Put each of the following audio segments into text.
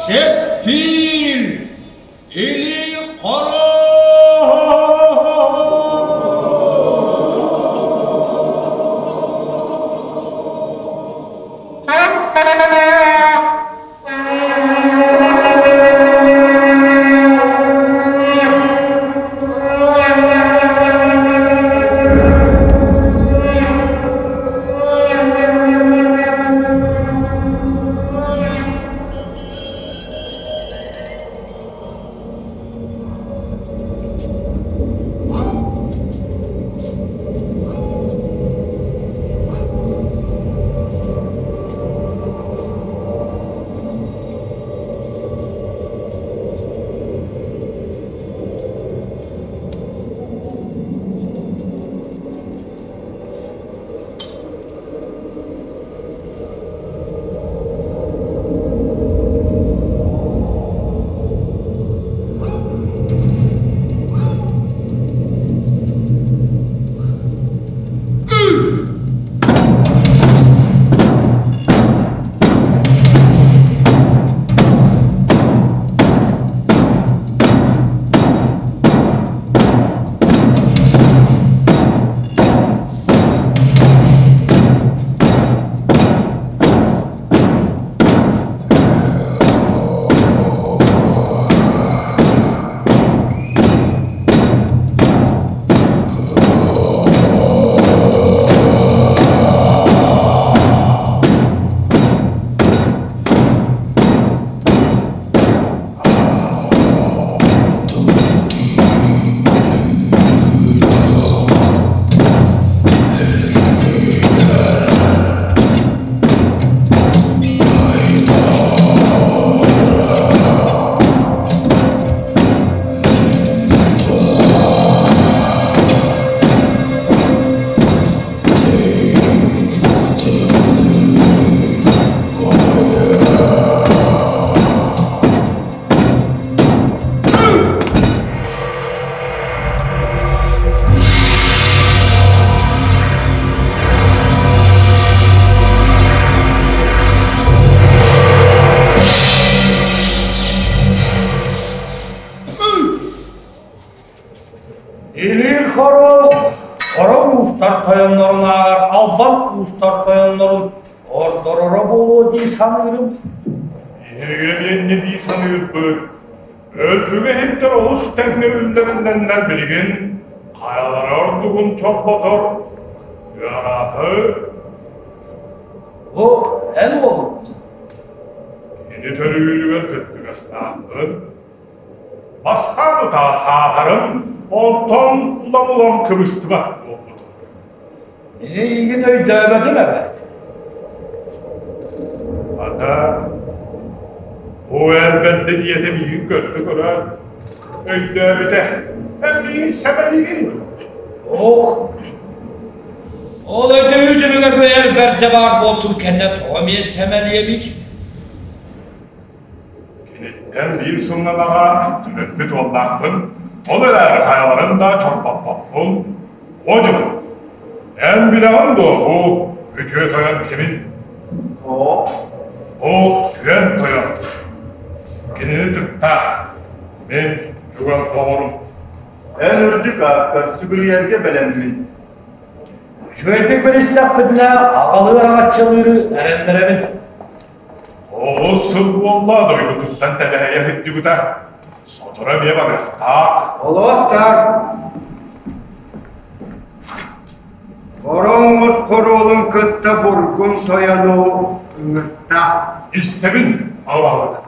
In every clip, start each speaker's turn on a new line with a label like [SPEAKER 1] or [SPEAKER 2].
[SPEAKER 1] Шекспир или Хоро! Илин хоро хоро уустар тойоннорунааҕар албан уустар тойоннорун ордороро буолуо дии саныырым.
[SPEAKER 2] Биһиги эмиэ дии саныырбыт. Өлбүгэ иһиттэр олус тэҥҥэ үллэриннэннэр билигин хайалара ордугун чорботор ыарааты.
[SPEAKER 1] Бу эн уолуҥ.
[SPEAKER 2] Кини төрүүрүгэр кыттыгастаахпын. Бастаан утаа саатарым, онтон улам-улам кыбыстыбат буолбутум.
[SPEAKER 1] Эйигин өйдөөбөтүм эбээт.
[SPEAKER 2] Ата, бу эр бэрдэ диэтэ миигин көрдө-көрөөт, өйдөөбүтэ, эн миигин сэмэлиигин дуо?
[SPEAKER 1] Ох, ол өйдөһүү түмүгэр бу эр бэрдэ баар буолтун кэннэ тоҕо эмиэ сэмэлиэмий?
[SPEAKER 2] Киниттэн биир сылланаҕа төрөппүт уоллаахпын, ол эрээри хайаларын да чорбоппоппун. Одьум, эн билэҕин дуо бу үтүө тойон кимин?
[SPEAKER 3] Оо.
[SPEAKER 2] Бу күөн тойон. Кинини тыктаа. Мин чугас доҕорум.
[SPEAKER 3] Эн үрдүк ааккар сүгүрүйэргэ бэлэммин.
[SPEAKER 1] Үчүгэйдик билистэхпитинэ аҕалыы араҥаччылыыры эрэннэрэбин.
[SPEAKER 2] Олус сыл буолла дойдутуттан тэлэһийэ сылдьыбыта. Сотору эмиэ барыахтаах.
[SPEAKER 3] Олоостар! Хороҥ хоруолун кытта бургун тойону ыҥырта.
[SPEAKER 2] Истэбин, алаһык.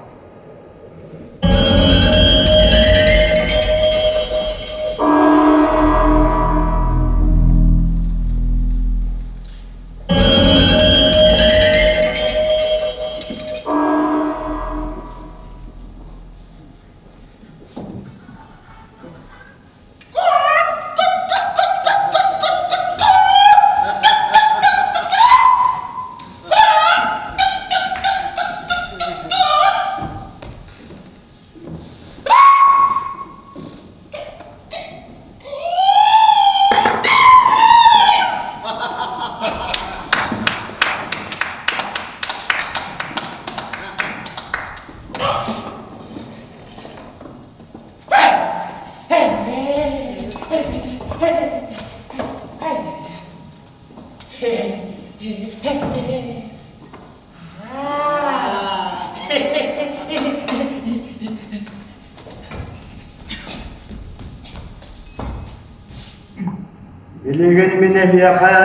[SPEAKER 3] Билигин мин эһиэхэ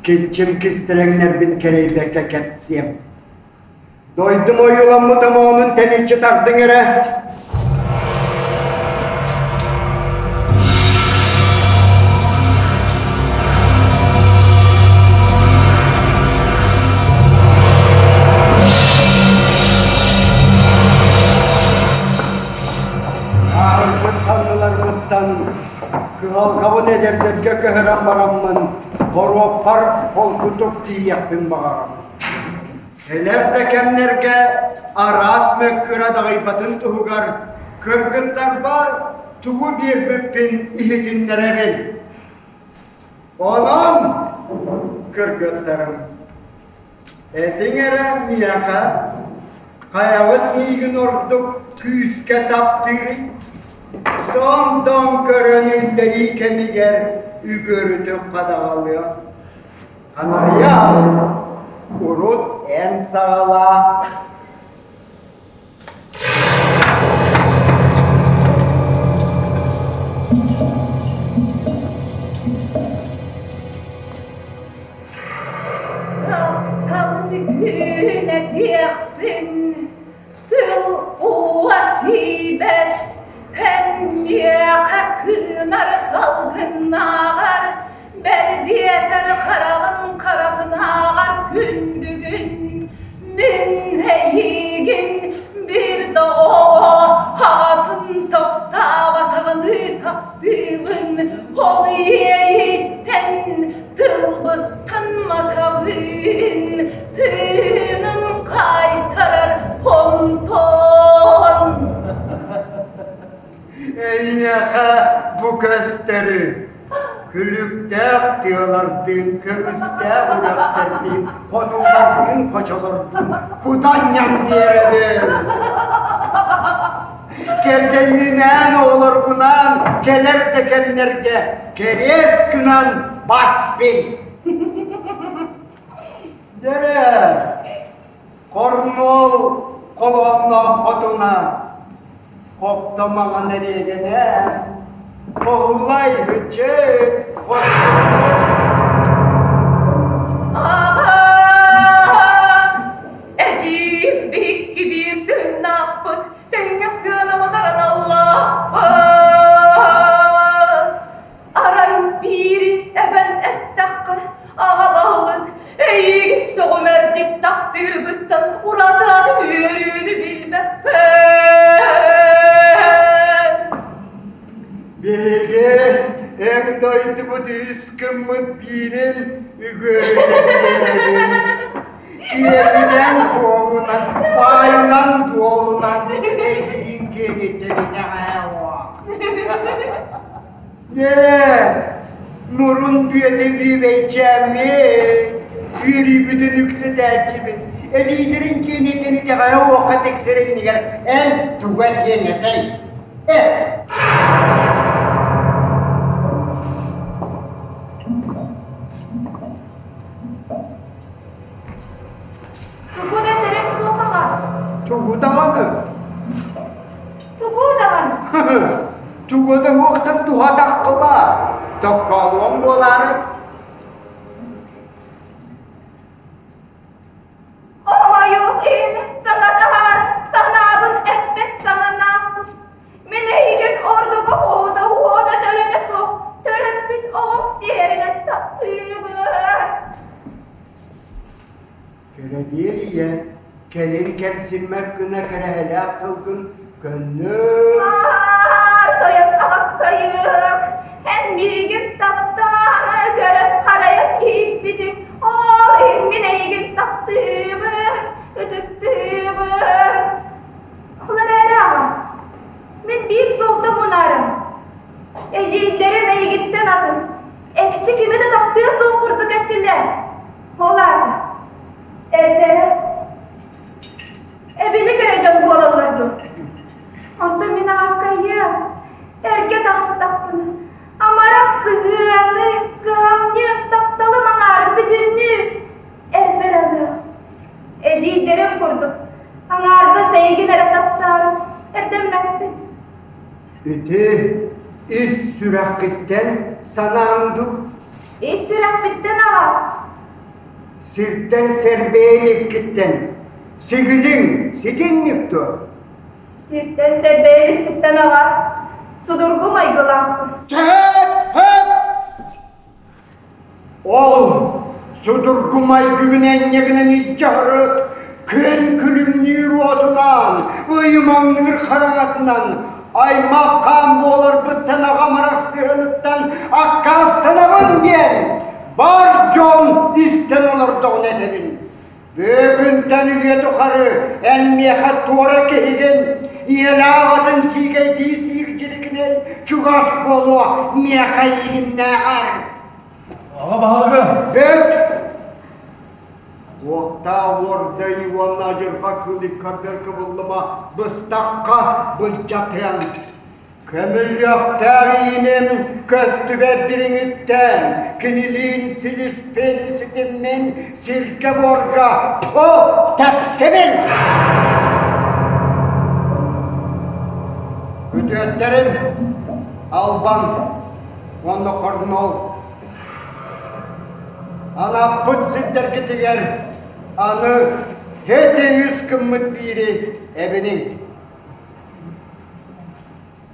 [SPEAKER 3] киччим кистэлэҥнэрбин кэрэйбэккэ кэпсиэм. Дойдум ойууламмыт омоонун тэниччи тардыҥ эрэ. Сааһырбыт санныларбыттан кыһалҕабын эдэрдэргэ көһөрөн бараммын, боруоппар холкутук тиийиэхпин баҕарабын. Кэлэр да кэмнэргэ араас мөккүөр адаҕыйбатын туһугар кыргыттарбар тугу биэрбиппин иһитиннэрэбин. Онон, кыргыттарым, этиҥ эрэ миэхэ, хайабыт миигин ордук күүскэ таптыырый? Сондон көрөн иллэрии кэмигэр үгүөрүтүк хадаҕалыах. Анарыйа, урут эн саҕалаа.
[SPEAKER 4] Тапталым күн этиэхпин Тыл уа тиийбэт, эн миэхэ тыынар салгыннааҕар, бэл диэтэр хараҕым харатынааҕар күндүгүн. Мин эйиигин биир да оҕо аҕатын таптаабатаҕыныы таптыыбын, ол иэйиттэн тылбыттан матабын, тыыным хаайтарар онтон.
[SPEAKER 3] Эйиэхэ бу көстөрү күлүктээх тыалардыын, көмүстээх үрэхтэрдиин, хонуулардыын, хочолордуун кутанньам диэрэбин. Кэргэҥҥинээн, оҕолоргунаан кэлэр да кэмнэргэ кэриэс гынан бас бил. Дьэрэ, Корнуол холоонноох хотуна, хопто маҥан эриэгэнэ, хоһулай ыччыт хорсуннук.
[SPEAKER 4] Аҕа, эдьиийим биһикки биир тыыннаахпыт, тэҥҥэ сыаналанар аналлаахпыт. Арай биири эбэн эттэххэ, аҕа баһылык эйиигин сөҕүмэрдик таптыырбыттан ураты атын үөрүүнү билбэппин.
[SPEAKER 3] Биһиги эн дойдубут үс гыммыт биирин үгүөрүтүн киэбинэн куомунан, баайынан-дуолунан эдьиийин киэниттэн итэҕээ Дьэ, мурун бүөтэ бүөбэйчээммит, үөрүүбүтүн үксэтээччибит, эдиилэрин киэниттэн итэҕэһэ уохха тиксэр иннигэр эн туга диэн этэй? Эт!
[SPEAKER 4] Тугу да этэрим суох аҕа.
[SPEAKER 3] Тугу даҕаны?
[SPEAKER 4] Тугу даҕаны?
[SPEAKER 3] Тугу да уохтан туһатаххыба, токкоолуоҥ буолаары.
[SPEAKER 4] Хомойуох иһин саҥа таһаар, санаабын эппэт саҥанаахпын. Мин эһигин ордугу уота-уота төлөнө суох төрөппүт оҕом сиэринэн таптыыбын.
[SPEAKER 3] Кэрэдиэ ийэ, кэлин кэмсиммэт гына кэрэһэлээх тылгын көннөр.
[SPEAKER 4] Аар тойон абаккайыам, эн миигин таптаан көрөн харайан ииппитиҥ, ол иһин мин эйигин таптыыбын, ытыктыыбын. Ол эрээри аҕа, мин биир суолта мунаарым. Эдьиийдэрим эйигиттэн атын, экчи кими да таптыа суох курдук эттилэр. Ол аата, эрдэрэ эбилик эрэ дьон буолаллар дуо? Онтон мин аҕаккайыам, эргэ таҕыстахпына, амарах сыһыаны, кыһамньы, тапталым аҥаарын бүтүннүү эрбэр аныах. Эдьиийдэрим курдук аҥаардас эйигин эрэ таптаары эрдэммэппин.
[SPEAKER 3] Ити ис сүрэххиттэн санааҥ дуу?
[SPEAKER 4] Ис сүрэхпиттэн аҕа.
[SPEAKER 3] Сиртэн сэрбэйэн иккиттэн сигилиҥ ситинник дуо?
[SPEAKER 4] Сиртэн сэрбэйэн иккиттэн аҕа судургу майгылаахпын.
[SPEAKER 3] Чэһэт! Хэт! Ол судургу майгыгын энньэгинэн илдьэ сырыт, күн күлүмнүүр уотунан, ыйымаҥныыр хараҥатынан, аймах хаан буоларбыттан аҕам арахсыһыныттан аккаастанабын диэн бар дьон истэн олордоҕуна этэбин. Бөөкүнтэн үйэ тухары эн миэхэ туора киһигин, ийэлээх аҕатын сиикэйдии сиир дьирикинэй чугас буолуо миэхэ эйигиннээҕэр.
[SPEAKER 1] Аҕа баһылыга!
[SPEAKER 3] Бүт! Уоттаах уордайыы уонна адьырҕа кыыл иккардыгар кыбыллыма, быстахха былдьатыаҥ. Көмүллүөхтээх ииним көстүбэт дириҥиттэн, кинилиин силиспин ситиммин сиргэ-буорга о тэпсибин! Күтүөттэрим Албан уонна Хорнол анаппыт сирдэргитигэр аны һэти үс гыммыт биири эбиниҥ.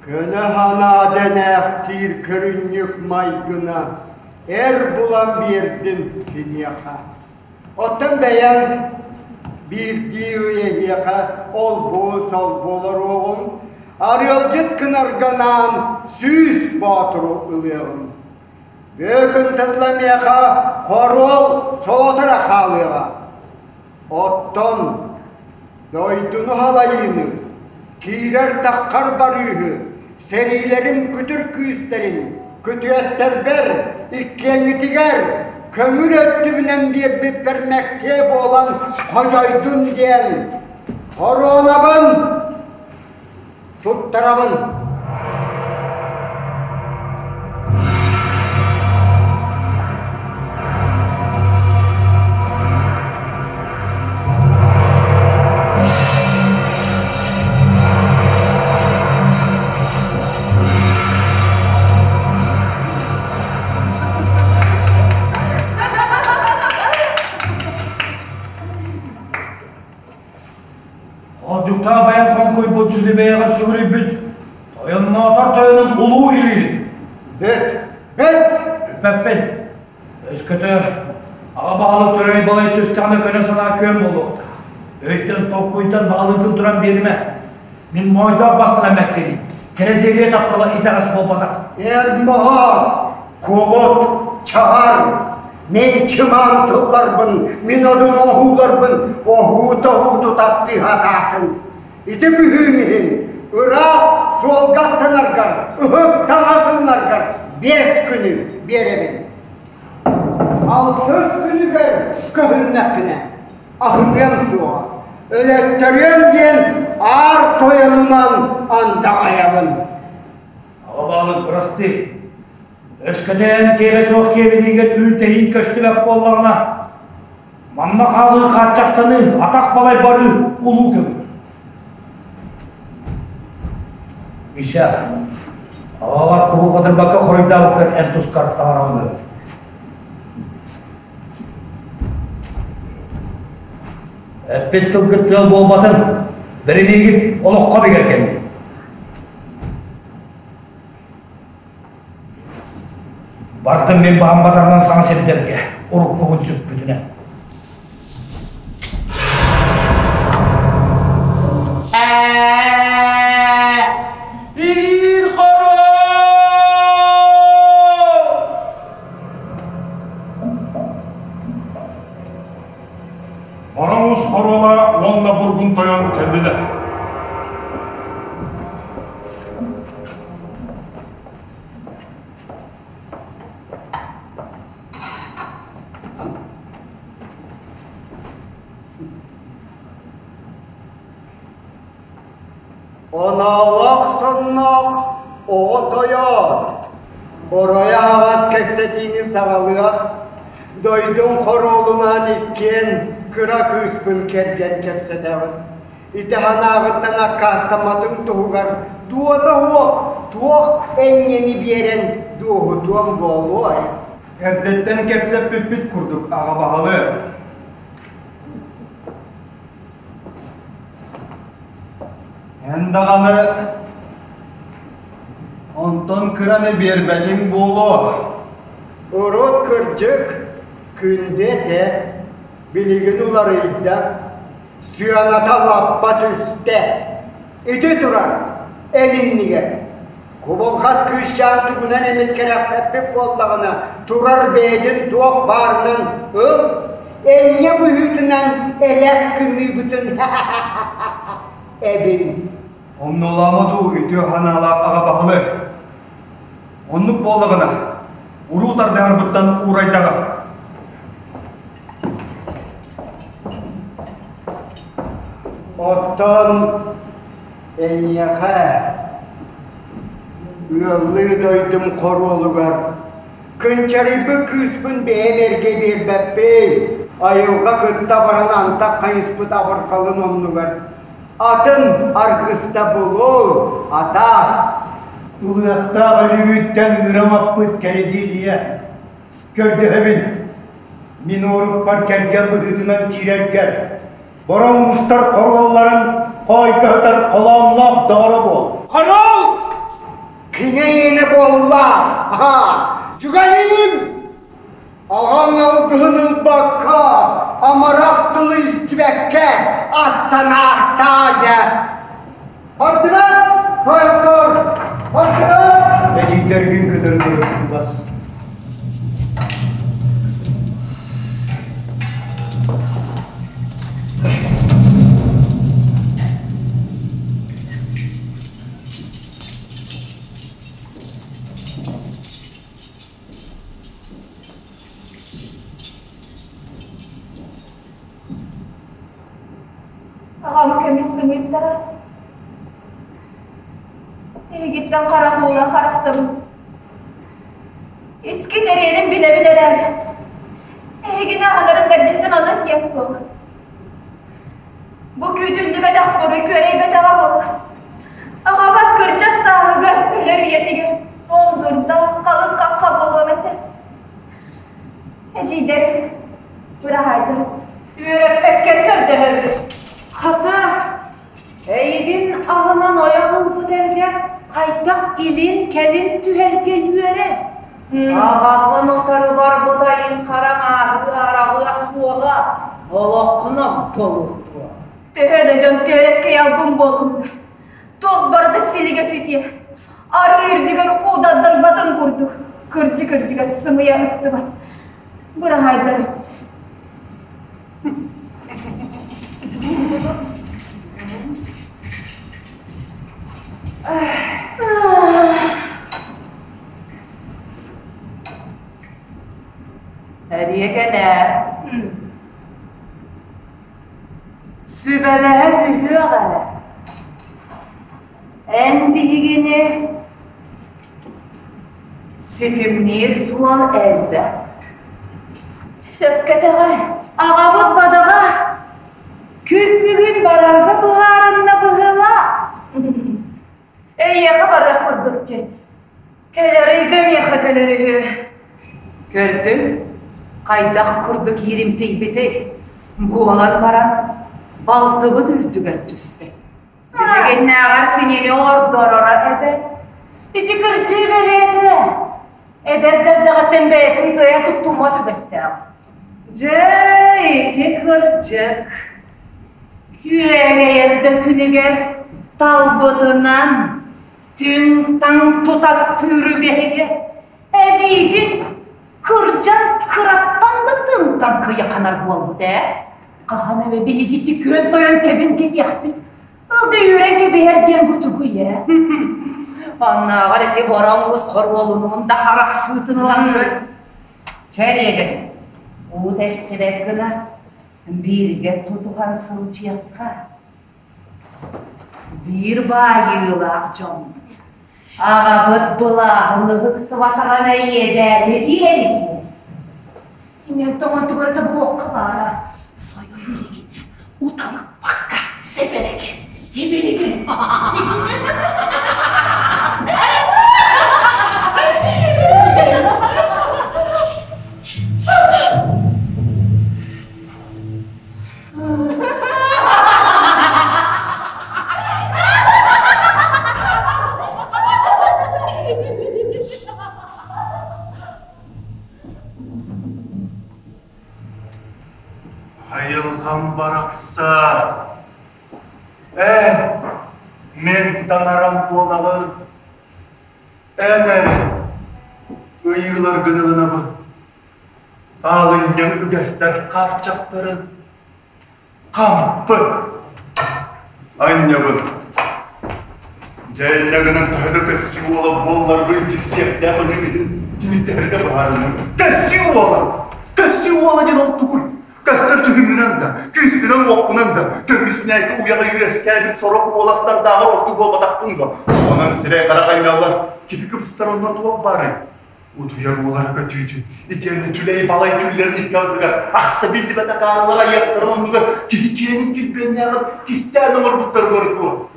[SPEAKER 3] Көнө санаа дэнээхтиир көрүнньүк майгына эр булан биэрдин киниэхэ. Оттон бэйэм биирдии ый эһиэхэ олбуо-солбуо олоруоҕум, арыалдьыт гынарга анаан сүүс боотуру ылыаҕым. Бөөкүнтэн ыла миэхэ хоруол солото эрэ хаалыаҕа. Оттон дойдуну халайыыны, киирэр-таххар барыыһы, сэриилэрим күтүр күүстэрин күтүөттэрбэр иккиэҥҥитигэр көҥүл өттүбүнэн биэрбиппэр мэктиэ буолан ходьойдун диэн хоруонабын туттарабын.
[SPEAKER 1] Хоодьуктаах бэйэм хоҥкуйбут сүдү бэйэҕэр сүгүрүйбүт тойонноотор тойонун улуу илиилин.
[SPEAKER 3] Бүт! Бүт!
[SPEAKER 1] Бүппэппин. Өскөтө аҕа баһылык төрөй балай түстэҕинэ көнө санаа күөн буолуохтаах. Өйтөн, толкуйтан баһылыгын туран биэримэ. Мин моойдоох бастан мэктиэлиим. Кэрэ таптала итэҕэс буолбатах.
[SPEAKER 3] Эн моһоос, кулут, чаҕар, Мин чымаан тылларбын, мин одун оҥоһууларбын оһуу-тоһуу таптыы сатаатыҥ. Ити бүһүүн иһин ыраах суолга аттанаргар, ыһык таҥас ылынаргар 5 күнү биэрэбин. Алтыс күнүгэр көһүннэххинэ, аһыныам суоҕа, өлөттөрүөм диэн аар тойонунан андаҕайабын.
[SPEAKER 1] Аҕа баһылык бырастыы, Өскөтөөн киэбэ суох киэбиниигэр үүнтэһии көстүбэт буоллаҕына, манна хаалыы хааччахтаныы, атах балай барыы улуу көҥүл. Миша, аҕалар кубулҕатырбакка хоруйдаабыккар эн тускар таҥараҥ Эппит тылгыт тыал буолбатын, бэриниигит олоххо бигэргэннин. Бардым мин баһым батарынан саҥа сирдэргэ, уруккубун сүппүтүнэн. Илиир хоро!
[SPEAKER 2] Бороҥус хоруола уонна Бургун тойон кэллилэр.
[SPEAKER 3] Оноолоох сонноох оҕо тойон, оройо аһаҕас кэпсэтиини саҕалыах, дойдум хоруолунаан иккиэн кыра кыыспын кэргэн кэпсэтэҕин. Ити санааҕыттан аккаастамматыҥ туһугар дуона суох туох энньэни биэрэн дуоһутуом буолуой?
[SPEAKER 5] Эрдэттэн кэпсэппиппит курдук аҕа баһылык. Эн даҕаны онтон кыраны биэрбэтиҥ буолуо.
[SPEAKER 3] Урут кырдьык, күндү этэ, билигин уларыйда, сыаната лаппа түстэ. Ити турар, эн иннигэр. Кубулҕат кыысчаан тугунан эмит кэрэхсэппит буоллаҕына, турар бэйэтин туох баарынан ыл, энньэ быһыытынан элэк гыныыбытын эбин.
[SPEAKER 5] Омнуолаама дуу үтүө санаалаах аҕа баһылык. Оннук буоллаҕына, уруу тардыһарбыттан уурайдаҕым.
[SPEAKER 3] Оттон эйиэхэ ыаллыы дойдум хоруолугар кынчарыйбыт кыыспын бэйэм эргэ биэрбэппин, айылҕа кытта баран антах хайыспыт абырҕалын оннугар атын аргыста булуу, атаас.
[SPEAKER 6] Ылыахтаах өлүүгүттэн ыырамаппыт кэридиилийэ. Көрдөһөбүн, мин уорукпар кэргэн быһыытынан киирэргэр, бороҥ уустар хоруолларын хоойго сытар холоонноох доҕоро буол.
[SPEAKER 3] Хоруол! Кини иэнэ буолла! Аха! Дьүгэлиим! Аҕаҥ алгыһын ылбакка, амарах тылы истибэккэ аттанаахтаа дьэ! Бардыбат! Тойоттор! Бардыбат!
[SPEAKER 6] Эдьиийдэргин кытары көрүстүбас.
[SPEAKER 4] Аҕам көмүс сымыыттара эһигиттэн харах уула харахсабын. Искит эриэнин билэбин эрээри, эһигини аһынарым бэрдиттэн ону этиэм суоҕа. Бу күүтүллүбэтэх буруй күөрэйбэтэҕэ буоллар, аҕабар кырдьар сааһыгар өлөр үйэтигэр суол дурда, халыҥ хахха буолуом этэ. Эдьиийдэрим, быраһаайдарым.
[SPEAKER 7] Үөрэппэккэ көрдөһөбүт. Хата, эйигин аһынан ойох ылбыт эргэр хайдах илин-кэлин түһэргэ үөрэ. Аҕаҕын утары барбыт айын хараҥааһыы араҕыа суоҕа, олоххун огдолутуо.
[SPEAKER 4] Төһө да дьон түөрэккэй албын буоллуннар, туох барыта силигэ ситиэ. Арыы үрдүгэр уу дагдайбатын курдук, кырдьык үрдүгэр сымыйа ыттыбат. Быраһаайдары.
[SPEAKER 7] Эриэкэнэ сүбэлэһэ түһүөх эрэ. Эн биһигини ситимниир суол элбэх.
[SPEAKER 4] Сөпкө этэҕин.
[SPEAKER 7] Аҕабыт бадаҕа күн бүгүн барарга быһаарынна быһыылаах.
[SPEAKER 8] Эйиэхэ барыах курдук дии. Кэлэр ыйга миэхэ кэлэр үһү.
[SPEAKER 7] Көрдүҥ, хайдах курдук ииримтийбитий? Буолан баран, балтыбыт үрдүгэр түстэ. Билигиннээҕэр кинини ордороро эбэт.
[SPEAKER 8] Ити кырдьыы бэлиэтэ. Эдэр дэрдэҕиттэн бэйэтин кыайан туттуммат үгэстээх.
[SPEAKER 7] Дьэ, ити кырдьык. Күөрэйэр да күнүгэр талбытынан түҥ-таҥ тутаттыыр үгэһигэр эбиитин кырдьан кыраттан да тымтан кыйаханар буолбут ээ.
[SPEAKER 8] Хаһан эмэ биһиги түкүөн тойон кэбин кэтиэхпит. Ол да үүрэн кэбиһэр диэн бу тугуй ээ?
[SPEAKER 7] Оннооҕор ити бороҥ уус хоруолунуун да арахсыытын ылан көр. Чэ, эриэгин, уу тэстибэт гына бииргэ тутуһан сылдьыахха. Биир баайыылаах дьоммут. Аҕабыт былааһын ыһыктыбатаҕына иэдээни диэбит.
[SPEAKER 8] Иҥэн тоҥон тугар да буолуохха баара.
[SPEAKER 7] Сойо илигинэ уталыппакка сибилигин.
[SPEAKER 8] Сибилигин.
[SPEAKER 5] буолаҕын. Эн эрэ ыйыыларгын ылынабын. Аалынньаҥ үгэстэр хаарчахтарын хампы анньабын. Дьэ инньэ гынан төһө да көссүү уола буолларбын дьиксиэхтээх өлүүбүтүн тиниктэһэргэ быһаарынным. Көссүү уола! Көссүү уола диэн ол тугуй? Көстөр дьүһүммүнэн да, күүспүнэн-уохпунан да, көмүснээки уйаҕа үөскээбит сорох уолаттардааҕар ордук буолбатахпын дуо? Онон сирэй-харах анньаллар, киһи кыбыстар онно туох баарый? Утуйар уолара көтүүтүн, итиэннэ түлэй-балай түллэрин икки ардыгар ахса биллибэт акаарылар айыахтарын оннугар киһи киэнин килбиэннээҕин кистээн оҥорбуттарыгар дуо?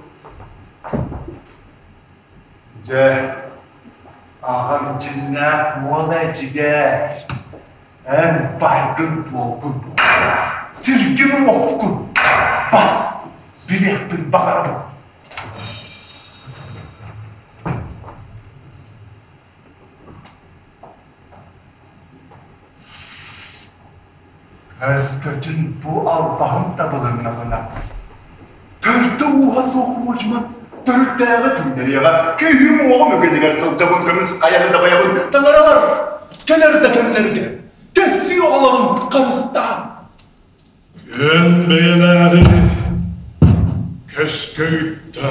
[SPEAKER 5] Дьэ, аҕам дьиннээх уола эдьигээр, эн баайгын-дуолгун, сиргин-уоккун бас билиэхпин баҕарабын. Өскөтүн бу албаһым табылыннаҕына, төрдө-ууһа суох муочуман төрүттээҕи түҥнэриэҕэ, күүһүм-уоҕум үгэнигэр сылдьабын көмүс хайаны дабайабын, таҥаралар кэлэр да кэмнэргэ кэссии оҕолорун харыстаан.
[SPEAKER 2] Күн бэйэлээҕи көскө ыытта,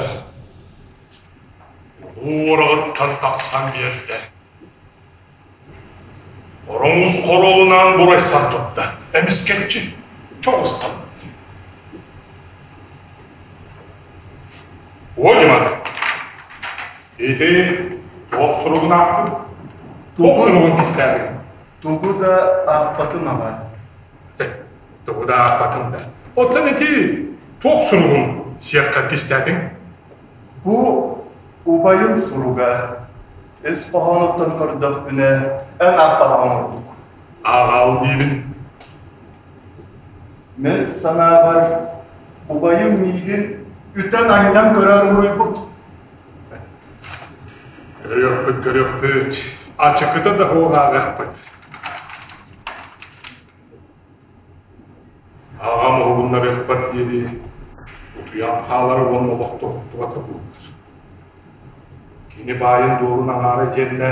[SPEAKER 2] Улуу уораҕыттан тахсан биэрдэ. Ороҥус хоруолунаан бурайсан турда, эмискэччи чоҕустан. Уодьуман, ити туох суругун аахтыҥ? Туох суругун кистээбитиҥ?
[SPEAKER 5] Тугу да аахпатым аҕа.
[SPEAKER 2] Тугу да аахпатым да. Оттон ити туох суругун сиэххэр кистээтиҥ?
[SPEAKER 5] Бу убайым суруга. Ис хоһоонуттан көрдөхпүнэ, эн аахпатаҕыҥ ордук.
[SPEAKER 2] Ааҕаал диибин.
[SPEAKER 5] Мин санаабар, убайым миигин үтэн-анньан көрөр уруйбут.
[SPEAKER 2] Көрүөхпүт, көрүөхпүт. Ачыкыта да суох ааҕыахпыт. Аҕам уһугуннарыахпар диэри утуйан хаалара уонна олохто уһуктубата буоллар. Кини баайын-дуолун аҥаара итиэннэ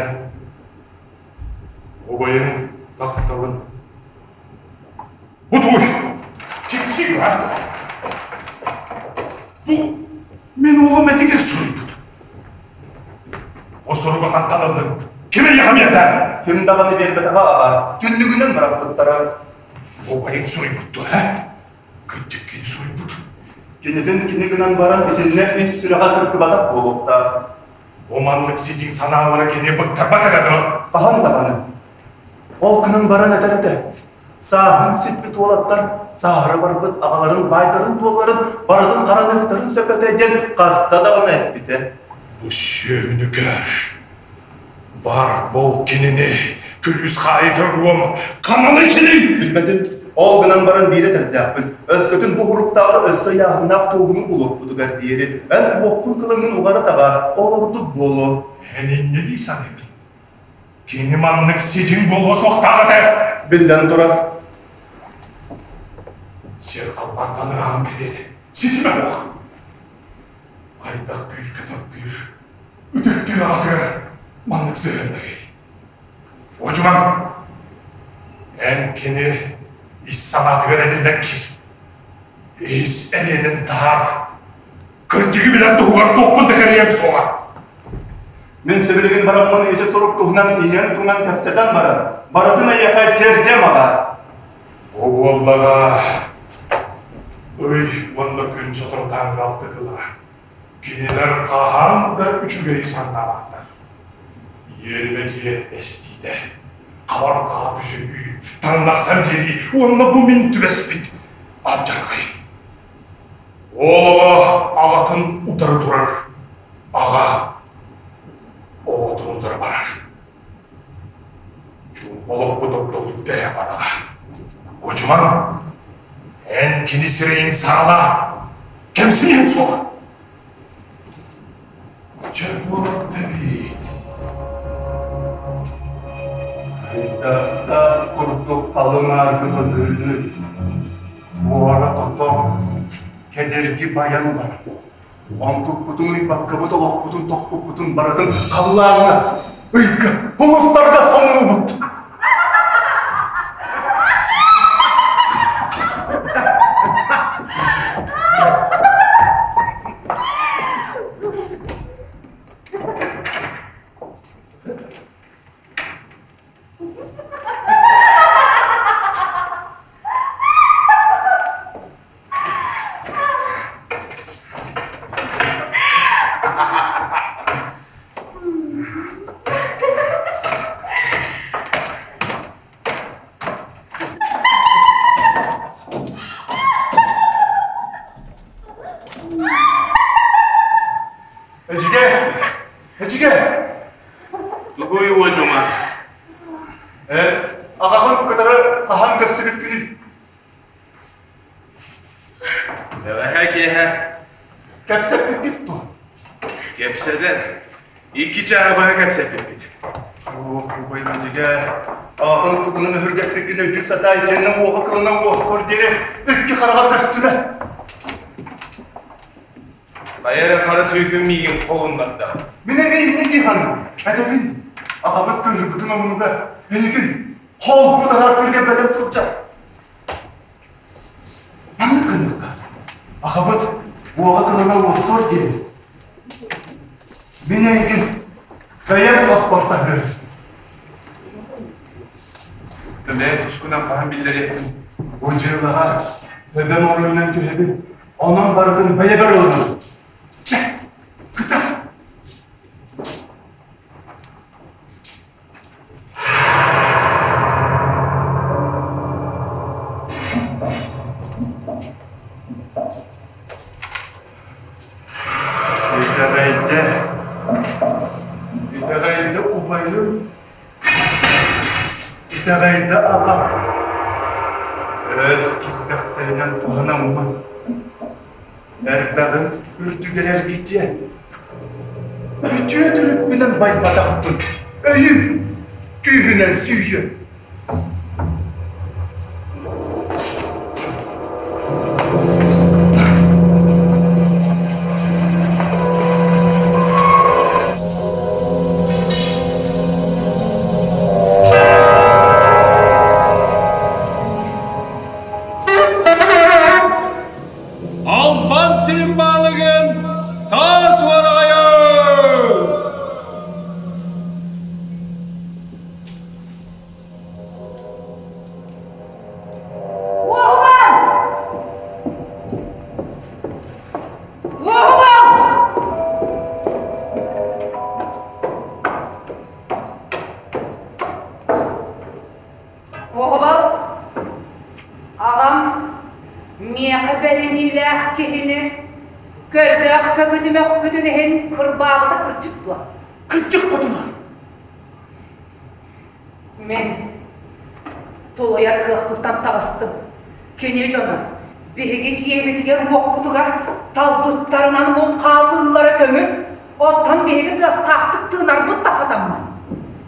[SPEAKER 2] убайын тапталын Бутуй! Кипсик а? Бу мин уолум этигэр суруйбут. Бу суругу хантан ыллыҥ? Ким эйиэхэ биэрдэ?
[SPEAKER 5] Ким даҕаны биэрбэтэҕэ аҕа, түннүгүнэн бырахпыттара.
[SPEAKER 2] Убайыҥ суруйбут дуо, һэ? Кырдьык кини суруйбут.
[SPEAKER 5] Кинитин кини гынан баран итиннэ ис сүрэҕэ кыргыбатах буолуохтаах.
[SPEAKER 2] Бу маннык сидьиҥ санаалары кини быктарбат эрэ дуо?
[SPEAKER 5] Хаһан даҕаны. Ол гынан баран этэр этэ. Сааһын сиппит уолаттар сааһыра барбыт аҕаларын баайдарын-дуолларын барытын хараныахтарын сөп этэ диэн хаста даҕаны эппитэ.
[SPEAKER 2] Бу сүөһүнү көр. Бар бол кинини күлүүс хаайытар уом хаҥалый кини!
[SPEAKER 5] Билбэтим. Ол гынан баран биир этэрдээхпин. Өскөтүн бу уруктааҕы өссө ыйааһыннаах туоһуну булуохпутугар диэри эн уоххун кылыҥҥын угара таҕа, ол ордук буолуо.
[SPEAKER 2] Эн инньэ дии саныыбын. Кини маннык сидьиҥ буолуо суохтаах этэ.
[SPEAKER 5] Биллэн турар.
[SPEAKER 2] Сир халлаантан ырааҕын кэриэтэ ситимэ суох. Хайдах күүскэ таптыыр, ытыктыыр аҕатыгар маннык сыһыаннаһый? Одьуман, эн кини ис санаатыгар эриллэн киир. Ис эриэнин таһаар. Кырдьыгы билэр туһугар туохпун да кэриэм суоҕа.
[SPEAKER 5] Мин сибилигин бараммын ити сурук туһунан иҥэн-туҥан кэпсэтэн баран, барытын эйиэхэ тиэрдиэм аҕа.
[SPEAKER 2] Бу буоллаҕа ый уонна күн соторутааҥҥы алтыһыылара. Кинилэр хаһан да үчүгэйи санаабаттар. Иэримэ дьиэ эстиитэ, хабарҕаҕа түсүһүү, таҥнарсан биэрии уонна бу мин түбэспит алдьархай. Уол оҕо аҕатын утары турар, аҕа оҕотун утары барар. Чуумпу олохпут ордолуйда бараҕа. Кучуман, эн кини сирэйин саала, кэмсиниэҥ суоҕа. Чэ буолар да эбит.
[SPEAKER 5] Хайдахтаах курдук халыҥ ааргы өлүүнү, буора тото, кэдэрги байан барар. Онтукпутун ыйбаккабыт олохпутун тохпуппутун барытын халлааҥҥа, ыйга, улустарга соҥнуубут. Эдьигэ! Эдьигэ!
[SPEAKER 9] Тугуй уодьума?
[SPEAKER 5] Э, аҕаҕын кытары хаһан көрсүбүккүнүй?
[SPEAKER 9] Бэҕэһээ киэһэ.
[SPEAKER 5] Кэпсэппиккит дуо?
[SPEAKER 9] Кэпсэтэн. Икки чааһы быһа кэпсэппиппит.
[SPEAKER 5] Оо, убайым эдьигэ, аҕаҕын тугунан өһүргэппиккин өйдүү сатаа итиэннэ уоха кылына уостуор диэри икки хараҕар көстүмэ.
[SPEAKER 9] Хайа эрэ хара түүкүн миигин холуннарда.
[SPEAKER 5] Мин эмиэ инньэ дии саныыбын. Этэбин, аҕабыт кыыһырбытын омунугар эйигин холбут араас күргэ бэлэм сылдьар. Маннык гыныахха. Аҕабыт уоҕа кылына уостуор диэбит. Мин эйигин бэйэм хоспор саһыар.
[SPEAKER 9] Бэйэм тускунан хаһан биллэриэхпин.
[SPEAKER 5] Бу дьыалаҕа төбөм оройунан түһэбин. Онон барытын бэйэбэр ылынабын. Чэ, кытар. Итэҕэйдэ, итэҕэйдэ убайым, итэҕэйдэ аҕам. Өс киирбэхтэринэн туһанаммын, эрбэҕин үрдүгэр эргитиэ. Үтүө төрүппүнэн байбатахпын, өйүм күүһүнэн сүүйүө.
[SPEAKER 10] Албан сирин баалыгын таас уораҕайы!
[SPEAKER 7] Уоһубал! Уоһубал! Уоһубал, аҕам миэхэ бэриниилээх киһини көрдөөх көкүтүмөхпүтүн иһин кырбаабыта кырдьык дуо?
[SPEAKER 1] Кырдьык хотуна!
[SPEAKER 7] Мин тулуйар кыахпыттан таҕыстым. Кини дьоно биһиги дьиэбитигэр-уоппутугар талбыттарынан муҥхаалыыллара көҥүл, оттон биһиги тыастаахтык тыынарбыт да сатаммат.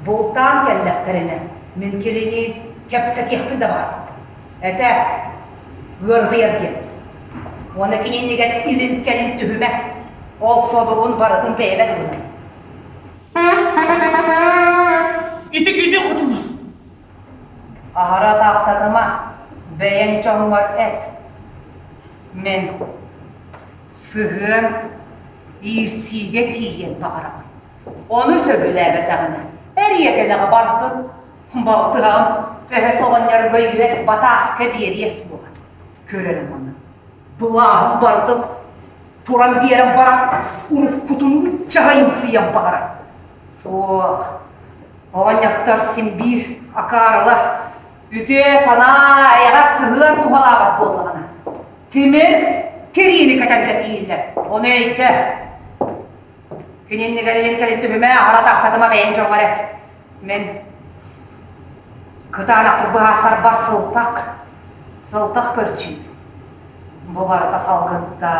[SPEAKER 7] Бултаан кэллэхтэринэ, мин кинини кэпсэтиэхпин да баҕарбаппын. Этэ, ыарытыйар диэн. Уонна кини иннигэр илин-кэлин түһүмэ. Ол содулун барытын бэйэбэр ылынар.
[SPEAKER 1] Ити кини хотуна.
[SPEAKER 7] Аһара атаахтатыма, бэйэҥ дьоҥҥор эт. Мин сыһыан иирсиигэ тиийиэн баҕарабын. Ону сөбүлээбэтэҕинэ, эриэкэлэҕэ бардын. Балтыһаҕым өһөс оҕонньорго үөс батааска биэриэ суоҕа. Көрөрүм ону. Былааһын барытын туран биэрэн баран уруккутунуу чаһайымсыйан баҕарар. Суох, оҕонньоттор син биир акаарылар. Үтүө санаа эйэҕэс сыһыан туһалаабат буоллаҕына, тимир тириини кэтэргэ тиийиллэр. Ону өйдөө. Кини иннигэр илин кэлин түһүмэ, аһара тахтатыма бэйэҥ дьоҥҥор эт. Мин кытаанахтык быһаарсарбар сылтах, сылтах көрчүү. Бу барыта салгытта.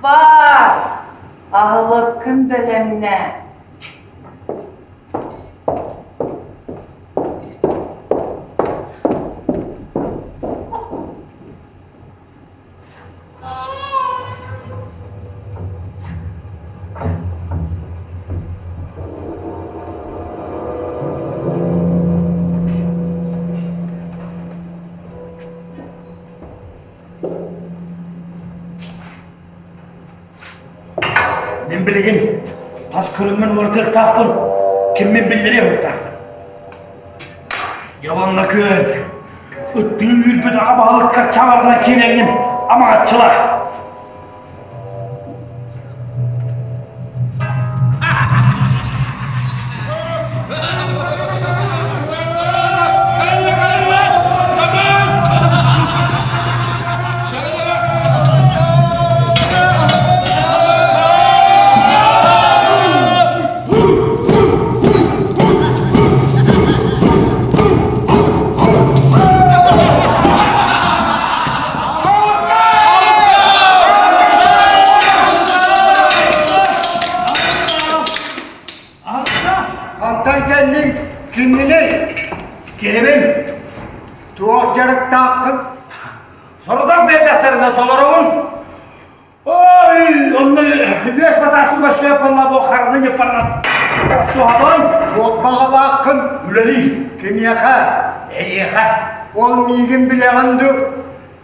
[SPEAKER 7] Бар! Аһылыккын бэлэмнээ.
[SPEAKER 1] Мин билигин тас көрүҥмүн уларытыахтаахпын, киммин биллэриэ уһуктаахпын. Дьэ уонна күөн, ыттыы үүрбүт аҕа баһылыккар чаҕарына киирэҥҥин амаҕаччыла.
[SPEAKER 6] Хантан кэллиҥ? Кимҥиний?
[SPEAKER 1] Киһибин.
[SPEAKER 6] Туох дьарыктааххын?
[SPEAKER 1] Сорудах биэрдэхтэринэ толоробун. Ой, онно үөс батааскы көстүө буолла бу хараны ньыппаран суһабын.
[SPEAKER 6] Туох баҕалааххын?
[SPEAKER 1] Үлэлии.
[SPEAKER 6] Кимиэхэ?
[SPEAKER 1] Эйиэхэ.
[SPEAKER 6] Ол миигин билэҕин дуу?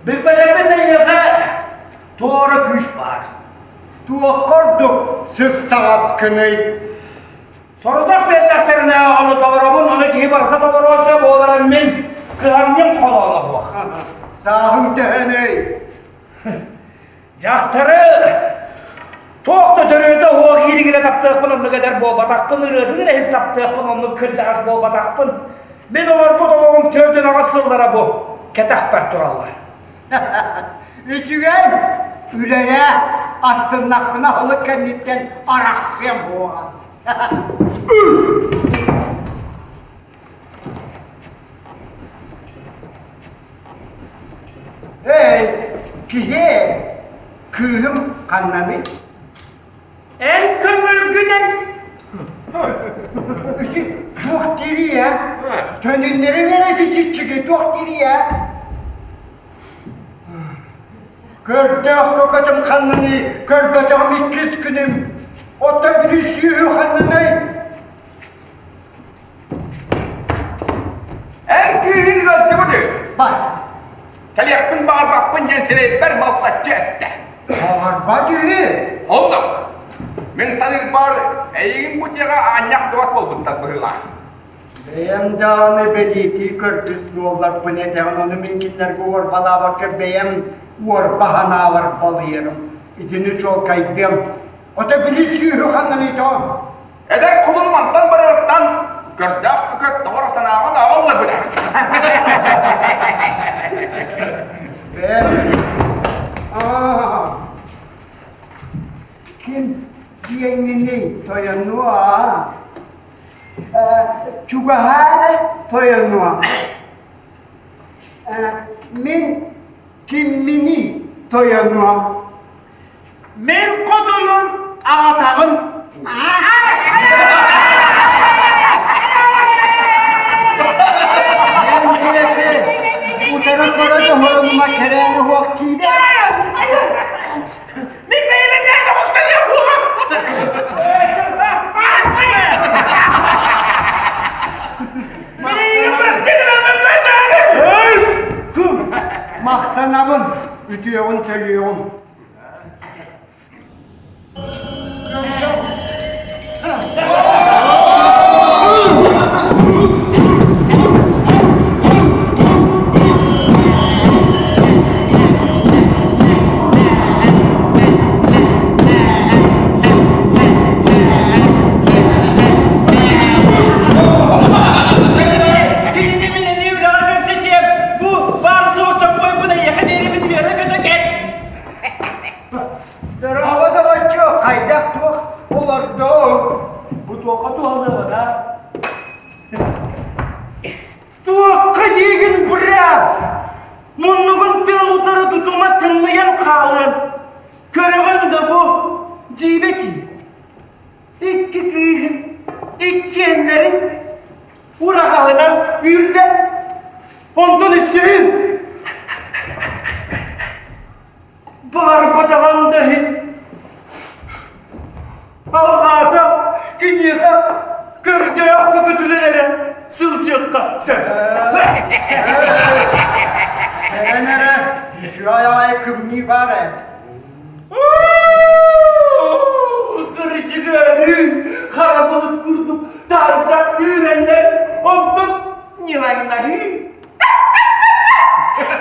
[SPEAKER 1] Билбэтэппин эйиэхэ туора күүс баар.
[SPEAKER 6] Туохха ордук сыстаҕаскыный?
[SPEAKER 1] Сорудах биэрдэхтэринэ ону толоробун, ону киһи барыта толоруо сөп буоларын мин кыһамньым холооно суох.
[SPEAKER 6] Сааһыҥ төһөнүй?
[SPEAKER 1] Дьахтары туох да төрүөтэ уох ииригирэ таптыахпын оннук эдэр буолбатахпын, ырыатын эрэ иһин таптыахпын оннук кырдьаҕас буолбатахпын. Мин олорбут олоҕум 48 сыллара бу кэтэхпэр тураллар.
[SPEAKER 6] Үчүгэй үлэлээ, астыннахпына аһылык кэнниттэн арахсыам буоҕа. Эй, киһи, кыыһым ханнаный?
[SPEAKER 11] Эн көҥүлгүнэн
[SPEAKER 6] Ити туох диирий ээ? Төнүннэриҥ эрэ ити чиччиги туох диирий ээ? Көрдөөх көкөтүм ханнаный, көрбөтөҕүм иккис күнүм. Оттон били сүөһү ханнаный?
[SPEAKER 12] Эн кыыһын ыалдьыбыт үһү.
[SPEAKER 6] Бат.
[SPEAKER 12] Кэлиэхпин баҕарбаппын диэн сирэйбэр малтаччы эттэ.
[SPEAKER 6] Баҕарбат үһү.
[SPEAKER 12] Оннук. Мин саныырбар, эйигин бу дьиэҕэ аанньах тыбат буолбуттар быһыылаах.
[SPEAKER 6] Бэйэм даҕаны бэлиэтии көрбүт суолларбын этэҕин, ону мин кинилэргэ уорбалаабакка бэйэм уорба санаабар балыйарым. Итини чуолкайдыам. Ото били сүөһү ханнаный тоҕо?
[SPEAKER 12] Эдэр кулун мантан барарыттан көрдөөх көкөт тоҕор санааҕын аҕалларбыта.
[SPEAKER 6] Бэм. Ким диэҥҥиний тойонуо? Чугаһаара тойонуо? Мин кимминий тойонуом?
[SPEAKER 11] Мин хотунум аҕатаҕын.
[SPEAKER 6] Эн билэти утары көрө доһорунума кэрээни уох киибэ.
[SPEAKER 11] Мин бэйэбин бэйэ оҕустарыам буолан.
[SPEAKER 6] Махтанабын, үтүөҕүн төлүөҕүм.
[SPEAKER 11] Кинини мин эмиэ үлэҕэ кэпсэтиэм. Бу баар суох чоппойбун эйиэхэ биэрэбин үөрэ-көтө кэт.
[SPEAKER 6] Здорово, доҕоччуок, хайдах туох олордуҥ?
[SPEAKER 1] Бу туохха туһалыаҕа да?
[SPEAKER 11] Туохха диигин, брат? Муннугун тыал утары тутума тымныйан хаалыан. Көрөҕүн да бу, дьиибэ кии. Икки кыыһын, иккиэннэрин ураҕаһынан үүрдэ. Онтон үсүһүн Баҕарбатаҕын да иһин алҕаата киниэхэ көрдөөх көкөтүнэн эрэ сылдьыахха сөп.
[SPEAKER 6] Сэрэн эрэ, үчүгэй аҕай кымньыы баар ээ.
[SPEAKER 11] Кырдьыгы өрүү хара былыт курдук таһырдьа үүрэллэр, онтон ньылаҥнаһыы.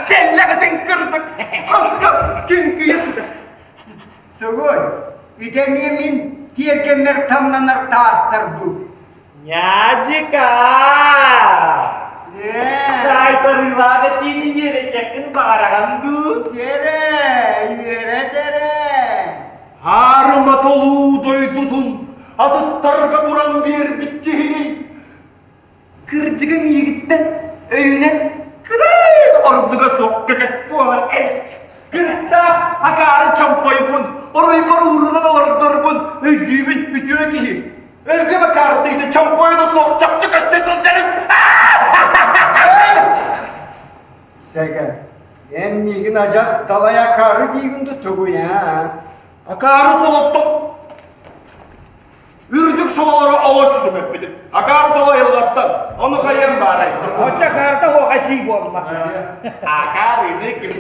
[SPEAKER 11] Тэллэҕитин кырдык хоско күҥкүйэ сытар.
[SPEAKER 6] Тугуй, ити эмиэ мин тиэргэммэр тамнанар таастар дуу?
[SPEAKER 11] Ньаадьыка! Таайтарыылаах этиини үөрэтиэххин баҕараҕын дуу?
[SPEAKER 6] Үөрэ, үөрэтэрэ.
[SPEAKER 5] Аарыма толуу дойдутун атыттарга туран биэрбит киһини
[SPEAKER 11] Кырдьыга миигиттэн өйүнэн кыра ордуга суох көкөт буолар эбит. Кырыктаах акаары чомпойбун, оройбор уурунан олордорбун өйдүүбүн үтүө киһи. Өлгөм акаарытыйда чомпойо да суох чопчу көстө сылдьарын.
[SPEAKER 6] Сэгэ, эн миигин адьас далай акаары диигин да тугуй аа?
[SPEAKER 5] Акаары солоттом. Үрдүк сололору олоччу түмэппитим. Акаары соло айылҕаттан, ону хайыам баарай?
[SPEAKER 1] Оччо акаарыта суох этии буолла.
[SPEAKER 11] Акаарыны ким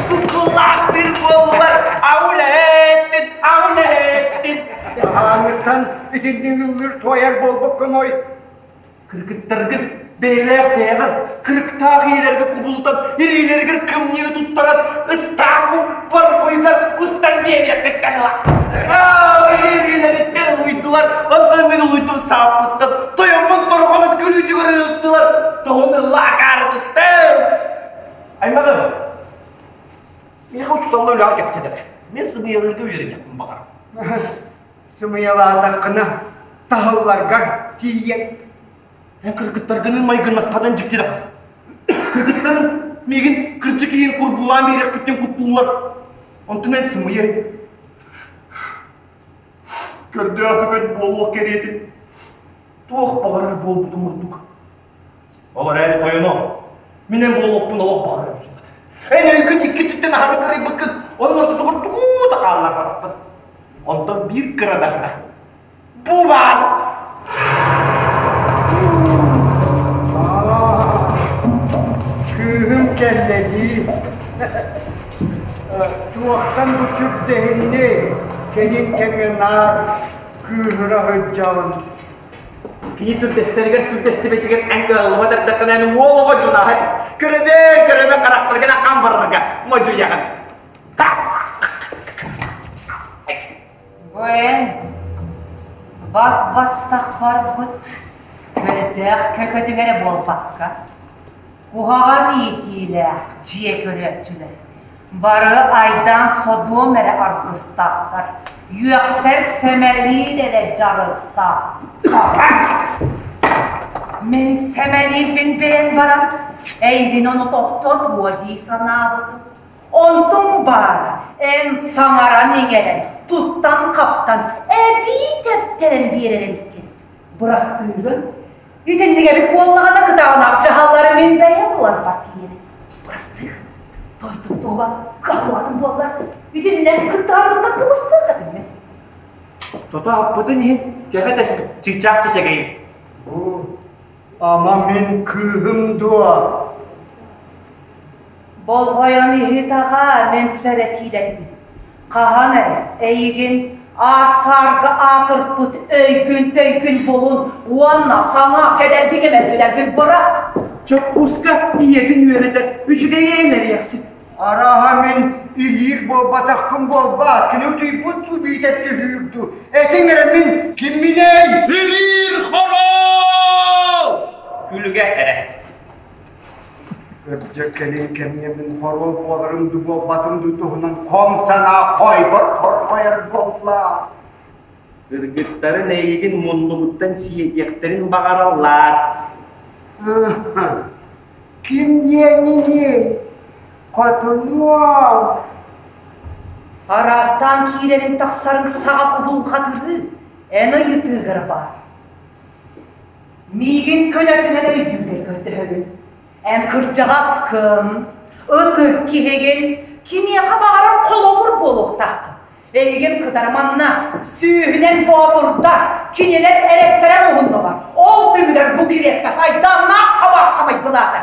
[SPEAKER 11] Кукулааттыр буоллулар, аулэттин, аулэттин.
[SPEAKER 6] Хаһааҥҥыттан итинник ыллыыр туойар буолбуккун ой?
[SPEAKER 11] Кыргыттаргын бэйэлээх бэйэҕэр кырыктаах ийэлэргэ кубулутан илиилэригэр кымньыыны туттаран ыстааҥҥын борбуйгар устан биэриэххиттэн ыла. Илиилэриттэн улуйдулар, онтон мин улуйдум сааппыттан, тойоммун торҕонут күлүүтүгэр ыыттылар, тоһун ылла акаарытыттан.
[SPEAKER 1] Аймаҕым, миэхэ учууталла үлэҕэ кэпсэтэр. Мин сымыйалыырга үөрэниэхпин баҕарабын.
[SPEAKER 6] Сымыйалаатаххына таһылларгар тиийэн.
[SPEAKER 11] Эн кыргыттаргыныын майгыннаспатан дьикти даҕаны. Кыргыттарым миигин кырдьык иһин курбуулаан биэриэхпиттэн куттууллар. Онтун эн сымыйай.
[SPEAKER 5] Көрдөөхүгүт буолуох кэриэтин.
[SPEAKER 11] Туох баҕарар буолбутум ордук. Ол эрээри тойоно, мин эн буолуохпун олох баҕарыам суох.
[SPEAKER 1] Эн өйгүн икки өттүттэн аһары кырыйбыккын, онон ортотугар тугу да хаалларбатаххын. Онтон биир кыра даҕаны бу баар!
[SPEAKER 6] Кыыһым кэллэ дии. Туохтан бу түрдэһинний? Кэлин кэмҥэ наар кыыһыра сылдьаҕын.
[SPEAKER 11] Кини түрдэстэригэр түрдэстибэтигэр эн кыаллыбат эрдэххинэ эн уол оҕо дьулааһа этэ. Көрөбө, көрөбө харахтаргын аккан барарга модьуйаҕын.
[SPEAKER 7] Бу эн бас баттах барбыт көрдөөх көкөтүҥ эрэ буолбакка, куһаҕан иитиилээх дьиэ көрөөччүлэр бары айдаан содуом эрэ аргыстаахтар, үөхсэр сэмэлиир эрэ дьарыктаахтар. Мин сэмэлиирбин билэн баран, эйигин ону тохтотуо дии санаабытым. Онтуҥ баара, эн саҥаран-иҥэрэн, туттан-хаптан, эбии тэптэрэн биэрэр эбиккин. Бырастыыгын, итинник эбит буоллаҕына кытаанах дьаһаллары мин бэйэм ыларбат диэбит. Бырастыы, тойдук дуоба кыһалҕатын буоллар, итиннэн кыттыһарбыттан кыбыстыах этим мин.
[SPEAKER 11] Тото аппытын иһин кэҕэ тэспит чыычаах чэчэгэйим.
[SPEAKER 6] Бу ама мин кыыһым дуо?
[SPEAKER 7] Болҕойон иһит аҕаа, мин сэрэтиилэрбин. Хаһан эрэ эйигин аар-саарга аатырпыт өйгүн-төйгүн булун уонна саҥа кэдэрги кэмэлдьилэргин бырах.
[SPEAKER 11] Чоппууска ийэтин үөрэтэр үчүгэйин эриэхсит.
[SPEAKER 6] Арааһа мин илиир буолбатахпын буолбаат, кини утуйбут дуу, биитэр түһүүр дуу. Этиҥ эрэ мин кимминий?
[SPEAKER 10] Илиир хоро!
[SPEAKER 11] Күлүгэ эрэ.
[SPEAKER 6] Кырдьык кэлин кэмҥэ мин хоруол буоларым дуу буолбатым дуу туһунан хом санаа хойбор хорҕойор буолла.
[SPEAKER 11] Кыргыттарын эйигин муннугуттан сиэтиэхтэрин баҕараллар.
[SPEAKER 6] Ким диэниний? Хотунуом!
[SPEAKER 7] Араастаан киирэрин тахсарыҥ саҕа кубулҕатырыы эн ыйытыыгар баар. Миигин көнөтүнэн өйдүүргэр көрдөһөбүн. Эн кырдьаҕаскын, ытык киһигин, кимиэхэ баҕарар холобур буолуохтааххын. Эйигин кытары манна сүүһүнэн боотурдар, кинилэр эрэттэрэ уһуннулар. Ол түмүгэр бу кириэппэс айдааннаах хабаахха майгылаата.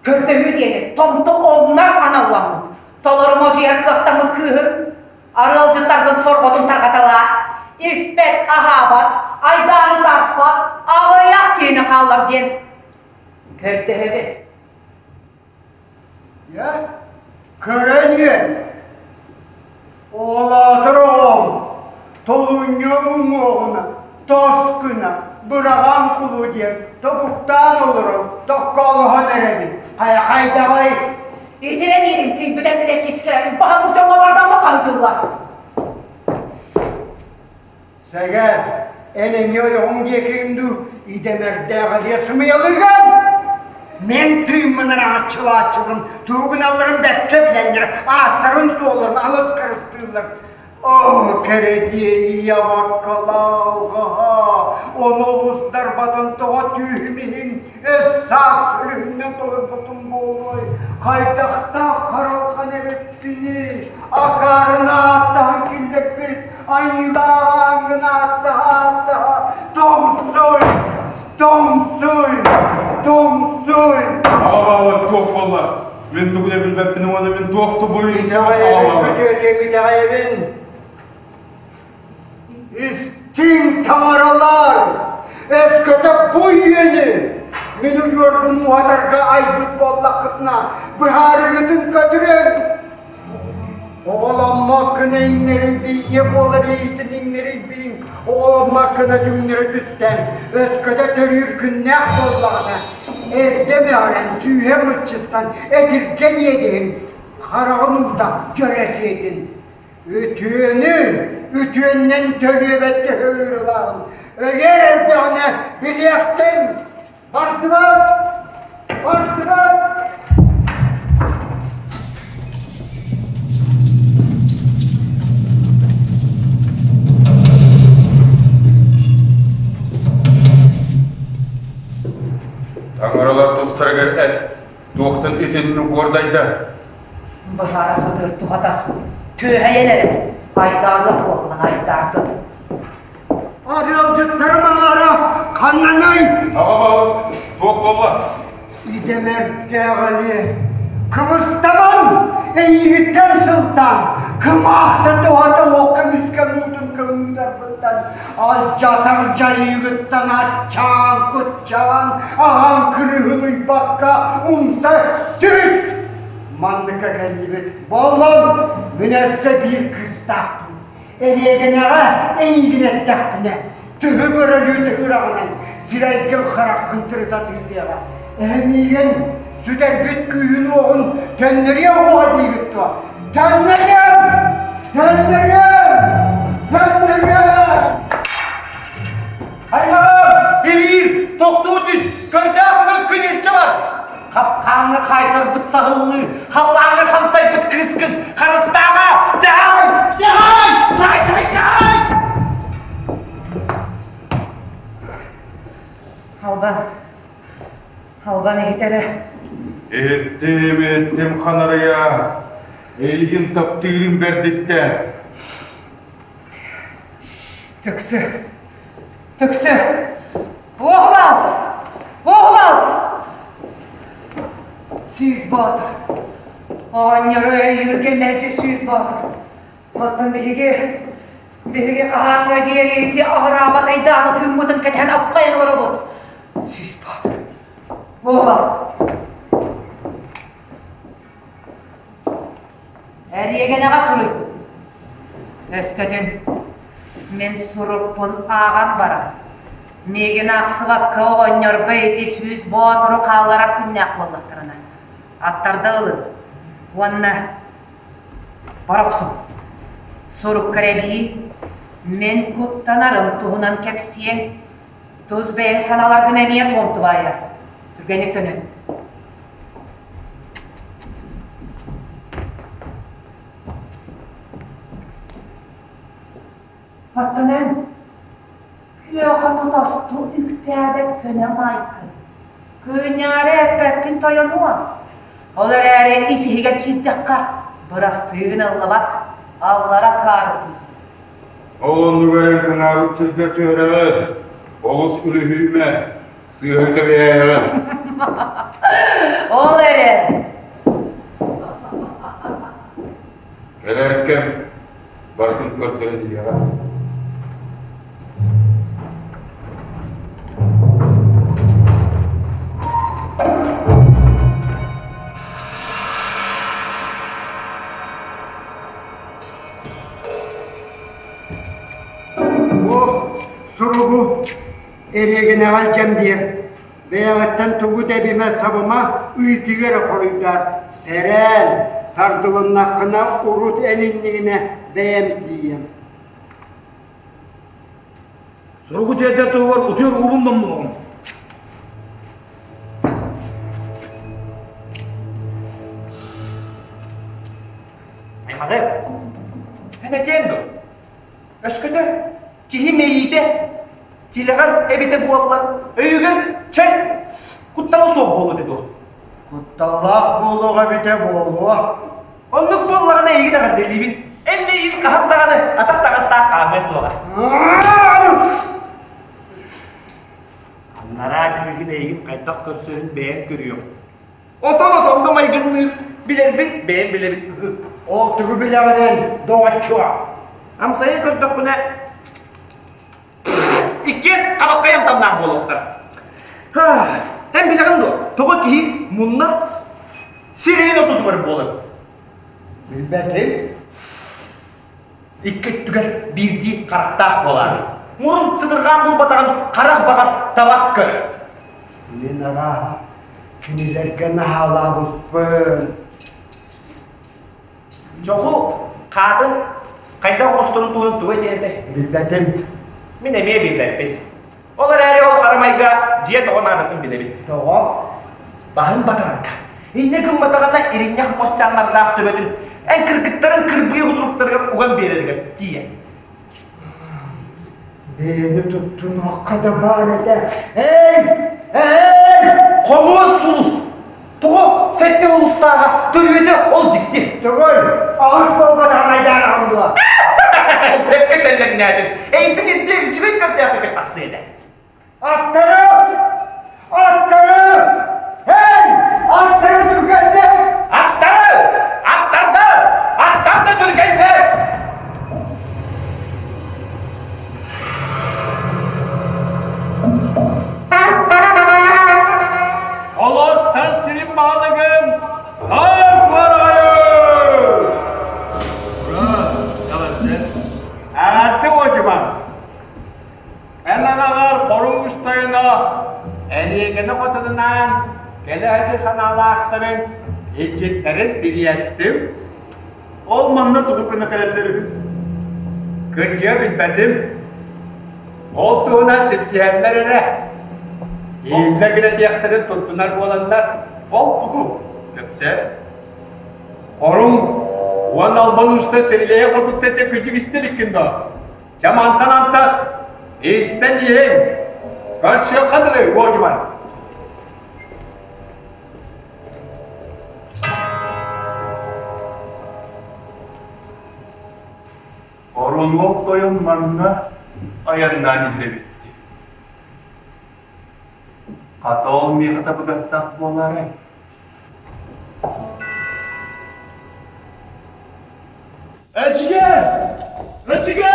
[SPEAKER 7] Көрдөһүү диэни томто оннар аналламмыт. Толору модьуйар кыахтаммыт кыыһы арыалдьыттаргын сорҕотун тарҕаталаа. Испэт, аһаабат, айдааны тарпат, аҕыйах киһини хааллар диэн көрдөһөбүн.
[SPEAKER 6] Дьэ, көрөн иһэн, оҕолоотор оҕом, толунньуом уҥуоҕуна, тос гына, быраҕан кулу диэн тобуктаан олорон токкоолоһон эрэбин. Хайа хайдаҕый?
[SPEAKER 7] Итирэн иирим тиийбитэ килэчискэлэрин баһылык дьоҥҥо бардамма хаһытыллар.
[SPEAKER 6] Сэгээр, эн эмиэ ойоҕуҥ диэкигин дуу, идэмэрдээҕэлиэ сымыйалыыгын? Мин тыыммын араҥаччылааччыларым тугу гыналларын бэркэ билэллэр, ааттарын-суолларын алыс харыстыыллар. Оо, кэрэ диэлийэ баккалаалҕаһа, ону олус дарбатан тоҕо түүһүм иһин өс-саас үлүһүннэн толорбутум буолуой, хайдахтаах харалхан эбиппиний, акаарына ааттаһан киллэрбит Айыылааҥҥын ааттаһа-ааттаһа тоҥсуй, тоҥсуй, тоҥсуй!
[SPEAKER 5] Аҕа баҕалар туох буолла? Мин тугу да билбэппин уонна мин туох да буруйум суох
[SPEAKER 6] Итэҕэйэбин, күтүөтүм, итэҕэйэбин. Истиҥ таҥаралар! Өскөтө бу үйэни мин удьуорбун уһатарга айбыт буоллаххытына, быһаарыгытын көтүрүҥ! Оҕоломмоккун иҥнэрийбин, ийэ буолар иитин иҥнэрийбин, оҕоломмоккуна түҥнэри түстэн, өскөтө төрүүр күннээх буоллаҕына, эрдэ мөҕүрэн, сүүһэ мыччыстан, этиргэн иэдэһин, хараҕын уута дьөрө сиэтин. Үтүөнү үтүөннэн төлүөбэт ыырылааҕын өлөр эрдэҕинэ билиэхтин! Бардыбыт! Бардыбыт!
[SPEAKER 5] Таҥаралар тустарыгар эт, туохтан итинник уордайда?
[SPEAKER 7] Быһаара сытыр туһата суох. Түөһэйэн эрэ, айдаарлах буоллан айдаардын.
[SPEAKER 6] Арыалдьыттарым аҥаара ханнаный?
[SPEAKER 5] Аҕа баһылык, туох буолла?
[SPEAKER 6] Идэмэрдээҕэли кыбыстабын эйигиттэн сылтаан кымаахта туһата уокка мүскэ муутун көҥүүтэрбиттэн алдьатар дьайыыгыттан аччаан куччаан аҕаҥ кырыһын уйбакка умса түс манныка кэллибит буоллун мин өссө биир кыыстаахпын Эриэгинэҕэ эйигин эттэхпинэ, тыһы бөрөлүү тыһыраҕынан сирэйгин-хараххын тырыта тыытыаҕа. Эһэ миигин сүтэрбит күүһүн-уоҕун төннөрүө уоҕа диигит дуо? Төннөрүөм! Төннөрүөм! Төннөрүөм!
[SPEAKER 11] Аймаҕым, илиир, тохтуу түс, көрдөөх бүгүн күн илдьэ бар!
[SPEAKER 10] Хапкааҥҥа хаайтарбыт саһыллыы, халлааҥҥа хантайбыт кыыскын харыстааҕа! Дьаһай! Дьаһай! Тай, тай, тай!
[SPEAKER 7] Албан, Албан иһит эрэ.
[SPEAKER 5] Иһиттим, иһиттим ханарыйа. Эйигин таптыырым бэрдиттэн.
[SPEAKER 7] Түксү, түксү! Уоһумал! Уоһумал! Сүүс боотур. Оҕонньору өйүүргэ мэлдьи сүүс боотур. Оттон биһиги, биһиги хаһааҥҥа диэри ити аһараабат айдааны тыыммытын кэтэһэн аппайан олоробут. Сүүс боотур. Уоһумал! Эриэгэнэҕэ суруйбут. Өскөтүн мин сурукпун ааҕан баран, миигин аахсыбакка оҕонньорго ити сүүс боотуру хаалларар күннээх буоллахтарына, аттарда ылын уонна бар охсуҥ. Суруккар эбии мин куттанарым туһунан кэпсиэҥ, тус бэйэҥ санааларгын эмиэ туомтубаайа. Түргэнник төнүн. Оттон эн күөҕэ тотосту үктээбэт көнө майгын. Кыынньаары эппэппин тойонуом. Ол эрээри ис-иһигэр киирдэххэ, бырастыы гыныллыбат, аллара акаарытый.
[SPEAKER 5] Ол оннугар эн кыҥаабыт сиргэр түһэрэҕин, олус үлүһүйүмэ, Сыыһа кэбиһээҕин.
[SPEAKER 7] Ол эрэн.
[SPEAKER 6] Эриэгинэҕэ илдьэн биэр. Бэйэҕиттэн тугу да эбимэ-сабыма, ыйытыыга эрэ хоруйдаар. Сэрэн, тардылыннаххына урут эн иннигинэ бэйэм тиийэм.
[SPEAKER 1] Суругу тиэрдэр туһугар утуйар уубун домнуоҕум.
[SPEAKER 11] Аймаҕы, эн этиэн дуо? Өскөтө киһи мэйиитэ тилэҕэр эбитэ буоллар, өйүгэр чөл куттала суох буолуо этэ дуо?
[SPEAKER 6] Кутталлаах буолуох эбитэ буолуо.
[SPEAKER 11] Оннук буоллаҕына эйигин эҕэрдэлиибин. Эн миигин хаһан даҕаны атах таҥастаах хаамыа суоҕа. Анараа кыыһын эйигин хайдах көрсөрүн бэйэҥ көрүөҥ. Отон отоҥҥо майгынныыр, билэрбин бэйэм билэбин.
[SPEAKER 6] Ол тугу билэҕинэн, доҕоччуо?
[SPEAKER 11] Амсайа көрдөхпүнэ, иккиэн хабаххай амтаннаах буолуохтар. Эн билэҕин дуо, тоҕо киһи мунна сирэйин ортотугар буолар?
[SPEAKER 6] Билбэтим.
[SPEAKER 11] Икки өттүгэр биирдии харахтаах буолаары. Мурун сытырҕаан булбатаҕын харах баҕас табах көрөр.
[SPEAKER 6] Мин арааһа кинилэргэ наһаалаабыппын.
[SPEAKER 11] Чоху хаатын хайдах оҥосторун туһунан тугу этиэн этэй?
[SPEAKER 6] Билбэтим.
[SPEAKER 11] Мин эмиэ билбэппин. Ол эрээри ол харамайга дьиэ тоҕо наадатын билэбин.
[SPEAKER 6] Тоҕо?
[SPEAKER 11] Баһын батарарга. Инньэ гымматаҕына иринньэх муосчааннардаах төбөтүн эн кыргыттарын кырбыйа кутуруктарыгар уган биэрэригэр тиийэр.
[SPEAKER 6] Бэйэни туттунуохха да баар этэ. Эй! Эй!
[SPEAKER 11] Хомуос сулус! Тоҕо сэттэ улустааҕа төрүөтэ ол дьикти.
[SPEAKER 6] Тоҕой, аҕыс буолбатаҕын айдаараҕын дуо?
[SPEAKER 11] Сөпкө сэллэҥнээтин. Эйитин ирдиэ үчүгэй көрдөөхүкэ тахсыа этэ.
[SPEAKER 6] Аттары! Аттары! Эй! Аттары түргэнник!
[SPEAKER 11] Аттары! Аттарды! Аттарды түргэнник!
[SPEAKER 9] Холостар сирин баалыгын таас барайы!
[SPEAKER 5] Ура! Эҕэрдэ!
[SPEAKER 9] Эҕэрдэ уодьуман! Эн аҕаҕар хоруҥ устайына Эриэгэни хотунунаан кэлэ сылдьа санаалаахтарын, илдьиттэрин тириэртим.
[SPEAKER 5] Ол манна тугу гына кэлэллэр үһү?
[SPEAKER 9] Кырдьыга билбэтим. Ол туһунан сипсиһэллэр эрэ. Ииллэ гынатыахтарын туттунар буоланнар.
[SPEAKER 5] Ол тугу? Кэпсээ.
[SPEAKER 9] Хоруҥ уон албан уста сирилэйэ курдук этэ кыдьык истэ иликкин дуо? Чэ мантан антах истэн иһиҥ. Көрсүөххэ дылы, уодьуман.
[SPEAKER 5] Оронуок тойон манна айаннаан иһэр эбит дии. Хата ол миэхэ табыгастаах буолаарай?
[SPEAKER 13] Эчигэ! Эчигэ!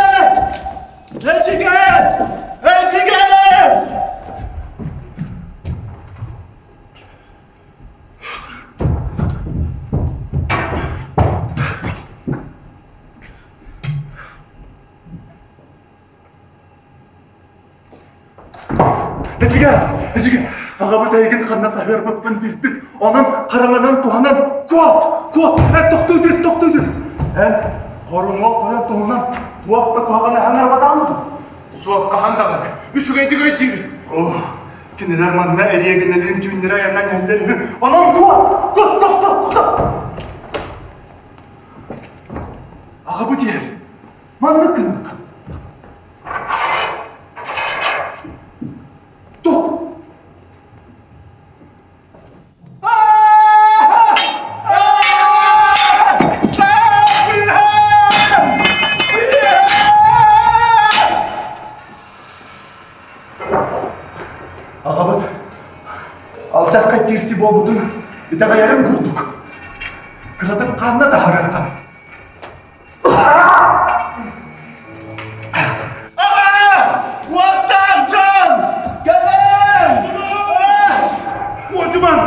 [SPEAKER 13] Эчигэ! Эчигэ!
[SPEAKER 5] Эчигэ! Эчигэ! Аҕабыт эйигин ханна саһыарбыппын билбит. Онон хараҥанан туһанан куот! Куот! Эн тохтуу түс, тохтуу түс! Эн хорунуол тойон туһунан туох да куһаҕаны аҥарбатаҕын дуу?
[SPEAKER 9] Суох хаһан даҕаны. Үчүгэйдик өйдүүбүн.
[SPEAKER 5] Оо, кинилэр манна эриэгинэлиин түүннэри айаннан иһэллэр үһү. Онон куот! Куот! Тохтоо! Тохтоо! Аҕабыт иһэр. Маннык гыныахха. Тут! Аҕабыт алдьархай киирси буолбутун итэҕэйэрин курдук кыратын ханна таһаарыахха
[SPEAKER 13] Уоттаах дьон! Кэлэн!
[SPEAKER 5] Уочуман!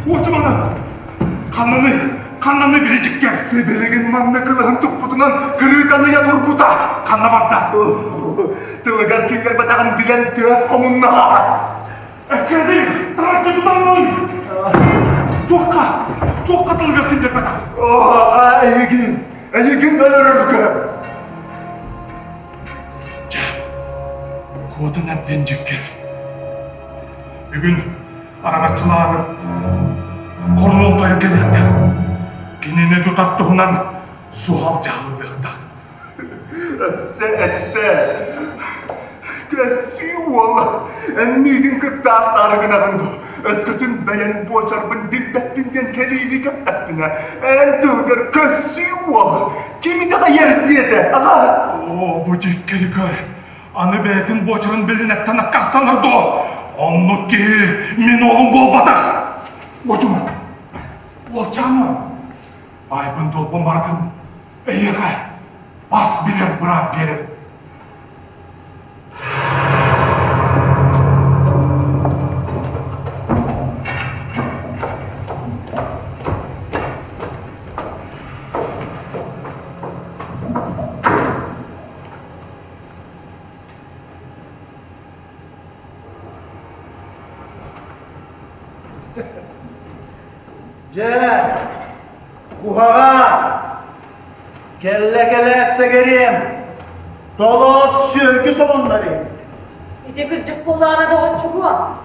[SPEAKER 5] Уочуман! Ханнаны? Ханнаны били дьиккэр? Сибилигин манна кылыһын туппутунан кырыытан ыйа турбута. Ханна барда? Тылыгар киллэрбэтэҕин билэн тыас хомуннаҕа.
[SPEAKER 2] Эккирэдий, тараччы тутаҥҥын! Туохха? Туохха тылыгар киллэрбэтэх?
[SPEAKER 5] Эйигин, эйигин өлөрөргө!
[SPEAKER 2] Чэ, куотун әбден дьиккэр. Бүгүн араҥаччылаары Хорнуол тойон кэлиэхтээх. Кинини тутар туһунан суһал дьаһаллыахтаах.
[SPEAKER 5] Өссө эттэ. Көссүү уола, эн миигин кытта ахсаары гынаҕын дуо? Өскөтүн бэйэн буочарбын билбэппин диэн кэлиини кэптэхпинэ, эн тылгар көссүү уола ким итэҕэйэр диэтэ, аҕа?
[SPEAKER 2] Оо, бу дьиккэри көр! Аны бэйэтин буочарын билинэттэн аккаастанар дуо? Оннук киһи мин уолум буолбатах! Уочума, уолчааным, баайбын-дуолбун барытын эйиэхэ бас билэр быраап биэрэбин.
[SPEAKER 13] Дьэ, куһаҕан, кэллэ кэлээт сэгэриэм, толоос сүөргү собоннор иһит.
[SPEAKER 8] Ити кырдьык буоллаҕына доҕоччугуо,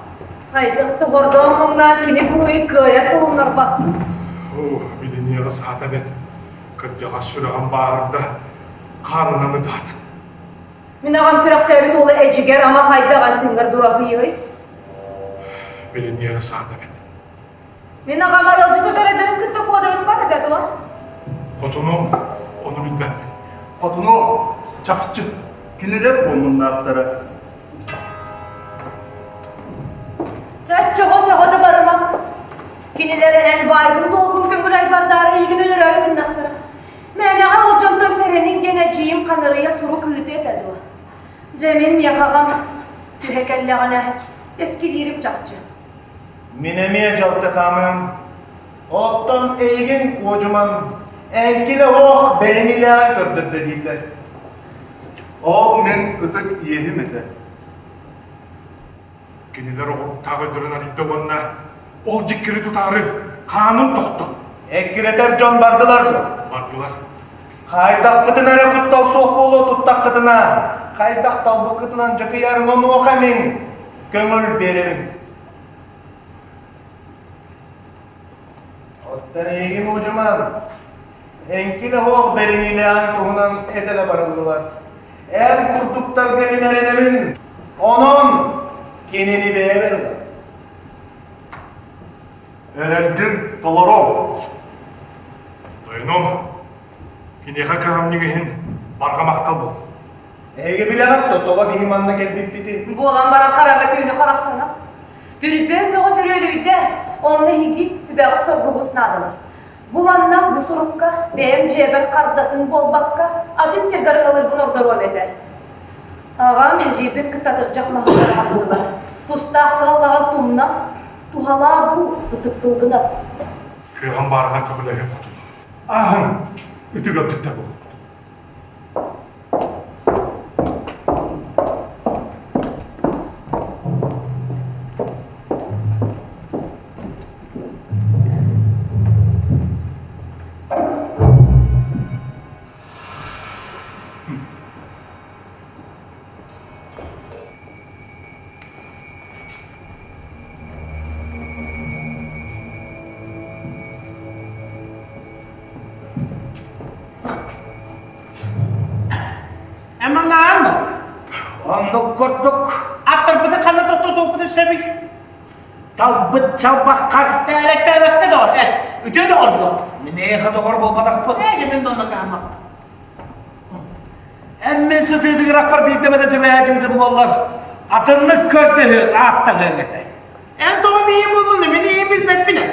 [SPEAKER 8] хайдах да хордоон муҥнаан кини буруйун кыайан булуннарбаппын.
[SPEAKER 2] Оо, билиниэҕи саата эбэт, кырдьаҕас сүрэҕим бааһырда, хаанынан ытаата.
[SPEAKER 8] Мин аҕам сүрэхтээбит уола эдьигэр ама хайдах антыҥҥар дураһыйыай?
[SPEAKER 2] Билиниэҕи саата эбэт.
[SPEAKER 8] Мин аҕам арыалдьыта дьоруойдарын кытта куодарыспат этэ дуо?
[SPEAKER 2] Хотуну ону билбэппин.
[SPEAKER 5] Хотуну чахчы кинилэр буомуннаахтара.
[SPEAKER 8] Чаччоҕо сөҕө да барыма. Кинилэр эн баайгын долгун көҥүл айбардаары эйигин өлөрөөрү гыннахтара. Мээнэҕэ ол дьонтон сэрэниҥ диэн эдьиийим ханарыйа сурук ыытыа этэ дуо? Дьэ мин миэхэ аҕам түһэ кэллэҕинэ тэскилиирим чахчы.
[SPEAKER 13] Мин эмиэ дьалтаханым. Оттон эйигин уодьуман эҥкилэ оһох бэриниилээҕин көрдөрдө дииллэр.
[SPEAKER 5] Ол мин ытык иэһим этэ.
[SPEAKER 2] Кинилэр оҕуруктаах өйдөрүн арыйда уонна ол дьиккири тутаары хааным тохто.
[SPEAKER 13] Эккирэтэр дьон бардылар дуо?
[SPEAKER 2] Бардылар.
[SPEAKER 13] Хайдахпытын эрэ куттал суох буолуо туттаххытына, хайдах талбыккытынан дьакыйарыҥ онуоха мин көҥүл биэрэбин. Оттон эйигин удьуман, эҥкилэ оһох бэриниилээҕин туһунан этэ да барыллыбат. Эн курдуктарга мин эрэнэбин, онон кинини бэйэбэр ылар.
[SPEAKER 5] Эрэлгин толоруом.
[SPEAKER 2] Тойонум, киниэхэ кыһамньыҥ иһин барҕа махтал буол.
[SPEAKER 13] Эһиги билэҕит да тоҕо биһи манна кэлбиппитин?
[SPEAKER 8] Буолан баран хараҥа түүнү харахтана. Түрбүөн бөҕө төрүөлүйдэ, онно эһиги сүбэҕит соргубут наадалар. Бу манна, бу сурукка бэйэм дьиэбэр хардатын буолбакка, атын сиргэ ылырбын ордоруом этэ. Аҕам эдьиийбин кытта атырдьах маһыгар астылар. Тустаах кыһалҕаҕын тумна, туһалаа дуу, ытыктылгын ат.
[SPEAKER 2] Кыаҕым баарынан көмөлөһүөм хотун. Ааһыҥ, ытык ыалдьыттар буолуохпут.
[SPEAKER 10] Эманаан!
[SPEAKER 1] Оннук курдук.
[SPEAKER 10] Аттарбытын ханна тохтотуохпутун сөбүй?
[SPEAKER 1] Талбыт чалбаххар.
[SPEAKER 10] Тээрэттээбэккэ доҕор, эт, үтүө доҕор буол.
[SPEAKER 1] Мин эйиэхэ доҕор буолбатахпын.
[SPEAKER 10] Ээ, мин да онно кыһаммаппын.
[SPEAKER 1] Эн мин сытыытыгырахпар биирдэ эмэтэ түбэһээччибитим буоллар, атыннык көрдөһүөҥ, ааттаһыаҥ этэ.
[SPEAKER 10] Эн тоҕо миигин буллун, мин эйигин билбэппин ээ.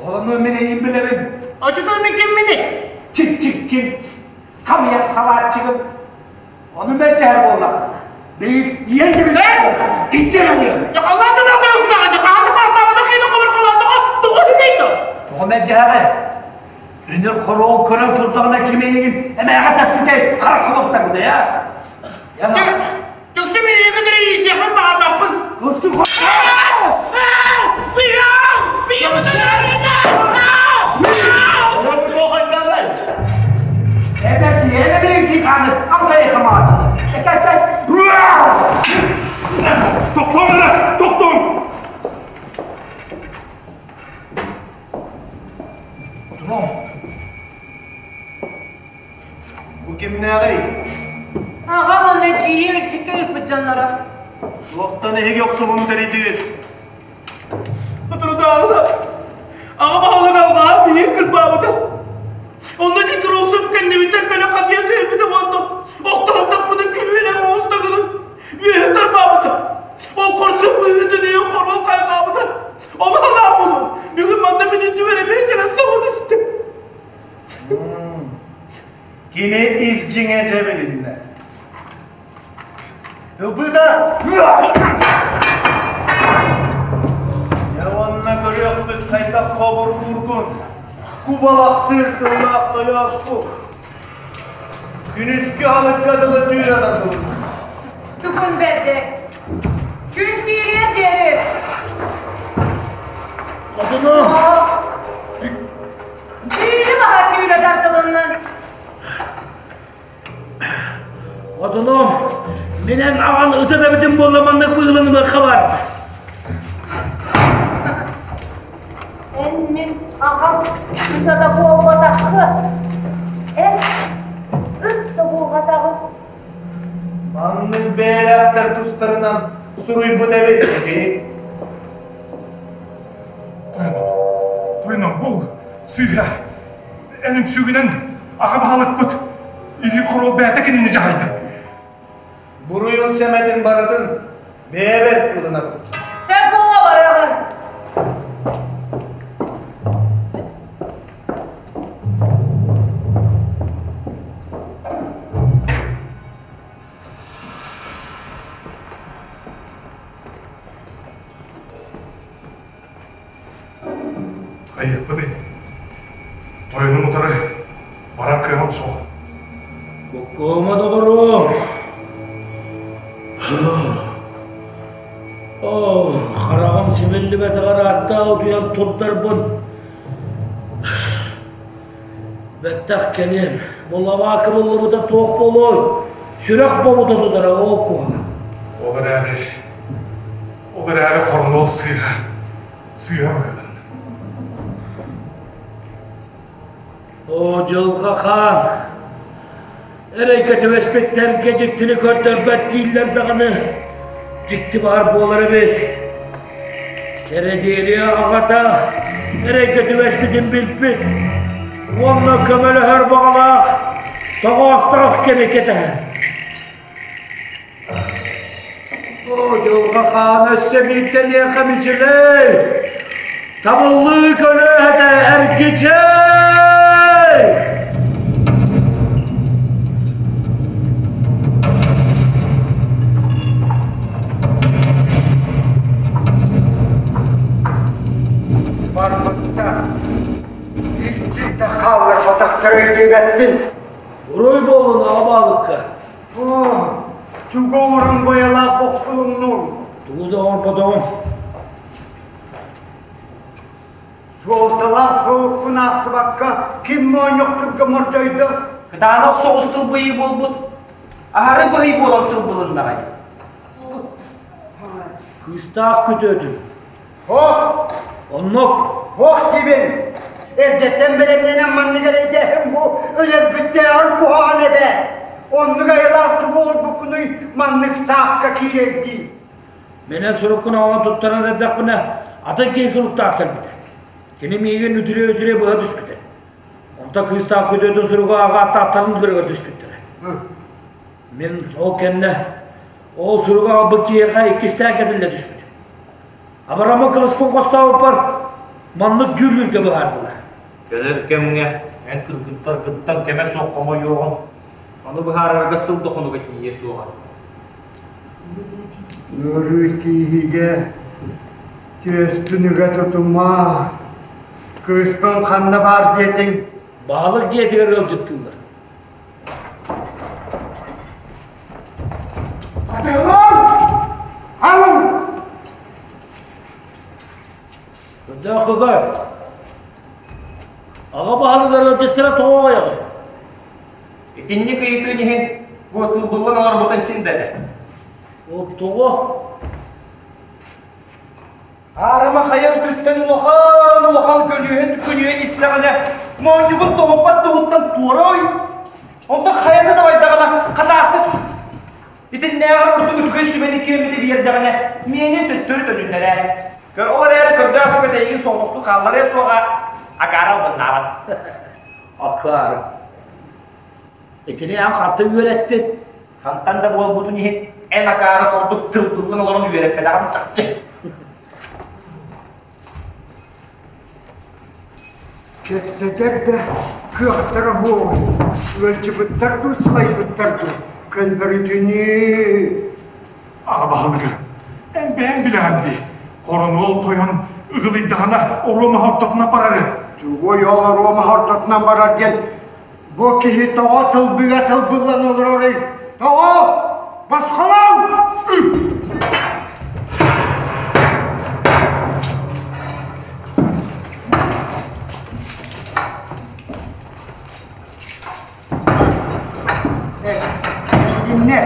[SPEAKER 1] Ону мин эйигин билэбин.
[SPEAKER 10] Оччотугар мин кимминий?
[SPEAKER 1] Чиччиккин, хамыйах салааччыгын. Ону мэлдьэһэр буоллаххына, биир ийэҥ да билбэт итиэн
[SPEAKER 10] Дьэ халлаан да лаатаҕыснаҕа, дьэ хаһан да хаартаабатах киһи хабыр халаатаҕа тоҕо үһүнэй то?
[SPEAKER 1] Тоҕо мэлдьэһэҕин? Үнүр хоруол көрөн турдаҕына ким эйигин эмээҕэ тэппитэй, харах хобохтарбытай, а?
[SPEAKER 10] Түксү миигин кытары иисиэхпин баҕарбаппын.
[SPEAKER 1] Көстү
[SPEAKER 2] Тохтоон эрэ! Тохтоон!
[SPEAKER 13] Бу кимнээҕий?
[SPEAKER 8] Аҕам уонна эдьиийим илдьиккэ ыыппыт дьонноро.
[SPEAKER 13] Туохтан эһиги охсуһууну тэрийдигит?
[SPEAKER 10] Соторутааҕыта аҕам аһылык алҕаан миигин кырбаабыта. Онно ити туруусук кэннибиттэн кэлэ хатыйан түһэрбитэ уонна охтоһон таппытын күлүөнэн оҥостогунун үөһэ тарбаабыта. Ол хорсун быһыытын үйэн хоруол хайҕаабыта. Ону санаан буолуо, бүгүн манна мин үрдүбэр эмиэ кэлэн саба түстэ.
[SPEAKER 13] Кини ис дьиҥэ дьэ билиннэ. Ылбыта! Дьэ уонна көрүөхпүт хайдах хобургуургун, кубалахсыыр тыллаах тойооску. Күнүскү аһылыкка дылы түүр ататыбыт.
[SPEAKER 8] Тугун бэрдэ. Күн киириэр диэри.
[SPEAKER 1] Хотуну!
[SPEAKER 8] Түүнү баһа түүрэ тардылыннын.
[SPEAKER 1] Хотунум, минэн аҕан ытын эбитим буолла маннык быылынымыахха бар.
[SPEAKER 8] Эн мин аҕам ыта да буолбатаххы. Эн ыт собуоҕатаҕын.
[SPEAKER 13] Маннык бэйэлээхтэр тустарынан суруйбут эбит эдьиий.
[SPEAKER 2] Тойоном, тойоном, бу сыыһа. Эн үҥсүүгүнэн аҕа баһылыкпыт илии хоруол бэйэтэ кинини дьаһайда.
[SPEAKER 13] Буруйун сэмэтин барытын бэйэбэр ылынабын.
[SPEAKER 8] Сөп буолуо барыаҕыҥ.
[SPEAKER 2] Хайыахпыный? Тойонун утары барар кыаҕым суох.
[SPEAKER 1] Буккуома доҕоруом! Оо, хараҕым симиллибэтэҕэр ааттаах утуйан турдарбын. Бэттэх кэлиэм. Бу лабаа кыбыллыбыта туох буолуой? Сүрэх бобута тутара ол куһаҕан.
[SPEAKER 2] Ол эрээри, ол эрээри хорнуол сыыһа, сыыһа быһыыланна.
[SPEAKER 1] Оо, дьылҕа хаан! Эрэйгэ түбэспиттэргэ дьиктини көрдөрбөт дииллэр даҕаны, дьикти баар буолар эбит. Кэрэдиэлийэ аҕата эрэйгэ түбэспитин билбит уонна көмөлөһөр баҕалаах тоҕоостоох кэми кэтэһэр. Оо, дьылҕа хаан өссө биирдэ миэхэ мичилэй! Табыллыы көлүөһэтэ эргичэй!
[SPEAKER 6] Барбыттар. Икки да хаалларбатахтара өйдөөбөппүн.
[SPEAKER 1] Уруй буоллун аҕа баалыкка.
[SPEAKER 6] Тугу оҥорон байалаах бохсулуннуҥ?
[SPEAKER 1] Тугу да оҥорботоҕум.
[SPEAKER 6] Суолталаах суолуккун аахсыбакка ким моонньохтурга мордьойдо?
[SPEAKER 11] Кытаанах соҕус тылбыйыы буолбут. Аһары быһый буолан тылбылыннаҕай.
[SPEAKER 1] Кыыстаах күтүөтүм.
[SPEAKER 6] Ох!
[SPEAKER 1] Оннук.
[SPEAKER 6] Ох диибин! Эрдэттэн бэлэмнэнэн маннык эрэйдээһин бу өлөрбүттээҕэр куһаҕан эбээ! Оннук айылаах тугу оҥорбуккунуй маннык саакка киирэрдии?
[SPEAKER 1] Менен суруккун оҥорон туттаран эрдэхпинэ, атын киһи суруктаах кэлбитэ. Кини миигин үтүрүө-үтүрүө быһа түспүтэ. Онтон кыыстаах күтүөтүн суругу ааҕа аттааттарын дөрөгөр түспүттэрэ. Мин ол кэннэ ол суругу аҕалбыт киһиэхэ иккистээн кэтиллэ түспүтүм. Абарама кылыспын хостообуппар маннык дьүүллүүргэ быһаардылар.
[SPEAKER 11] Кэлэр кэмҥэ эн кыргыттаргыттан кэмэ суох хомойуоҕуҥ. Ону быһаарарга сыл да хонуга тиийиэ суоҕа.
[SPEAKER 6] Ыарыы тииһигэ түөспүн ыга тутума. Кыыспын ханна баар диэтиҥ?
[SPEAKER 1] Баһылык дьиэтигэр ыалдьыттыыллар.
[SPEAKER 6] Атыылаан! Алын!
[SPEAKER 1] Көрдөөх көгөр. Аҕа баһылыгар ыалдьыттара тоҕо аҕыйаҕый?
[SPEAKER 11] Итинник ыйытыын иһин бу тылбыллан олорбутун син да этэ.
[SPEAKER 1] Ол тоҕо?
[SPEAKER 11] Аарыма хайа үрдүттэн улахан-улахан көлүөһэ түкүнүйэн истэҕинэ, моонньугун тоһуппат туһуттан туора ой. Онтон хайаны дабайдаҕына хатааста түс. Итиннээҕэр ордук үчүгэй сүбэни киэммити биэрдэҕинэ, миэнин төттөрү төнүннэрээ. Көр, ол эрээри көрдөөх сүбэтэ эйигин соҕотохтуу хаалларыа суоҕа, акаары албыннаабат.
[SPEAKER 1] Акаары. Итини эн хантан үөрэттин?
[SPEAKER 11] Хантан да буолбутун иһин эн акаары курдук тылбыллан олорон үөрэппэтэҕим чахчы.
[SPEAKER 6] Кэпсэтэр да кыахтара суоҕун, ыалдьыбыттар дуу, сылайбыттар дуу, көлбөрүтүнүү.
[SPEAKER 2] Аҕа баһылыга, эн бэйэҥ билэҕин дии, хоронуол тойон ыгылыйдаҕына оруо ортотунан барарын.
[SPEAKER 6] Тугуй ол оруо ортотунан барар диэн Бу киһи тоҕо тылбыга тылбыллан олорорый? Тоҕо? Босхолоҥ! Итиннэ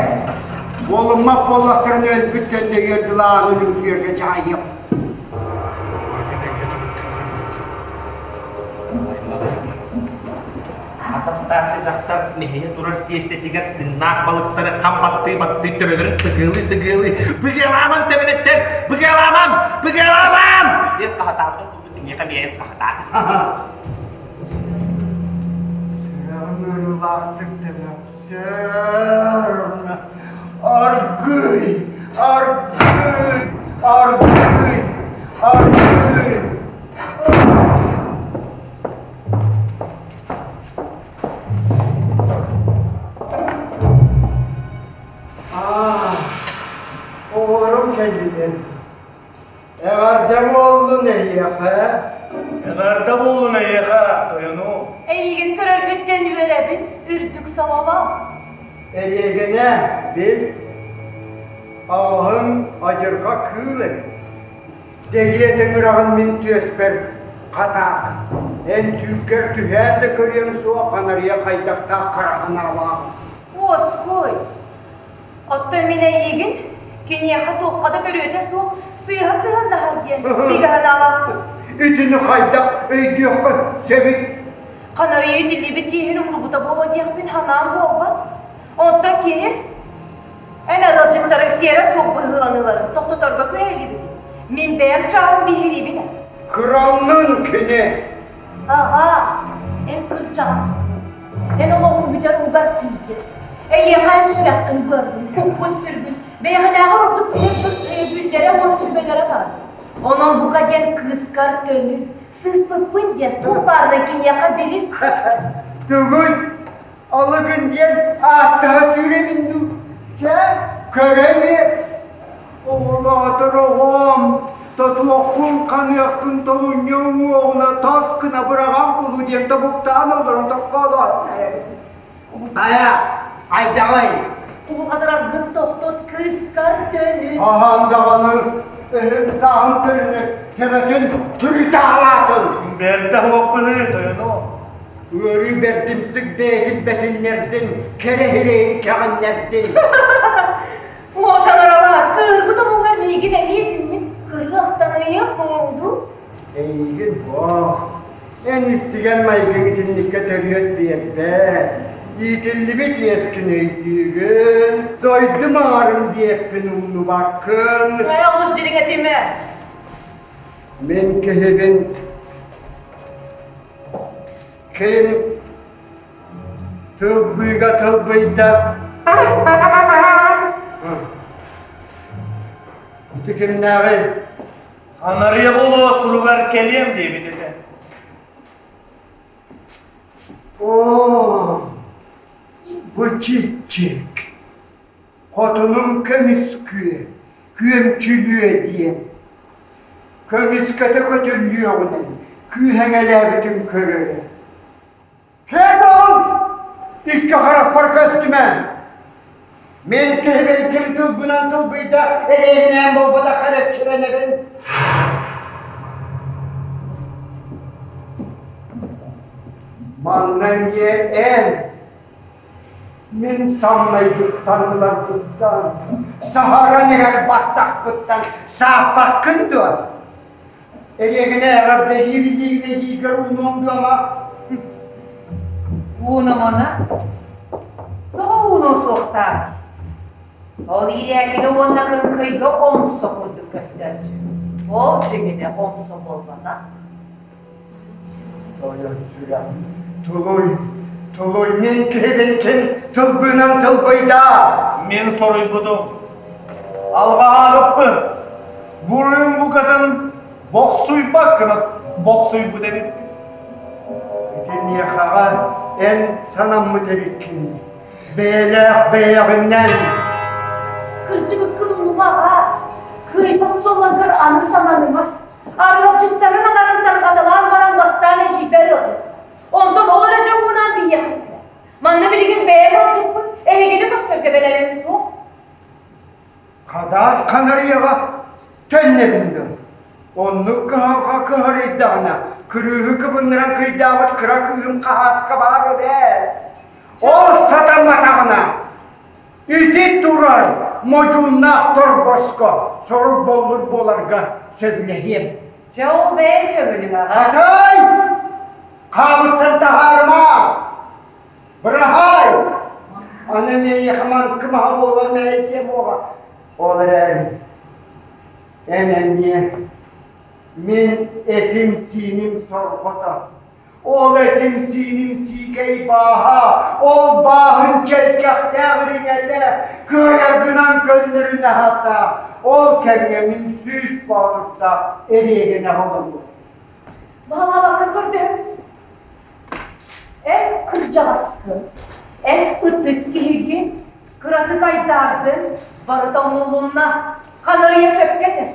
[SPEAKER 6] буолуммат буоллахтарына өлбүт дэннэгэр дылааны үҥкүөргэ дьаһайыам.
[SPEAKER 11] Ас астааччы дьахтар мэһийэ турар тиэстэтигэр тыыннаах балыктары хам баттыы-баттыы төбөлөрүн тыгыалыы-тыгыалыы «Быгыалааман тэбэнэттэр! Быгыалааман! Быгыалааман!» диэн хаһытаабытын курдук киниэхэ биэрэн хаһытаата.
[SPEAKER 6] Сүрэҕим ыарыылаахтык тэнэпсэр. Аргыый! Аргыый! Аргыый! Аргыый! Аа, оҕолорум кэллилэр дии. Эҕэрдэ буоллун эһиэхэ.
[SPEAKER 13] Эҕэрдэ буоллун эйиэхэ, тойонум.
[SPEAKER 8] Эйигин көрөрбүттэн үөрэбин, үрдүк сололоох.
[SPEAKER 6] Эриэгэнэ, бил, аҕаһыҥ адьырҕа кыыл эбит. Дэгиэ тыҥыраҕын мин түөспэр хатаата. Эн түүккэр түһээн да көрүөм суох анарыйа хайдахтаах хараҕынаалаах.
[SPEAKER 8] Уоскуй. Оттон мин эйиигин киниэхэ туохха да төрүөтэ суох сыыһа сыһыаннаһар диэн бигэ санаалаахпын.
[SPEAKER 6] Итини хайдах өйдүөххэ сөбүй?
[SPEAKER 8] Ханарыйа итиллибит иэһин умнубута буолуо диэхпин санаам буолбат. Оттон кини Эн арыалдьыттарыҥ сиэрэ суох быһыыланыыларын тохтоторго күһэллибитин мин бэйэм чааһым биһириибин ээ.
[SPEAKER 6] Кырамнын кини!
[SPEAKER 8] Аҕаа, эн кырдьаҕас. Эн олоҕуҥ бүтэр угар тиийдэ. Эйиэхэ эн сүрэххин быаргын, куккун-сүргүн, бэйэҕинээҕэр ордук билэр дьон өйөбүллэрэ уонна сүбэлэрэ наада. Онон бука диэн кыыскар төнүн, сыыспыппын диэн туох баарынан киниэхэ билин.
[SPEAKER 6] Тугуй? Алыгын диэн ааттаһа сүүрэбин дуу? Чэ, көрө Оҕолоотор оҕом, тотуохпун, ханыахпын толунньа уҥуоҕуна тас гына быраҕан кулу диэн тобуктаан олорон токкоолоон эрэбин. Хайа, хайдаҕый?
[SPEAKER 8] Кубулҕатыраргын тохтот, кыыскар төнүн.
[SPEAKER 6] Хаһан даҕаны өһүм сааһым көрүнэ төбөтүн түрүтэ алаатын.
[SPEAKER 13] Бэрдэх олохпунуй, тойонуом.
[SPEAKER 6] Ыарыы бэрдимсик бэйэтин бэтиннэрдин, кэрэ сирэйин кэҕиннэрдин.
[SPEAKER 8] Уоталаралар, кыырбыт омугар миигин эмиэ итинник кырыахтаныйыах муҥуҥ дуу?
[SPEAKER 6] Эйигин ох, эн истигэн майгыҥ итинниккэ төрүөт биэрбэт. Иитиллибит иэскин өйдүүгүн, дойдум аҥарын диэппин умнубаккын.
[SPEAKER 8] Ээ, олус дириҥэтимэ.
[SPEAKER 6] Мин киһибин Ким тылбыыга тылбыйда? Ити кимнээҕий?
[SPEAKER 13] Ханарыйа буолуо суругар кэлиэм диэбит этэ.
[SPEAKER 6] Оо, бу чиччик. Хотунум көмүскүө, күөмчүлүө диэн. Көмүскэтэ көтүллүөҕүнэн күүһэҥэлээбитин көрөрө. Икки харахпар көстүмэ! Мин киһибин ким тылбынан тылбыйда эриэгинээн буолбатах эрэччилэнэбин. Манна эмиэ эн мин самнайбыт санныларбыттан, саһаран иһэр баттахпыттан сааппаккын дуо? Эриэгинэ эҕэрдэлиир илиигин эдиигэр уунуом дуома?
[SPEAKER 7] Уунумуна? Тоҕо уунуо суохтааҕый? Ол иирээкигэ уонна кыҥкыйга омсо курдук көстөөччү. Ол дьиҥинэ омсо буолбатах.
[SPEAKER 6] Тойон сүрэх, тулуй, тулуй, мин киһибин ким тылбыынан тылбыйда?
[SPEAKER 13] Мин соруйбутум. Алҕаһаабыппын. Буруйум букатын бохсуйбат гына бохсуйбут эбиппин.
[SPEAKER 6] Итиниэхэҕэ эн санаммыт эбиккин дии. Бэйэлээх бэйэҕинэн.
[SPEAKER 8] Кырдьыбыккын умнумаҕа, кыайбат суолларгар аны сананыма. Арыалдьыттарын анарын тарҕаталаан баран бастаан эдьиийбэр ыалдьытта. Онтон ол эрэ дьоммунаан биһиэхэ кэлэр. Манна билигин бэйэм ыалдьыппын, эһигини көрсөргө бэлэмим суох.
[SPEAKER 6] Хадаар ханарыйаҕа төннөбүн дуу? Оннук кыһалҕа кыһарыйдаҕына, кырыыһы кыбыннаран кыйдаабыт кыра кыыһым хаһааска баар эбээт. Ол сатамматаҕына, ити турар модьууннаах торбоско сорук боллур буоларга сөбүлэһиэм.
[SPEAKER 7] Дьэ ол бэйэҥ көҥүлүҥ аҕа.
[SPEAKER 6] Хатай! Хаабыттан таһаарыма! Быраһаай! Аны миэхэ маҥкы маһа буолан мэһэйдиэ буола. Ол эрээри эн эмиэ мин этим-сииним сорҕото. Ол этим-сииним сиикэй бааһа, ол бааһын чэлкэхтээх ириҥэтэ кыайаргынан көннөрүнэ аһата. Ол кэмҥэ мин сүүс боотурдаах эриэгинэ олоруом.
[SPEAKER 8] Баһылаабаккын көрдөһүм. Эн кырдьаҕаскын, эн ытык киһигин, кыратык айдаардын, барыта умнуллунна, ханарыйа сөпкө этэр.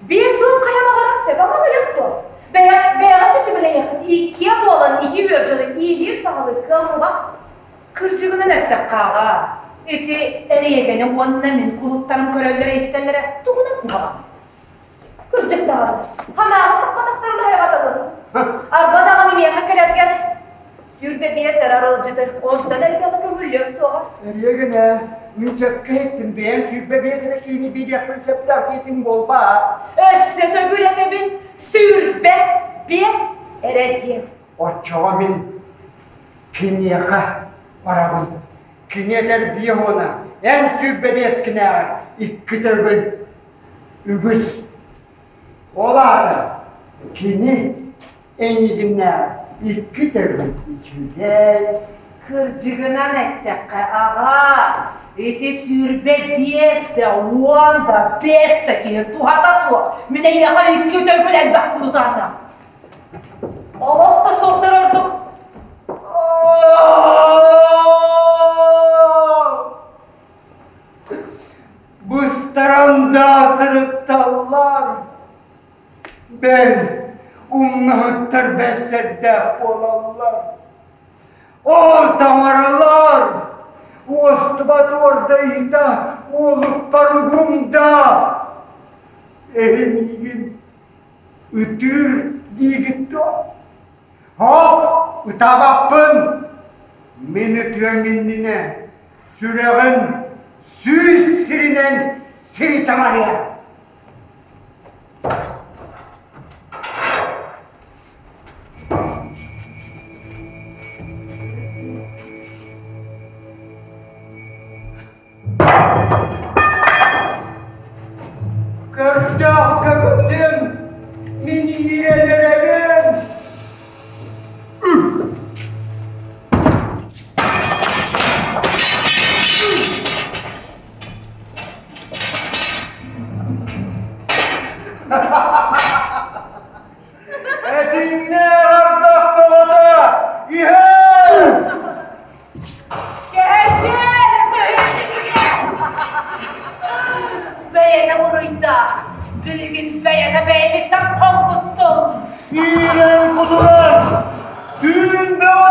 [SPEAKER 8] 50 хайа баҕарар сөп амалыйах дуо? Бэйэҕит да сүбэлэһиэххит, иккиэ буолан ити үөр дьону иилиир-саҕалыыр кыаллыбат.
[SPEAKER 7] Кырдьыгынан эттэххэ аҕаа, ити эриэгэни уонна мин кулуттарым көрөллөрө-истэллэрэ тугунан куһаҕан?
[SPEAKER 8] Кырдьык даҕаны, ханаҕын таппатахтарын аһыйбатылар. Арба даҕаны миэхэ кэлэргэр 25 эрэ арылдьыты, онтон элбэҕи көҥүллүөм суоҕа.
[SPEAKER 6] Эриэгинэ, мин сөпкө иһиттим, бэйэм 25 эрэ киһини биэриэхпин сөптөөх диэтим буолбаат?
[SPEAKER 8] Өссө төгүл эсэбин 25 эрэ диэн.
[SPEAKER 6] Оччоҕо мин киниэхэ барабын. Кини этэр биэ уона, эн 25 кинээҕэр икки төгүл Үгүс. Ол аата кини эйигиннээҕэр икки төгүл үчүгэй.
[SPEAKER 7] Кырдьыгынан эттэххэ, аҕаа, ити 25 да, 15 да киһи туһата суох. Мин эйиэхэ икки төгүл элбэх кулутаатам.
[SPEAKER 8] Олох да суохтар ордук.
[SPEAKER 6] Быстаран да сырытталлар, бэл, умнаһыттар бэссэрдээх буолаллар. Ол таҥаралар уостубат уордайыыта уолукпар угуҥ да, эһи миигин ытыыр диигит дуо? Хоп, ытаабаппын! Мин ытыам иннинэ сүрэҕин сүүс сиринэн сири таҥарыа. Көрдөөх көбүтүм, мин иирэн эрэбин.
[SPEAKER 13] Этиҥнээх ардах тоҕото иһэр!
[SPEAKER 8] Кэһэйдиэн өсөһүннүгэ!
[SPEAKER 7] Бэйэтэ буруйдаах, билигин бэйэтэ бэйэтиттэн холкуттун.
[SPEAKER 13] Иирэн кутуран, түүн бөҕө!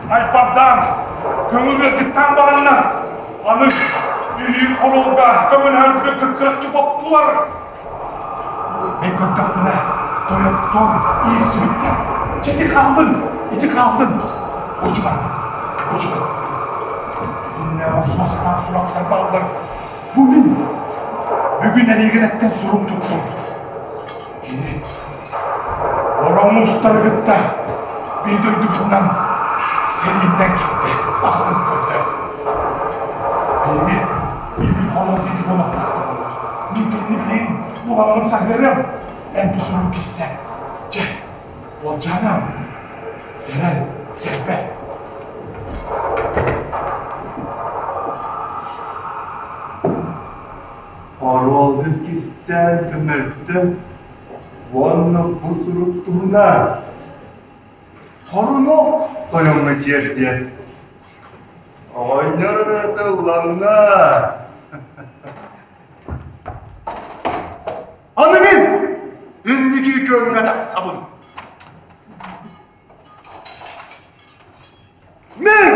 [SPEAKER 2] Айбардаан, көҥүл ыалдьыттаан бараннар, аны илии хоруолга көмөлөһөргө кыккыраччы боптулар. Мен көрдөхпүнэ, тойоттор иирсибиттэр. Чэ ити хааллын, ити хааллын. Одьулан, одьулан. Итиннээҕи суостаах сурахтар бааллар. Бу мин бүгүн эриигинэттэн сурук туттум. Кини Оромуустары кытта биир дойдубутунан сэрииттэн киирдэ, аҕатын көрдө. Биһиги биир холон диэки буолуохтаахтар. Мин кинини билигин буламмын саһыарыам, эн бу суругу кистэ. Чэ, уолчаанам, сэрэн, сэрбэ.
[SPEAKER 5] Хоруолга кистээн көмөлтө уонна бу сурук туһунан Хорунок тойоҥҥо сиэрдиэ. Оҕонньор ырыата ылланна. Аны мин инники күөҥҥэ тахсабын. Мин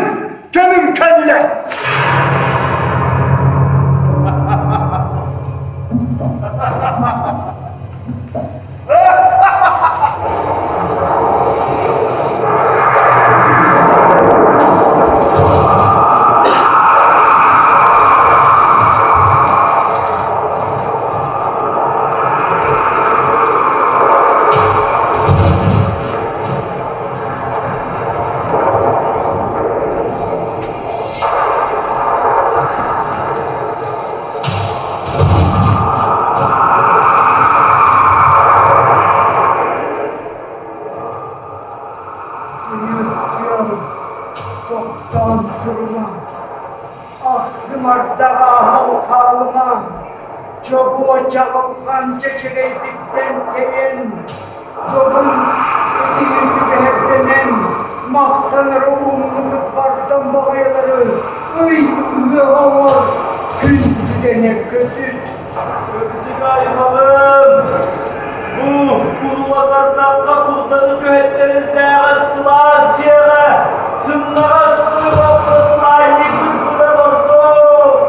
[SPEAKER 5] кэмим кэллэ!
[SPEAKER 3] Тохтоон турума, ахсым ардаҕа аһал хаалыма, чобуо чаҕылҕан чэчэгэйбиттэн тэйэн, Добун сири түгэһэрдэнэн, махтанары умнубут бардам баҕайылары ый ыһыаҕа оҥор, күн күдэнэ көтүт.
[SPEAKER 13] Кырдьык аймаҕым, бу кулуба сардахха курдары түһэттэрэрдээҕэр сылаас дьиэҕэ сымнаҕас сыыһа сылаанньыйбыт быдан ордук.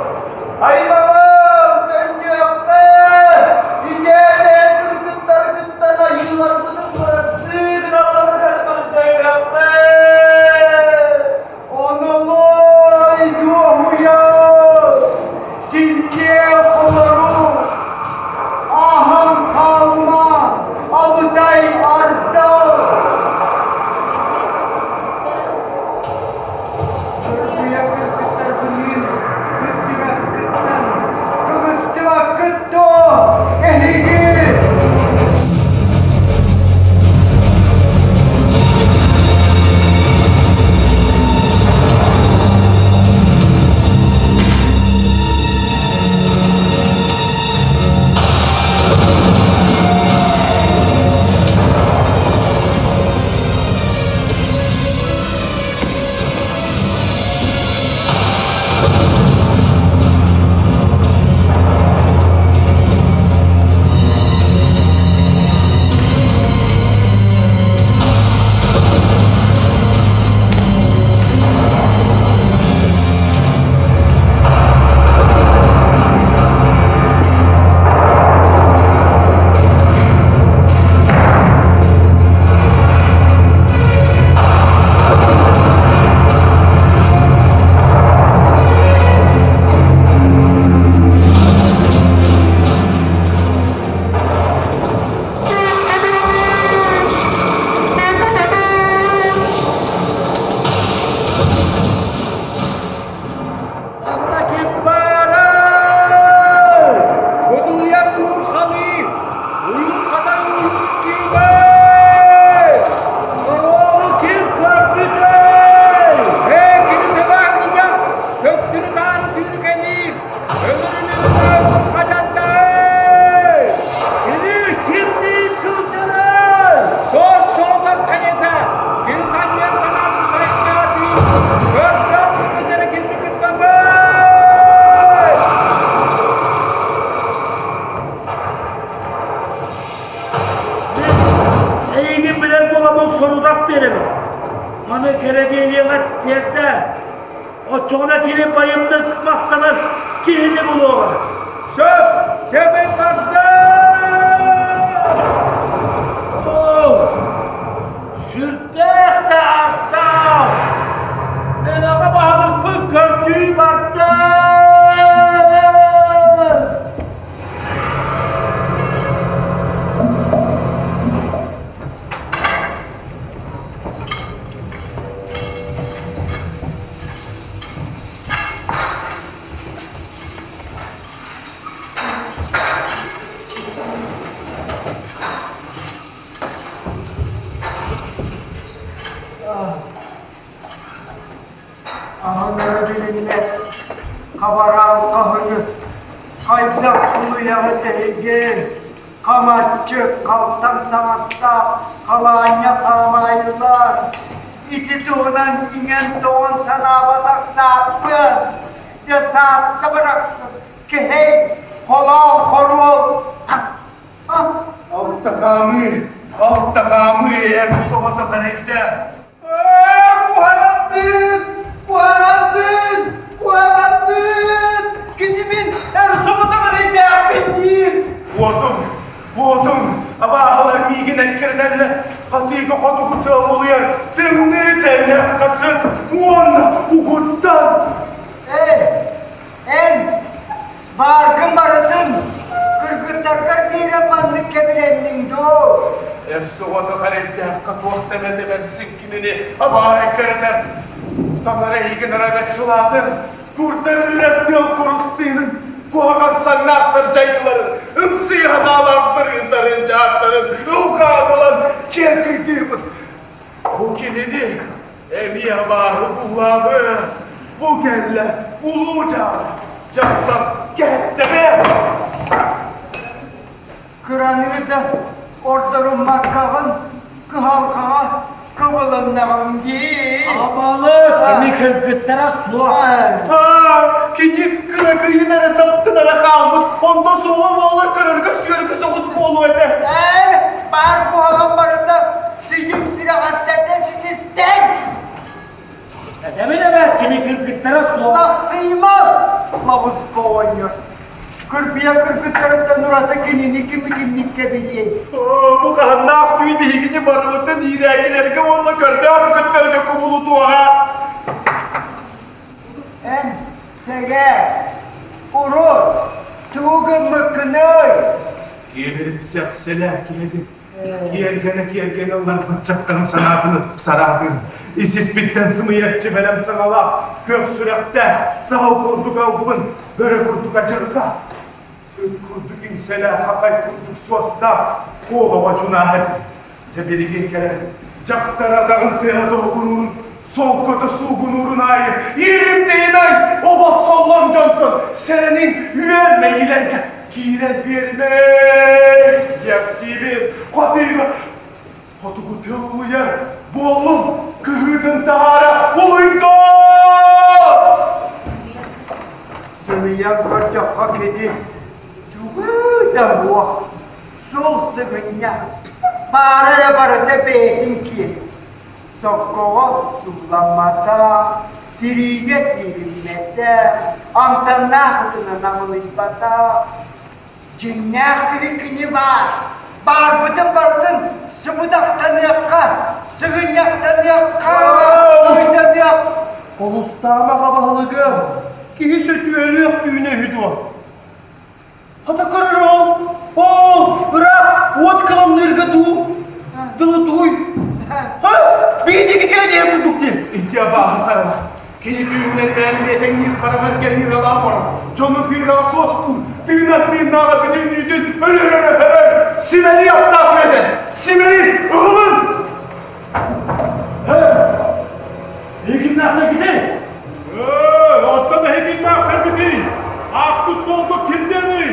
[SPEAKER 13] Аймаҕым, төннүөххэ, итиэнэ кыргыттаргыттан айыыларбытын бырастыы гыналларыгар көрдөһүөххэ.
[SPEAKER 1] тиэрдээр. Оччоҕуна кини байымнык махтанар киһини булуоҕа.
[SPEAKER 9] Сөп, кэмин барда!
[SPEAKER 1] Сүрдээх да аттаах! Мен аҕа баһылыкпын көрдүү бардым!
[SPEAKER 6] Аһынара билиннэ, хабараан хаһыҥы, хайдах кулуйаҕы тэһигин, хамаччы халтаҥ таҥастаах халаанньа хаамаайылар, ити туһунан иҥэн-тоҥон санаабатах сааппыан, дьэ саатта бырахсыт, кэһэй, холоон хоруол,
[SPEAKER 5] Алта хаамыы, алта хаамыы эр соҕотох эрэйдээх.
[SPEAKER 11] Куһаҕандыын, куһаҕандыын, куһаҕандыын! Кини мин эр соҕотох эрэйдээхпин диир.
[SPEAKER 5] Уотуҥ, уотуҥ, абааһылар миигин эккирэтэллэр, хатыыга хотугу тыал улуйар, тымныы тэллэх хасыт уонна угуттан.
[SPEAKER 6] Эй, эн Бааргын барытын кыргыттаргар биэрэн маннык кэбилэнниҥ дуу?
[SPEAKER 5] Эр соҕотох эрэйдээххэ туох да эмэтэ бэрсин кинини абааһы кэрэтэр. Таҥара эйигин араҥаччылаатын, курдар үрэр тыал курустыырын, куһаҕан саҥнаахтар дьайыыларын, ымсыы санаалаахтар ыырдарын-дьааттарын ылгаатылан киэр кыйдыыбыт. Бу кинини эмиэ абааһы буулаабыт. Бу кэллэ улуу дьаалы, дьахтар кэһэттэҕэ.
[SPEAKER 6] Кыраныы да ордоруммаккаҕын кыһалҕаҕа кыбылыннаҕыҥ дии.
[SPEAKER 1] Абалы кини кыргыттара суох.
[SPEAKER 11] Кини кыракыйын эрэ саптынара хаалбыт, онто суоҕа буоллар көрөргө сүөргү соҕус буолуо этэ.
[SPEAKER 6] Эн баар куһаҕан барыта Сидим сүрэҕэстэртэн ситистэн!
[SPEAKER 1] Этэбин эбээт кини кыргыттара суох.
[SPEAKER 6] Тахсыйма, Лабыска оҕонньор. Кырбыйа кыргыттарыттан ураты кинини ким итинник кэбилиэй?
[SPEAKER 5] Бу хаһаннаах түүн биһигини барыбытын иирээкилэргэ уонна көрдөөх үкүттэргэ кубулутуоҕа.
[SPEAKER 6] Эн, сэгээр, урут тугу гыммыккыный?
[SPEAKER 5] Киэбирим сэксэлээ киэбир. Киэргэнэ-киэргэнэ ылларбыт дьахтарым санаатын сараатын, ис-испиттэн сымыйаччы бэлэм саҥалаах, көх сүрэхтээх, саһыл курдук албын, бөрө курдук адьырҕа, ыт курдук иҥсэлээх, хахай курдук суостаах, куолаҕа дьунааһа этим. Дьэ билигин кэлэн, дьахтар атаҕын тыаһа тоһугуруурун, солкото суугунуурун аайы ииримтийимэҥ, обот соллон дьонтон сэрэниҥ, үөр мэйиилэргэ Киирэн биэримэй! Диэхтиибин, хотуйга хотугу тыл улуйар, буоллум, кыһыытын таһаара улуйдум!
[SPEAKER 6] Сымыйан көрдөххө кини тугу да буох, сул сыгынньах, баара эрэ барыта бэйэтин киэнэ. Соккоҕо сулламмата, тириигэ тиириммэтэ, амтаннаах ытынан амылыйбата. Дьиҥнээх киһи кини баар, баарбытын барытын сыбыдахтаныахха, сыгынньахтаныахха, уйданыах.
[SPEAKER 11] Холустаама баһылыгым, киһи сөтүөлүөх түүнэ үһү дуо? Хата көрөр ол, ол ыраах уот кыламныырга дуу, дылы тугуй? Ха, биһиги кэлэ диэн курдук диэн.
[SPEAKER 5] Ити абааһы хараҕа. Кини түүннэн мээнэ этэҥниир хараҕар кэлиир алаа баран, дьону тыыраҕа суостуур, тыынар тыыннааҕа бүтүннүүтүн өлөрөр-өһөрөр, симэри аптаах үөдэн, симэри ыһылын!
[SPEAKER 1] Эһигиннээхтэргитий?
[SPEAKER 2] Ээ, оттон эһигиннээхтэргитий? Ааккыс суолга кимдээний?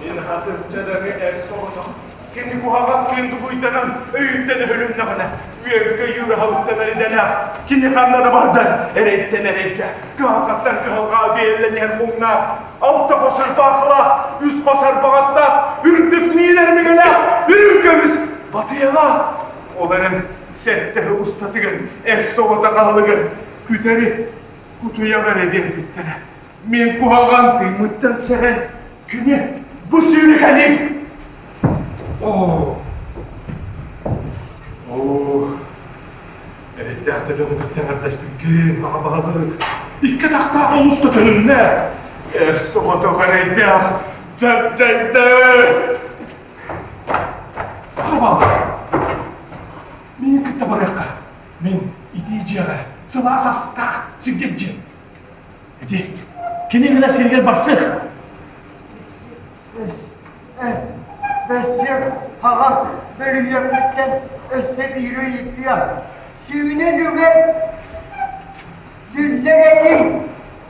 [SPEAKER 5] Мин хатым дьадаҥы эр соҕотох кини куһаҕан тыын дугуйданан өйүттэн өһүлүннэҕинэ үөргэ юраһабыттанар идэлээх кини ханна да бардар эрэйтэн эрэйгэ кыһалҕаттан кыһалҕаҕа диэллэн иһэр муҥнаах алта хос ырбаахылаах үс хос арбаҕастаах үрдүк миинэр миҥэлээх үрүҥ көмүс батыйалаах ол эрэн. Сэттэ сыл устатыгар эр соҕотох аһылыгар күтэри кутуйах эрэ биэрбиттэрэ. Мин куһаҕан тыыммыттан сэрэн, кини бу сүүрүкэлиир.
[SPEAKER 2] Оо, оо, эрэйдээх да дьону кытта эҕэрдэспиккин, аҕа баһылык, икки атахтаах олус да төнүннэ.
[SPEAKER 5] Эр соҕотох эрэйдээх дьагдьайда.
[SPEAKER 2] Аҕа баһылык, миигин кытта барыахха. Мин итии дьиэҕэ сылаас астаах сиргэ дьиэм. Ити кини гына сиригэр барсыах.
[SPEAKER 6] Өссө аҕа бөлүһүөкпүттэн өссө биир ыйытыам. Сүүнэ нүгэр сүллэр этим,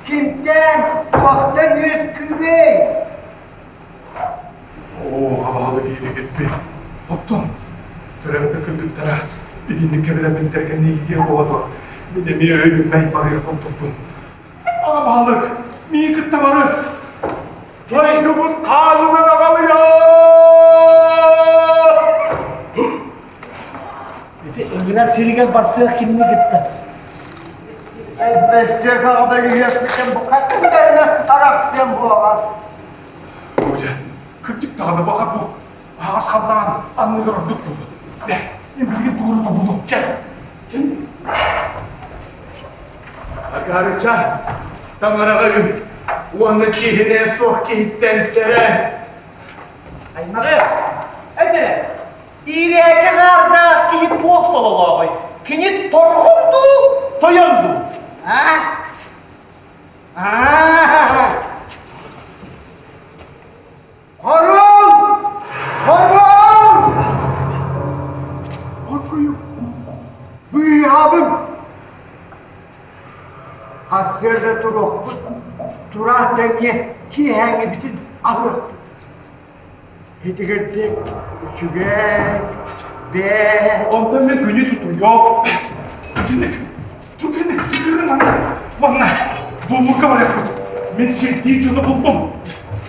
[SPEAKER 6] кимтээн, туохтан үөскүүрэй?
[SPEAKER 2] Оо, абаһалы бииригирбит. Оттон төрөөбүт кыргыттара итинник кэбирэммиттэр кэннэ иитиэх оҕото мин эмиэ өйүммэй барыах курдукпун. Аҕа баһылык, миигин кытта барыс.
[SPEAKER 5] Дойдубут хаанынан аҕалыйа!
[SPEAKER 1] Ити ыҥырар сиригэр барсыах кинини кытта.
[SPEAKER 6] Өссө аҕа бөлүһүөкпүттэн букатын даҕаны арахсыам буола.
[SPEAKER 2] Оля, кырдьык даҕаны баҕар бу аһаҕас халлаан анныгар ордук буолуо. Бээ, мин билигин тугу тобулуом. Чэ.
[SPEAKER 5] Агарыча, таҥараҕа үн уонна чиэһинэйэ суох киһиттэн сэрэн.
[SPEAKER 11] Аймаҕы, эт эрэ, иирээки хаардаах киһи туох сололооҕуй? Кини торҕон дуу, тойон дуу?
[SPEAKER 6] А? А? Хорун! Хорун!
[SPEAKER 5] Оргуйум, быыһаабым.
[SPEAKER 6] Сарсыарда туруохпут, тураат да эмиэ киэһээҥҥибитин аһыахпыт. Итигирдик үчүгэй, бээ.
[SPEAKER 2] Онтон мен күнүс утуйуом. Итинник, түргэнник сытыырын аны. Уонна буллурга барыахпыт. Мин сирдиир дьону буллум.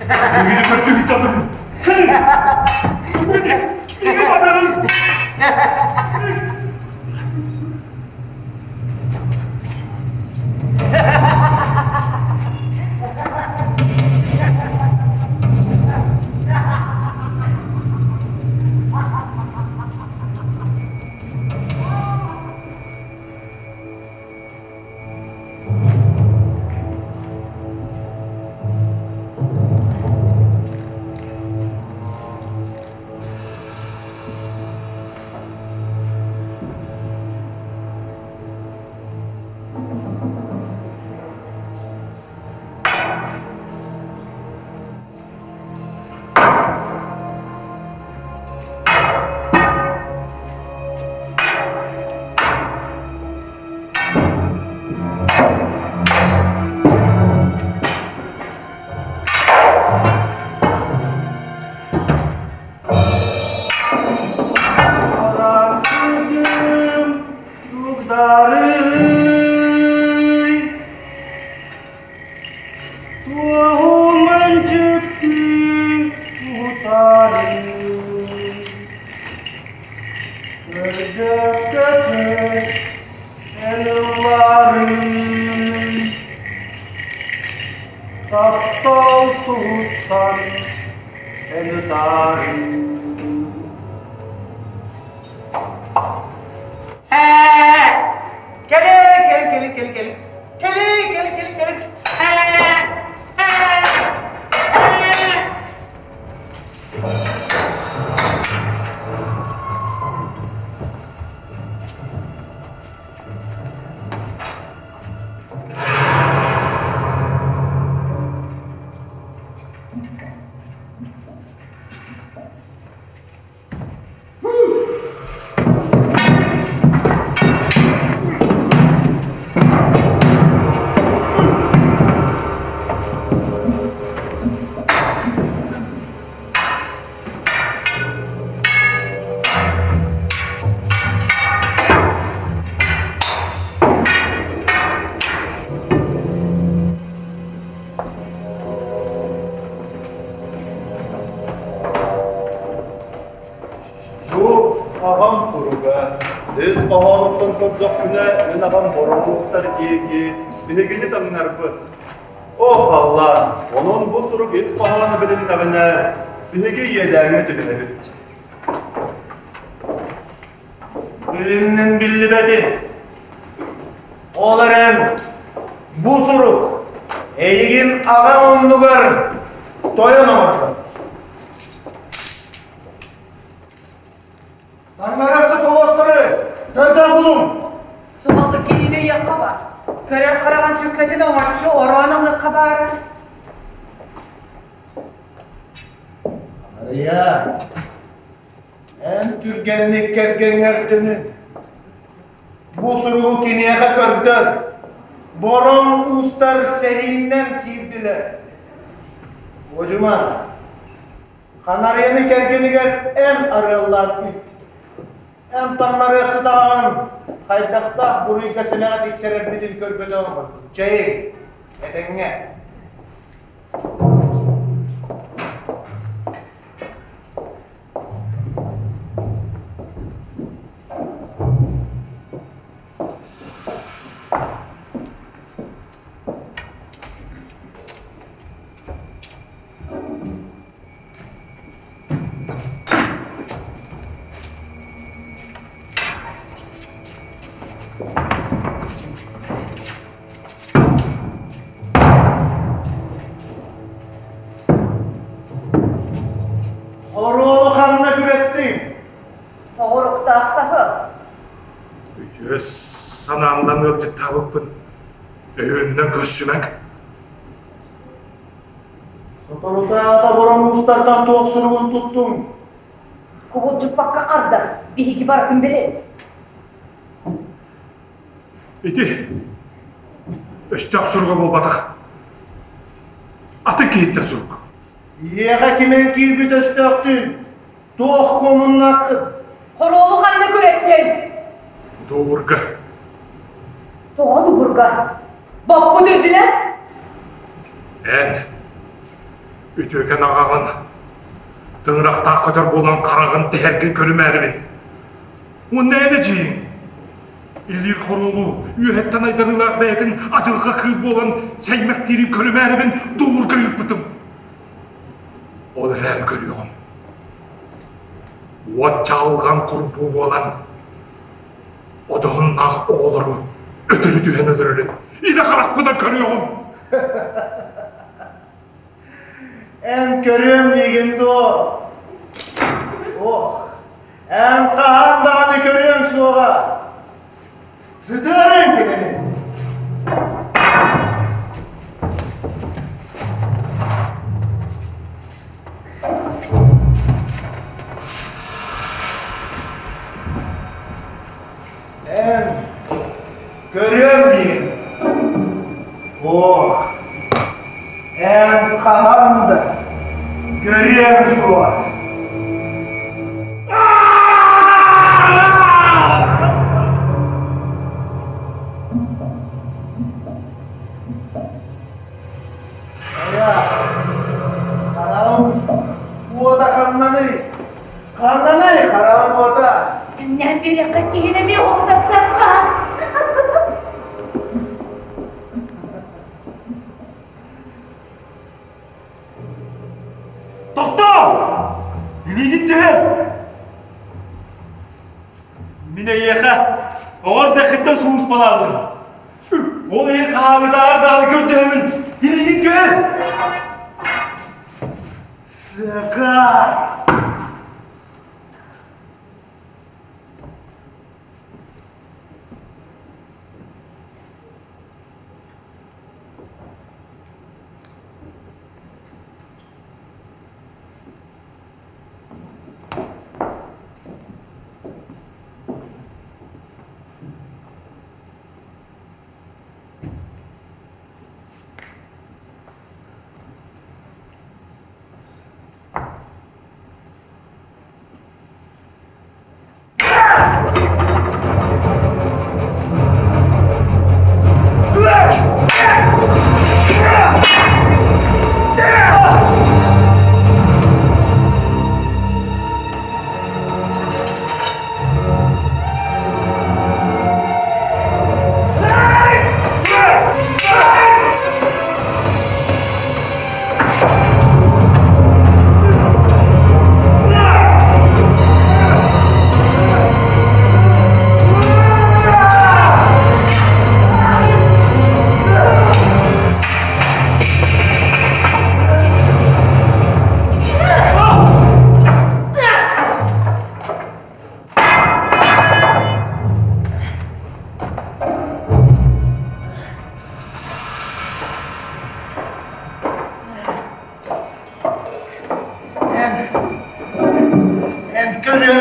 [SPEAKER 2] Бүгүнү көрдүгүт дьонум. Кэлин! Түргэнник, миигин барın!
[SPEAKER 13] Таптал туһуттан эн ытаарыҥ
[SPEAKER 11] Кэлэ, кэлэ, кэлэ, кэлэ, кэлэ. Кэлэ, кэлэ, кэлэ, кэлэ.
[SPEAKER 5] Ис хоһоонуттан көрдөхпүнэ, мин аҕам боромуустар диэки биһигини таҥнарбыт. О, халлаан, онон бу сурук ис хоһооно билиннэҕинэ, биһиги иэдээҥҥэ түбэһэбит.
[SPEAKER 13] Билиннин биллибэтин. Ол эрэн бу сурук эйигин аҕа оннугар тойон оҥордо. Таҥнарыахсыт олуостары көрдөөн булуҥ!
[SPEAKER 7] Суһаллык кинини ыйыахха баар. Көрөр хараҕын сүккэтин оҥоччу ороон ылыахха баара.
[SPEAKER 13] Арыйа, эн түргэнник кэргэҥҥэр төнүн. Бу суругу киниэхэ көрдөр. Бороҥ уустар сэрииннэн киирдилэр. Одьуман, Ханарыйаны кэргэнигэр эн арыаллаан илт. Эн таҥнарыахсыт аҕаҕын хайдахтаах буруйга сэмэҕэ тиксэрэрбитин көрбөтөҕүм ордук. Чэйиҥ, этэҥҥэ. Оруолу ханна күрэттиҥ?
[SPEAKER 7] Оҕуруктаах саһы.
[SPEAKER 2] Үтүө санааннан ыалдьыттаабыппын өйүннэн көрсүмэҥ.
[SPEAKER 13] Соторутааҕыта боромуустартан туох суругун туттуҥ?
[SPEAKER 7] Кубулдьуппакка хардар, биһиги барытын билэбит.
[SPEAKER 2] Ити өстөөх суруга буолбатах. Атын киһиттэн сурук.
[SPEAKER 13] Ийэҕэ кимэн киирбит өстөөхтүн? Туох куомуннааххын?
[SPEAKER 7] Хоруолу ханна күрэттин?
[SPEAKER 2] Дуурга.
[SPEAKER 7] Тоҕо дуурга? Боппут үрдүнэн?
[SPEAKER 2] Эн үтүөкэн аҕаҕын тыҥырахтаах көтөр буолан хараҕын тэһэргин көрүмээрибин. Уонна эн эдьиийиҥ илиир хоруолу үөһэттэн айдарыылаах бэйэтин адьырҕа кыыл буолан сэймэктиирин көрүмээрибин дуурга ыыппытым. Ол эрээри көрүөҕүм. Уот чаҕылҕан курбуу буолан, одьоһуннаах оҕолору өтөрү түһэн өлөрөрүн илэ харахпынан көрүөҕүм.
[SPEAKER 13] Эн көрүөм диигин дуо? Ох, эн хаһан даҕаны көрүөҥ суоҕа. Сытыарыҥ кинини! Эн көрүөм диигин. Ох, эн хаһан да көрүөм суоҕа. Хайа, хараҕым уота ханнаный? Ханнаный хараҕым уота?
[SPEAKER 4] Кэннээн биэриэххэ киһини эмиэ уһутаттахха.
[SPEAKER 11] Тохтоо! Илиигин түһэр! Мин эйиэхэ оҕо эрдэххиттэн сулууспалаабытым. Ол иһин хаһааҥҥытааҕар даҕаны көрдөһөбүн, илиигин түһэр!
[SPEAKER 13] Сыка!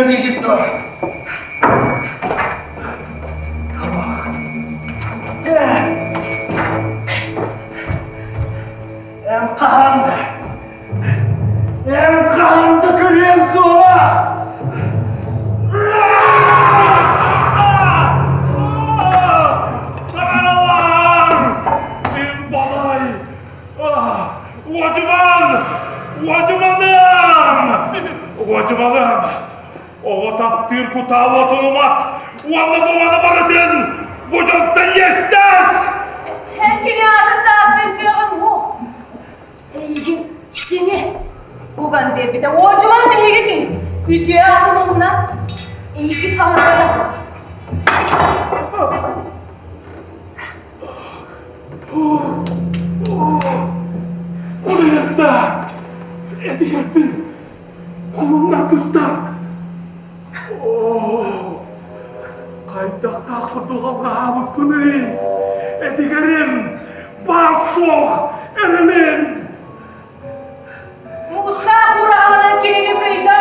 [SPEAKER 5] Көрүөм диигин дуо? Эн хаһан да, эн хаһан да көрүөм суоҕа!
[SPEAKER 2] Таҥаралар! Ким балай? Уодьуман! Уодьуманым! Уодьуманым! Оҕо таптыыр кутаа уотун умат уонна думаны барытын бу дьонтон иэстэс!
[SPEAKER 8] Эн кини аатын да ааттыыр кыаҕыҥ суох. Эйигин кини уган биэрбитэ. Уодьуман биһиги киһибит. Үтүө аатын умнан, эйигин аһарбата.
[SPEAKER 2] Улуйарда этигэрбин Холуннарбыттар. Оо, хайдахтаах курдук алҕаһаабыппыный? Этигэрим, баар суох эрэлим.
[SPEAKER 8] Муустаах ураһанан кинини кыйда.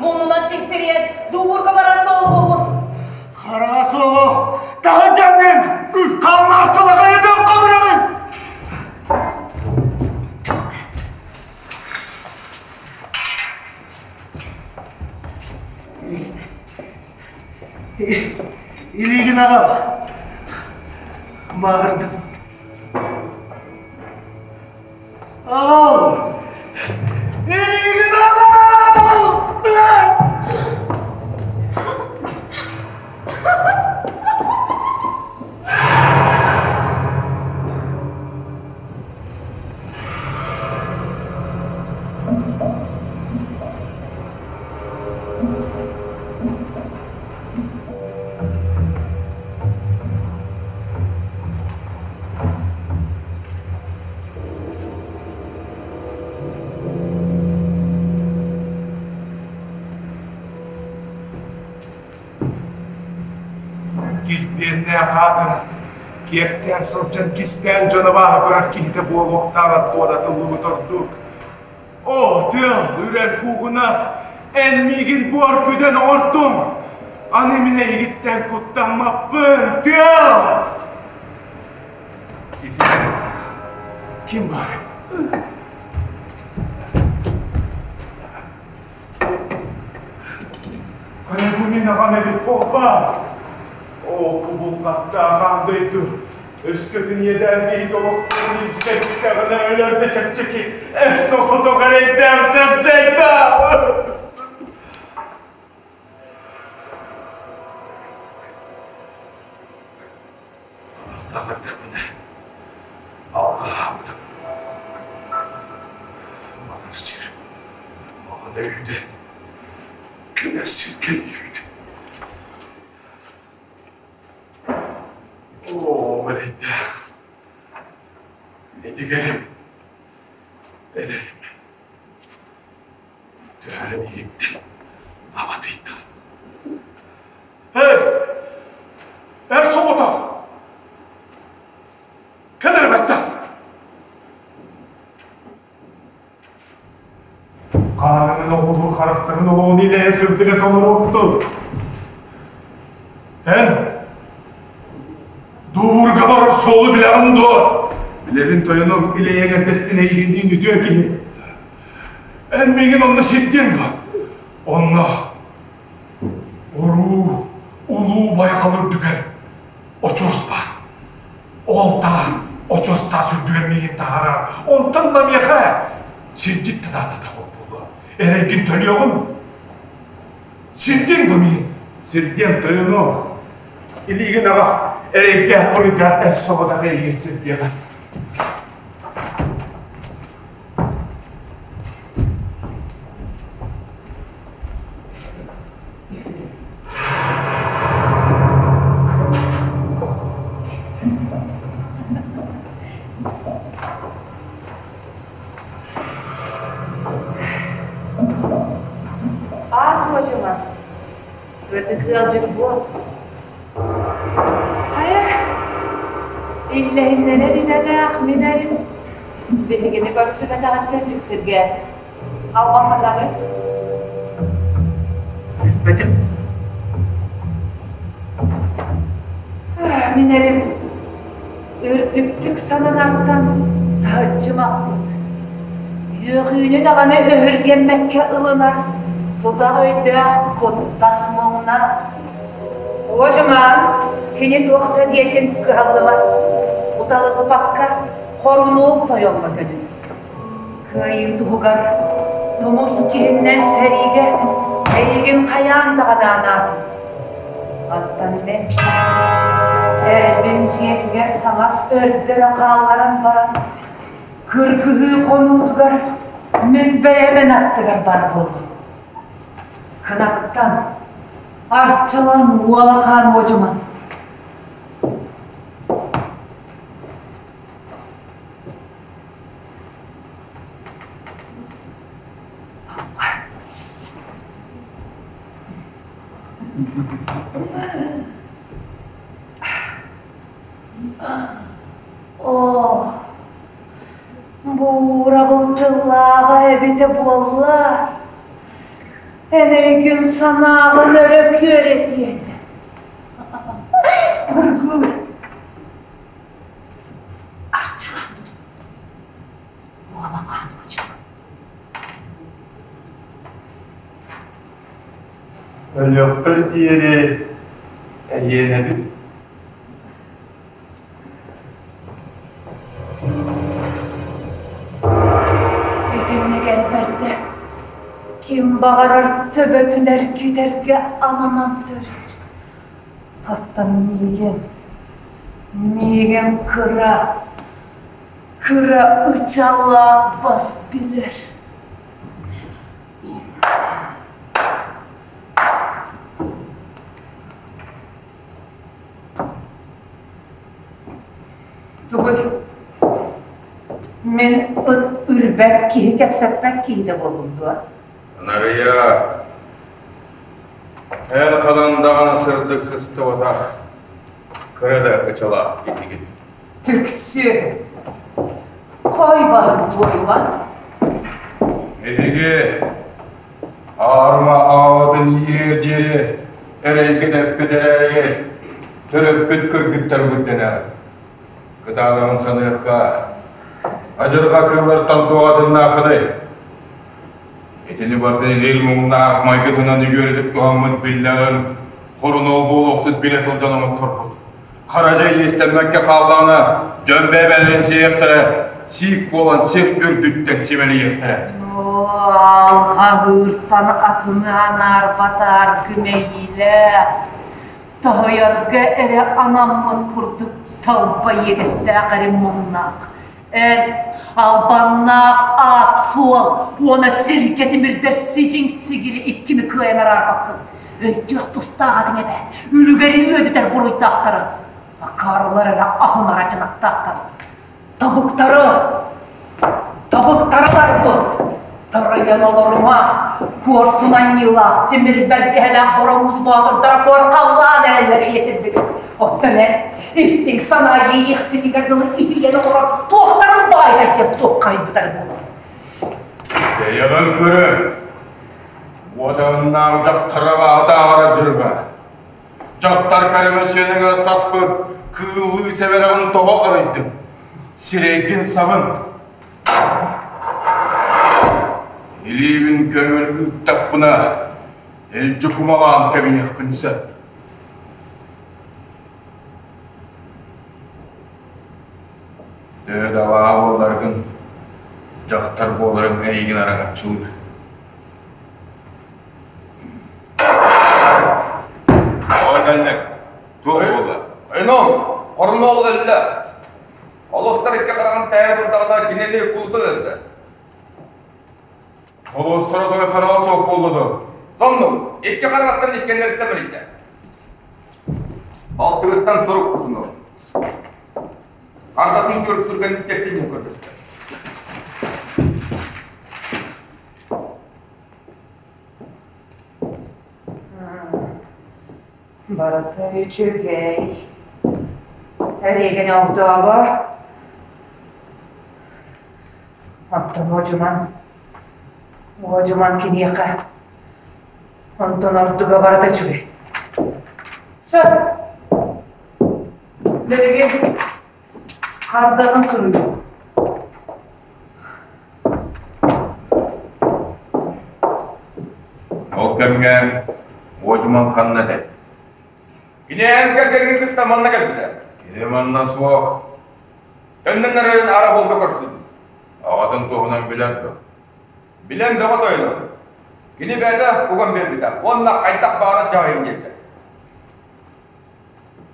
[SPEAKER 8] Муннунан тиҥсирийэн, дуубурга барар суол буолбут.
[SPEAKER 5] Хараҕа суоҕу таһырдьаҥҥын, халлаах чалахайы бөххө быраҕын! Илиигин аҕал. Баҕардым. Аҕал! Илиигин аҕал!
[SPEAKER 2] Килбиэннээх ааты киэптээн сылдьан кистээн дьон абааһы көрөр киһитэ буолуохтааҕар туоратыллыбыт ордук. Оо, тыал, үрэн куугунаат, эн миигин буор күдэн оҥордуҥ! Аны мин эйигиттэн куттаммаппын, тыал! Ити ким бар? Хайа бу мин аҕам эбит буолбаат? Оо, кубулҕаттаах аан дойду! Өскөтүн иэдээн биһиги олохторун илдьи кэбистэҕинэ өлөр да чэпчэки, эр соҕотох эрэйдээх чэпчэйдээх! Алтаҕырдахпына алҕаһаабытым. Манар сир маҕан өйдө, кэлэр сир кэлиибит. Оо, эрэйдээх. Этигэрим, эрэрим. Төһөрө миигиттэн абатыйда. Эй! Эр соҕотох! Кэл эрэ бэттэх! Хаанынан оҕолуу харахтарын олоҕун илэйэ сырдыга толоруохтун. Эн дуурга барар суолу билэҕин дуо? Билэбин тойонум, илэйэҥ эрдэстин эйигинниин үтүө киһи. Эн миигин онно сирдиэҥ дуо? Онно уруу улуу байҕал үрдүгэр очуос баар. Ол таа очуос таас үрдүгэр миигин таһаарар. Онтон да миэхэ сирдьит да наадата суох буолуо. Эрэйгин төлүөҕүм. Сирдиэҥ дуо миигин? Сирдиэм тойонуом. Илиигин аҕа эрэйдээх буруйдаах эр соҕотох эйигин сирдиэҕэ.
[SPEAKER 7] Аас модьума, ытык ыалдьыт буол. Хайа, иллэһиннэрэр идэлээх мин эрим биһигини көрсүбэтэҕиттэн дьиктиргээтим. Албан ханнаный?
[SPEAKER 1] Эппэтим.
[SPEAKER 7] Мин эрим үрдүктүк сананартан таһыччы маппыт. Үөҕүүнү даҕаны өһүргэммэккэ ылынар тутах өйдөөх куттас муҥна. Уодьумаан кини туох да диэтин кыһаллыма, уталыппакка хорунуол тойоҥҥо төнүн. Кыайыы туһугар тумус киһиннэн сэриигэ эйигин хайаан даҕаны анаатын. Оттон мин эрбин дьиэтигэр таҥас өрдөрө хаалларан баран, кыргыһыы хонуутугар мин бэйэм аттыгар баар буоллум. Кынаттан, арчылан уолакаан уодьуман. Оо, буурабыл тыллааҕа эбитэ буолла, эн өйгүн санааҕын өрө күөрэтиэ этэ. Бургу Арчыла Уола хаан мучук
[SPEAKER 5] Өлүөхпэр диэри эйиэнэбин.
[SPEAKER 7] Итинник элбэрдэ ким баҕарар төбөтүн эргитэргэ ананан төрүүр. Оттон миигин, миигин кыра, кыра ычалаах бас билэр. Тугуй? Мин ыт үрбэт киһи кэпсэппэт киһитэ буоллум дуо?
[SPEAKER 14] Нарыйа, эн ханан даҕаны сырдык сыстыбатах, кыра да ычалаах киһигин.
[SPEAKER 7] Түксү! Хой баһын туойма.
[SPEAKER 14] Эһиги аарма аҕабытын иириэр диэри эрэйгэ тэппит эрээри төрөппүт кыргыттарбыт дэнэҕит. Кытаанаҕын саныахха, адьырҕа кыыллартан туоҕатыннаахыный? Итини барытын илиил муҥнаах майгытынан үгүөрүтүк туһаммыт биллэҕин, хорунуол буолуохсут билэ сылдьан оҥотторбут. Хара дьай иэстэммэккэ хааллаҕына, дьон бэйэ-бэйэлэрин сиэхтэрэ, сиик буолан сир үрдүттэн симэлийиэхтэрэ.
[SPEAKER 7] Алҕаһыыртан атыны анаарбатаар күмэйиилээх, тоһуйарга эрэ анаммыт курдук талба иэдэстээх эрин муҥнаах. Эн албаннаах аат-суол уонна сиргэ тимирдэр сидьиҥ сигили иккини кыайан араарбаккын. Өйдүөх тустаах этиҥ эбээ, үлүгэри үөдүтэр буруйдаахтары, акаарылар эрэ аһынар адьынаттаахтар. Табыктары, табыктары барбыт, тарыйан олорума, куорсун анньыылаах, тимир бэргэһэлээх боровуз боотурдара куорхаллаан эрэллэр ийэ сирбит. Оттон эн истиҥ санаа иэйиэхситигэр дылы иһийэн олорон туохтарын баайда диэн туоххайбытар буолар.
[SPEAKER 14] Бэйэҕин көрөн, уодаһыннаах дьахтара аатааҕара дьырга. Дьахтар кэрэмэ сүөнүгэр саспыт кыыллыы сэбэрэҕин тоҕо арыйдыҥ? Сирэйгин сабын. Илиибин көҥүл ыыттахпына, илдьи кумалаан кэбиһиэхпин сөп. Төһө да абааһы буолларгын, дьахтар буоларыҥ эйигин араҥаччылыыр. Тоҕо кэллиҥ? Туох буолла?
[SPEAKER 12] Ойнуом, хорунуол өллө. Олустар икки хараҕын тэйэ турдаҕына кинини кулута өлдө.
[SPEAKER 14] Холуостара той хараҕа суох буолла дуо?
[SPEAKER 12] Соннук, икки хараҕыттан иккэннэриттэн бэрийдэ. Балтыгыттан турук кутуну. Ардатын көрүп түргэнник тэктин көрдөстө.
[SPEAKER 7] Барыта үчүгэй. Эриэгин огдообо. Оттон Уодьуман, Уодьуман киниэхэ. Онтон ордуга барыта үчүгэй. Сөп. Билигин хардатын суруйуом.
[SPEAKER 14] Ол кэмҥэ Уодьуман ханна этэй?
[SPEAKER 12] Кини эн кэргэҥҥин кытта манна кэлбитэ.
[SPEAKER 14] Кини манна суох.
[SPEAKER 12] Төннөн эрэрин ара буолга көрсүн.
[SPEAKER 14] Аҕатын туһунан билэр дуо?
[SPEAKER 12] Билэн бөҕө тойоно. Кини бэйэтэ уган биэрбитэ уонна хайдах баҕарар дьаһайын диэбитэ.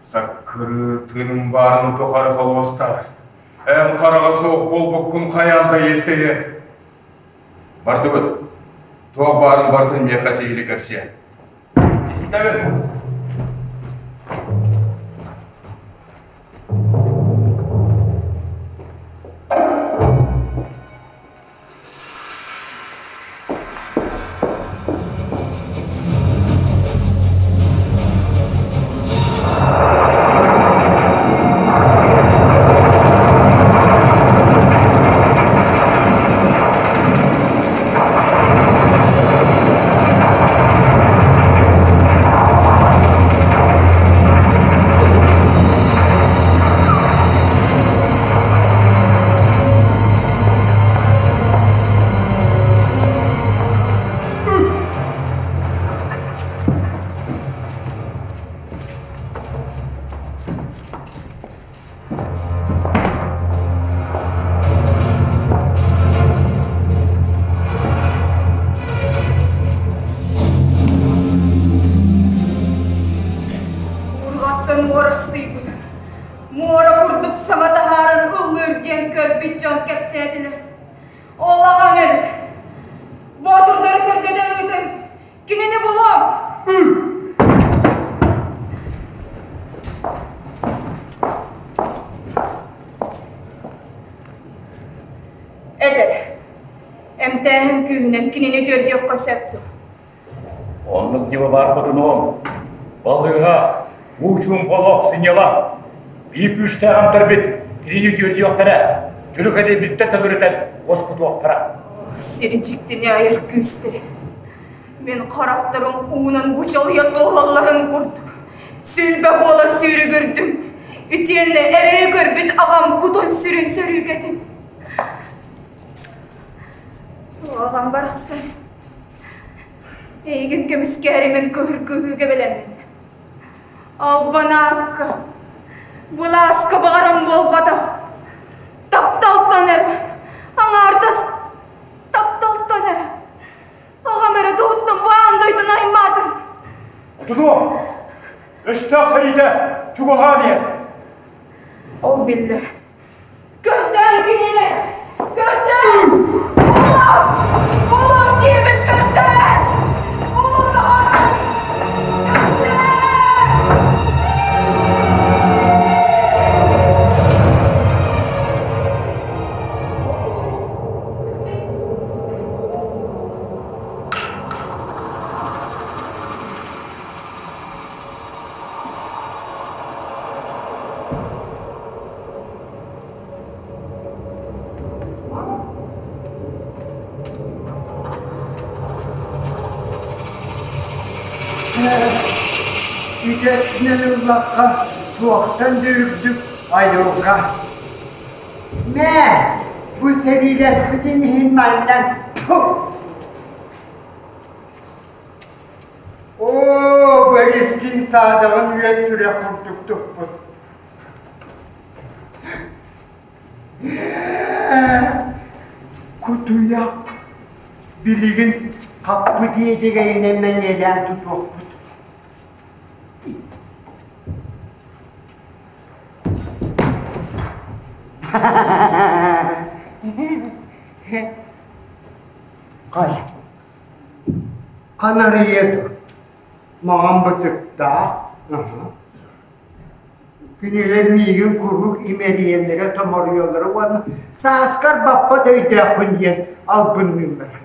[SPEAKER 14] Саккырыыр тыыным баарын тухары холуостар. Эн хараҕа суох буолбуккун хайаан да иэстэһиэ. Бардыбыт. Туох баарын барытын миэхэ сиһили кэпсиэ.
[SPEAKER 12] Истэбин.
[SPEAKER 4] Урҕаттан уорастыйбыт, муора курдук саҥа таһааран ыллыыр диэн көрбүт дьон кэпсээтилэр. Ол аҕам эбит. Боотурдары көрдөтө ыытын, кинини булуом! Этэр, эмтээһин күүһүнэн кинини үтүөрдүөххэ сөп дуо?
[SPEAKER 1] Оннук ньыма баар хотунуом. Балыыһа, уу-чуумпу олох сынньалаҥ. Биир күүстээх эмтэрбит кинини үтүөрдүөхтэрэ, дьүлүк эдэрбиттэн төлөрүтэн уоскутуохтара.
[SPEAKER 4] Сир дьиктини айар күүстэрэ. Мин харахтарым уунан бучалыйа туолалларын курдук, сүлбэ буола сүүрүгүрдүм. Итиэннэ эрэйи көрбүт аҕам кутун-сүрүн сөрүүкэтин. Аҕам барахсан, эйигин көмүскээри мин кыһыргыһыыга бэлэммин. Албан аакка, былааска баҕарам буолбатах. Тапталтан эрэ, аҥаардас тапталтан эрэ. Аҕам эрэ туһуттан бу аан дойдуну аймаатым.
[SPEAKER 1] Хотунуом, өстөөх сэриитэ чугаһаан иһэр.
[SPEAKER 4] Ол биллэр. Көрдөөн кинини! Көрдөөн! Булуом! Булуом диэбит көрдөөн! Булуом аҕам!
[SPEAKER 6] Үтүөтүнэн ыллахха туохтан да үрдүк айылҕа. Мэ, бу сэриилэспитин иһин маннан Оо, Борискин саадаҕын үөт түрэх курдук туппут. Кутуйах билигин хаппыт иэдьэгэйинэн мэҥиэлээн тутуохпут. Хай, ханарыйа тур, маҥан бытыктаах, Кинилэр миигин куруук имэрийэллэрэ, томоруйаллара уонна сааскар баппат өйдөөхпүн диэн албынныыллара.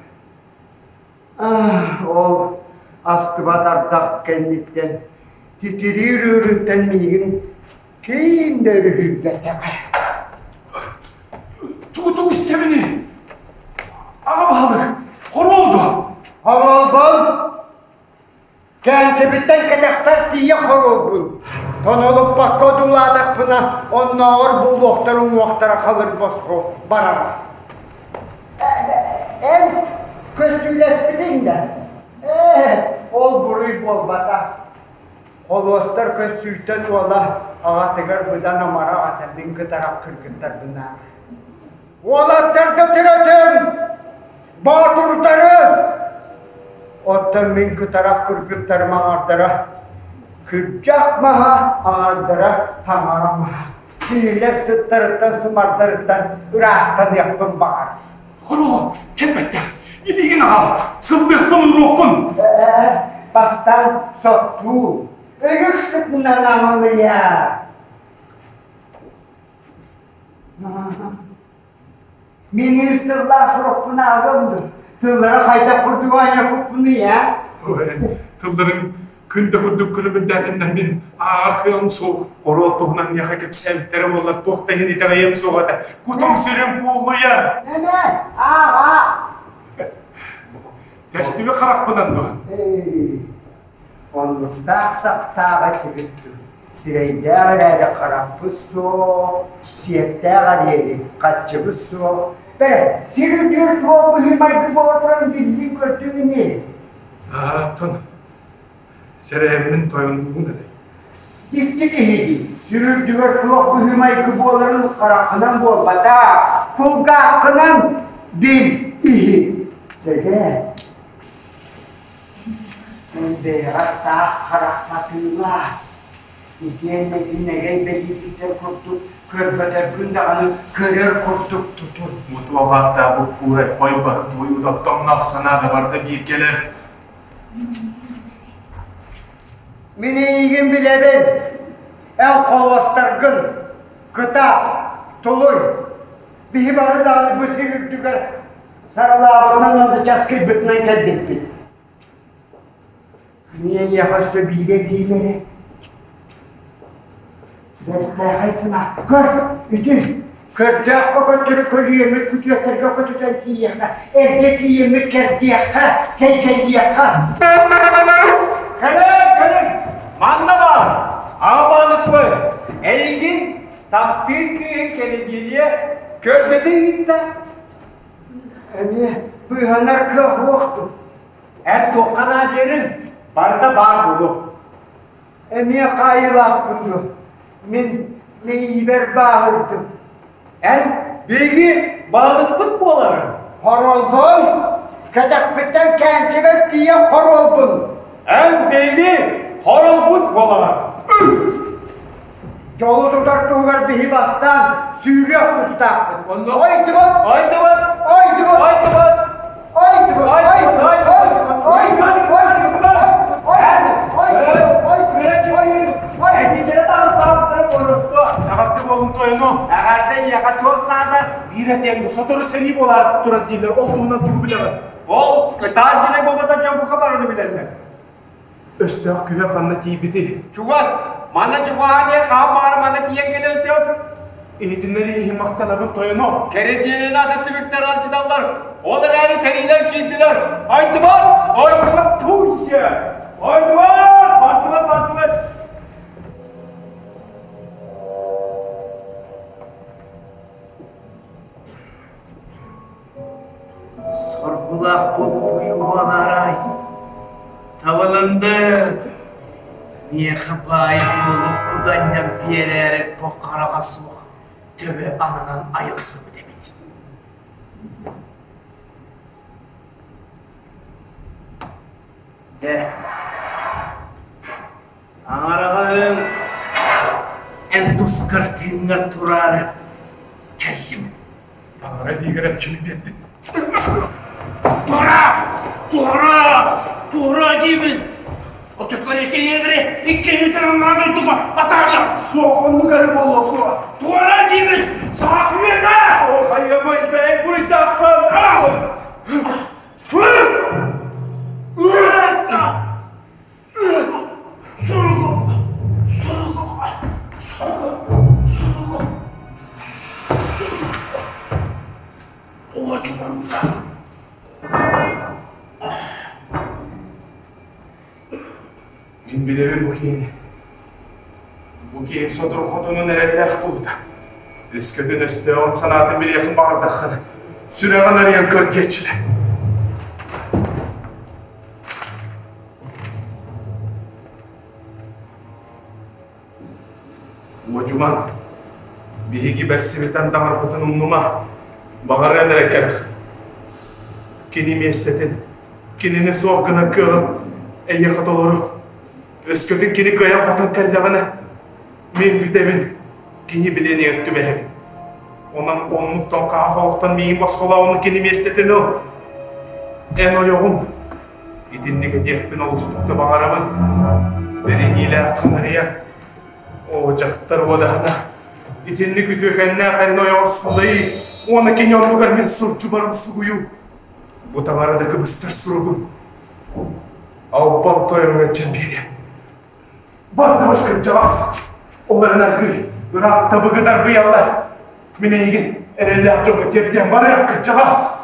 [SPEAKER 6] Ол астыбат ардах кэнниттэн титириир ыарыыттан миигин ким да өрүһүйбэтэҕэ.
[SPEAKER 1] Тугу истэбиний? Аҕа баһылык, хоруол дуо?
[SPEAKER 6] Хоруолбун! Кээнчэбиттэн кэтэхпэр тиийэ хоруолбун. Тонолуппакка одуулаатахпына, оннооҕор буолуохтар уҥуохтара халыр босхо барара. Эн көссүүлэспитиҥ да? Ээ, ол буруй буолбатах. Холуостар көссүүттэн уола аҕатыгар быдан амарах ата мин кытарах кыргыттарбынаах. Уолаттарга төрөтөн, боотурдары! Оттон мин кытарах кыргыттарым аҥардара күрдьэх маһа, аҥардара таҥара маһа. Кинилэр сыттарыттан, сымардарыттан ыраастаныахпын баҕар.
[SPEAKER 2] Хоро, кэлбэттэх. Илиигин аҕал, сыллыахпын уруохпун.
[SPEAKER 6] Ээ, бастаан соттуу. Өлүк сытынан амалыйа. Министрлаах сурукпун ааҕыам дуо? Тыллара хайдах курдук оонньоппуппунуй, ээ?
[SPEAKER 2] Тылларын күн да курдук күлүмүрдээтиннэр мин ааҕар кыаҕым суох.
[SPEAKER 14] Хоруол туһунан миэхэ кэпсээбиттэрэ буоллар туох да иһин итэҕэйиэм суох этэ. Кутум-сүрүм кууллуйар.
[SPEAKER 6] Эмэ, ааҕ-аа.
[SPEAKER 2] Тэстиби харахпынан дуо?
[SPEAKER 6] Оннуктаах саптаах этибит дуу, сирэйдээх эрээри харахпыт суох, сиэптээх эрээри хаччыбыт суох. Бээ, сир үрдүгэр туох быһыы-майгы буола турарын биллиҥ-көрдүҥ ини.
[SPEAKER 2] Ааттан сэрэйэммин тойоннуубун эрэ.
[SPEAKER 6] Дьикти киһи дии, сир үрдүгэр туох быһыы-майгы буоларын хараххынан буолбатах, кулгааххынан бил иһит. Сэгээр, Бэйэҕэр таас харахтатыылаас, итиэннэ ити нэгэй бэлиитиктэр курдук көрбөтөргүн даҕаны көрөр курдук тутун.
[SPEAKER 14] Мутуох ааттаабыт куурай хой баһын туойуута тоҥнох санаа да барыта бииргэлэр.
[SPEAKER 6] Мин эйигин билэбин, эн холуостаргын, кытаат, тулуй. Биһи бары даҕаны бу сир үрдүгэр Саралаабытынан уонна часкыйбытынан кэлбиппит. Миэйиэхэ өссө биирэ этиим эрэ. Сэртээхэй санаа. Көр, ити көрдөөххө көттөрү көлүйэммит күтүөттэргэ көтүтэн тиийиэххэ, эрдэ тиийэммит кэрдиэххэ, кэйгэллиэххэ.
[SPEAKER 9] Кэлэн, кэлэн! Манна баар! Аҕа Эйигин таптыыр кыыһын кэлидиэлиэ көрдөтө ыытта.
[SPEAKER 6] Эмиэ быыһанар кыах суох дуу?
[SPEAKER 9] Эн туохха наадыйарыҥ барыта баар буолуо.
[SPEAKER 6] Эмиэ хаайыылаахпын дуо? Мин мэйиибэр бааһырдым.
[SPEAKER 9] Эн биһиги баһылыкпыт буоларыҥ.
[SPEAKER 6] Хоруолбун! Кэтэхпиттэн кээнчибэр тиийэ хоруолбун!
[SPEAKER 9] Эн биһиги хоруолбут буолаҕын.
[SPEAKER 6] Дьолу тутар туһугар биһи бастаан сүүрүөх тустаахпыт. Ойдубут!
[SPEAKER 9] Ойдубут!
[SPEAKER 6] Ойдубут!
[SPEAKER 9] Ойдубут!
[SPEAKER 6] Ойдубут!
[SPEAKER 14] Эҕэрдэ буолун тойоно.
[SPEAKER 9] Эҕэрдэ ийэҕэ туох наада?
[SPEAKER 14] Биир этиэҥ сотору сэрии буолаары турар дииллэр. Ол туһунан тугу билэҕин?
[SPEAKER 9] Ол кытаан дьиҥэ буолбата дьон бука барыны билэллэр.
[SPEAKER 14] Өстөөх күүһэ ханна тиийбитий?
[SPEAKER 9] Чугас, манна чугаһаан иһэр хаан баҕар манна тиийэн кэлиэн сөп.
[SPEAKER 14] Иһитиннэрии иһин махтанабын тойоно.
[SPEAKER 9] Кэрэтиэнин атын түбүктэр алчыталлар. Ол эрээри сэриилэр киирдилэр. Ойдубат! Ойдубат! Туйся! Ойдубат! Бардыбат! Бардыбат!
[SPEAKER 10] Соргулаах бултуйуу буолаарай? Табылынды. Миэхэ баай буолуп куданньан биэрээри бу хараҕа суох төбө ананан айыллыбыт эбит. Дьэ, аҥараҕыҥ эн тускар тыыҥҥар тураары кэллим.
[SPEAKER 2] Таҥара диигэр эрчими биэрдим.
[SPEAKER 10] Туора! Туора! Туора диибин! Оччотугар иккиэйигири иккиэйитин аннаа дойдуга атаарыам!
[SPEAKER 5] Суох, оннук эрэ буолуо суоҕа.
[SPEAKER 10] Туора диибин! Саах үөнэ!
[SPEAKER 5] Оо, хайыамай, бэйэҥ буруйдааххын!
[SPEAKER 10] Суругу! Суругу! Суругу! Суругу! Суругу! Уочуманна!
[SPEAKER 14] билэбин бу киһини. Бу киһи сотору хотунун эрэллээх кулута. Өскөтүн өстөөҕүн санаатын билиэххин баҕардаххына, сүрэҕин арыйан көр диэччилэр. Уодьуман, биһиги бэрсибитэн таҥарбытын умнума, баҕарыан эрэ кэрэх. Кини миэстэтин, кинини суох гынар кыаҕын эйиэхэ толору. Өскөтүн кини кыайан хотон кэллэҕинэ, мин бүтэбин, кини билиэнигэр түбэһэбин. Онон оннуктан хаах олохтон миигин босхолооҕуна кини миэстэтин ыл. Эн ойоҕум Итинник этиэхпин олустук да баҕарабын. Бэриниилээх Ханарыйа, оо, дьахтар уодаһына, итинник үтүөкэннээх эн ойоҕор сулайыы уонна кини оннугар мин сурдьубарым сугуйуу. Бу таҥара да кыбыстар суругум. Албан тойоҥҥо дьэн биэриэм. Бардыбыт кырдьаҕас, ол эрэн аргыый, ыраах табыгы дарбыйаллар. Мин эйигин эрэллээх дьоҥҥо тиэрдиэм барыах кырдьаҕас.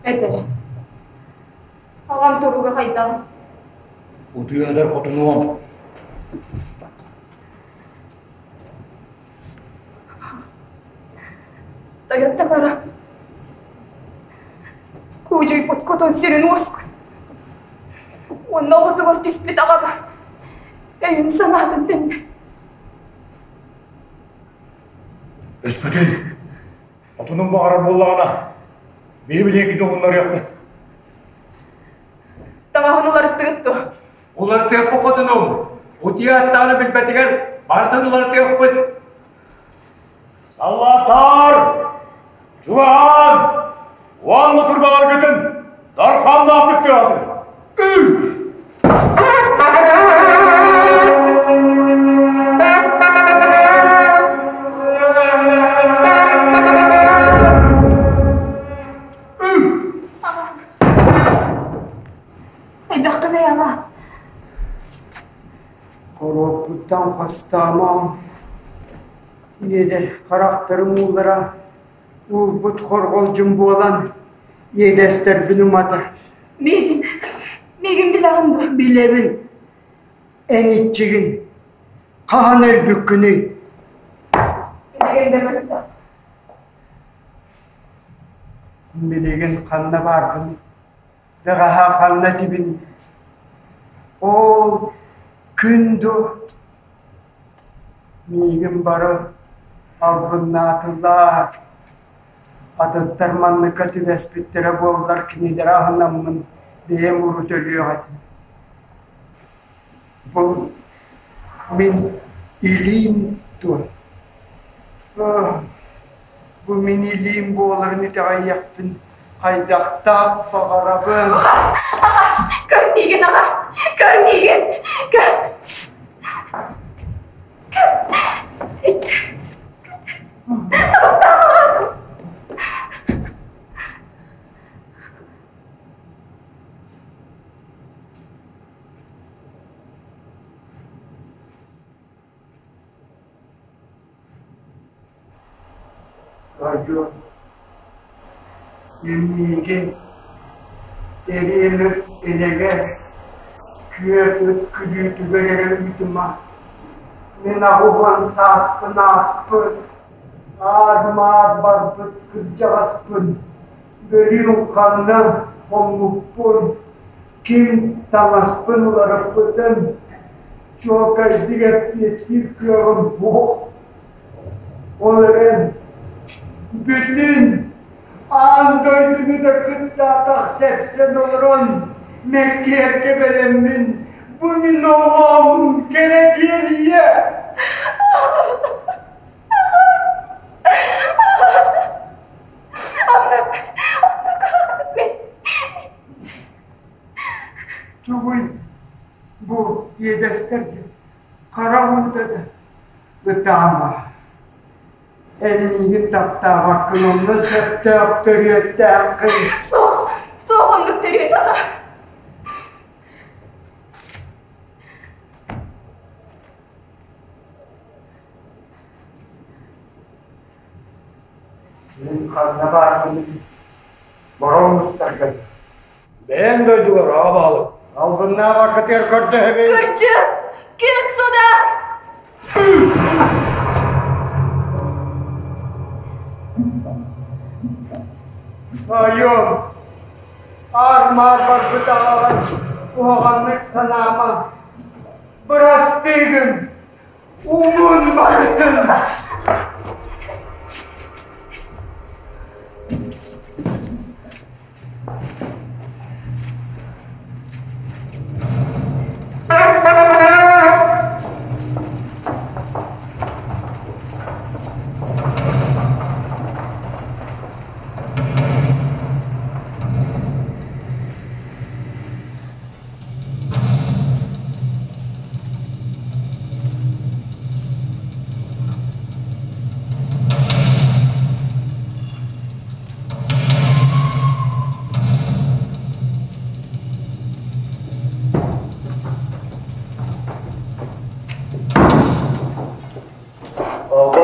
[SPEAKER 4] Этэрэ. Аҕам туруга хайдаҕый?
[SPEAKER 1] Утуйар хотунуом.
[SPEAKER 4] Тойон таҥара, куудьуйбут хотон сирин уоскут. Уонна оҕотугар түспүт аҕаба өйүн-санаатын төннөр.
[SPEAKER 1] Өспөтүн, хотунум баҕарар буоллаҕына, биһи билиэккитин уһуннарыахпыт.
[SPEAKER 4] Таҥаһын уларыттыгыт дуо?
[SPEAKER 9] Уларытыахпыт хотунум. Утуйа аттааны билбэтигэр барытын уларытыахпыт.
[SPEAKER 2] Саллааттар! Чугаһаан! Уонна турбаларгытын дарханнаахтык тыатын!
[SPEAKER 4] Хайдаххыный аҕа?
[SPEAKER 6] Хоруоппуттан хостоомоҥ, иэдэ харахтарым ууллара уулбут хорҕолдьун буолан иэдэстэрбин уматар.
[SPEAKER 4] Миигин, миигин билэҕин дуо?
[SPEAKER 6] Билэбин, эн иччигин. Хаһан өлбүккүнүй?
[SPEAKER 4] Билигин да мөлтөх.
[SPEAKER 6] Билигин ханна бааргыный? Бэҕэһээ ханна этибиний? Ол күн дуо? Миигин бары албыннаатылар. Атыттар манныкка түбэспиттэрэ буоллар кинилэри аһынаммын бэйэм урут өлүөх этим. Бу мин илиим дуо? Бу мин илиим буоларын итэҕэйиэхпин хайдахтаах баҕарабын.
[SPEAKER 4] Аҕа, аҕа, көр миигин, аҕа, көр миигин, көр. Көр. Табахтаах аҕа.
[SPEAKER 6] Айыы, миигин эриэн элэгэр, күөт ыт күлүүтүгэр эрэ ыытыма. Мин аҕыһыан сааспын ааспыт, аар-маар барбыт кырдьаҕаспын, бөлүүн ханна хоммуппун, ким таҥаспын уларыппытын чуолкайдык эппиэттиир кыаҕым суох. Ол эрэн бүтүн аан дойдуну да кытта атах тэпсэн олорон мэккиэргэ бэлэммин. Бу мин оҕом кэрэ диэн ийэ. Тугуй бу иэдэстэргэ хара уута да Ытаама, эн миигин таптаабаккын, онно сөптөөх төрүөттээххин.
[SPEAKER 4] Суох, суох оннук төрүөт аҕа.
[SPEAKER 6] Мин ханна баарбын бороҥ устарга
[SPEAKER 1] Бэйэҥ дойдугар аҕа баһылык.
[SPEAKER 6] Албыннаабаккытыгар көрдөһөбүн.
[SPEAKER 4] Кырдьык! Күн суда!
[SPEAKER 6] Айым, аар-маар барбыт аҕаҕар куһаҕаннык санаама. Бырастыы гын, умун барытын!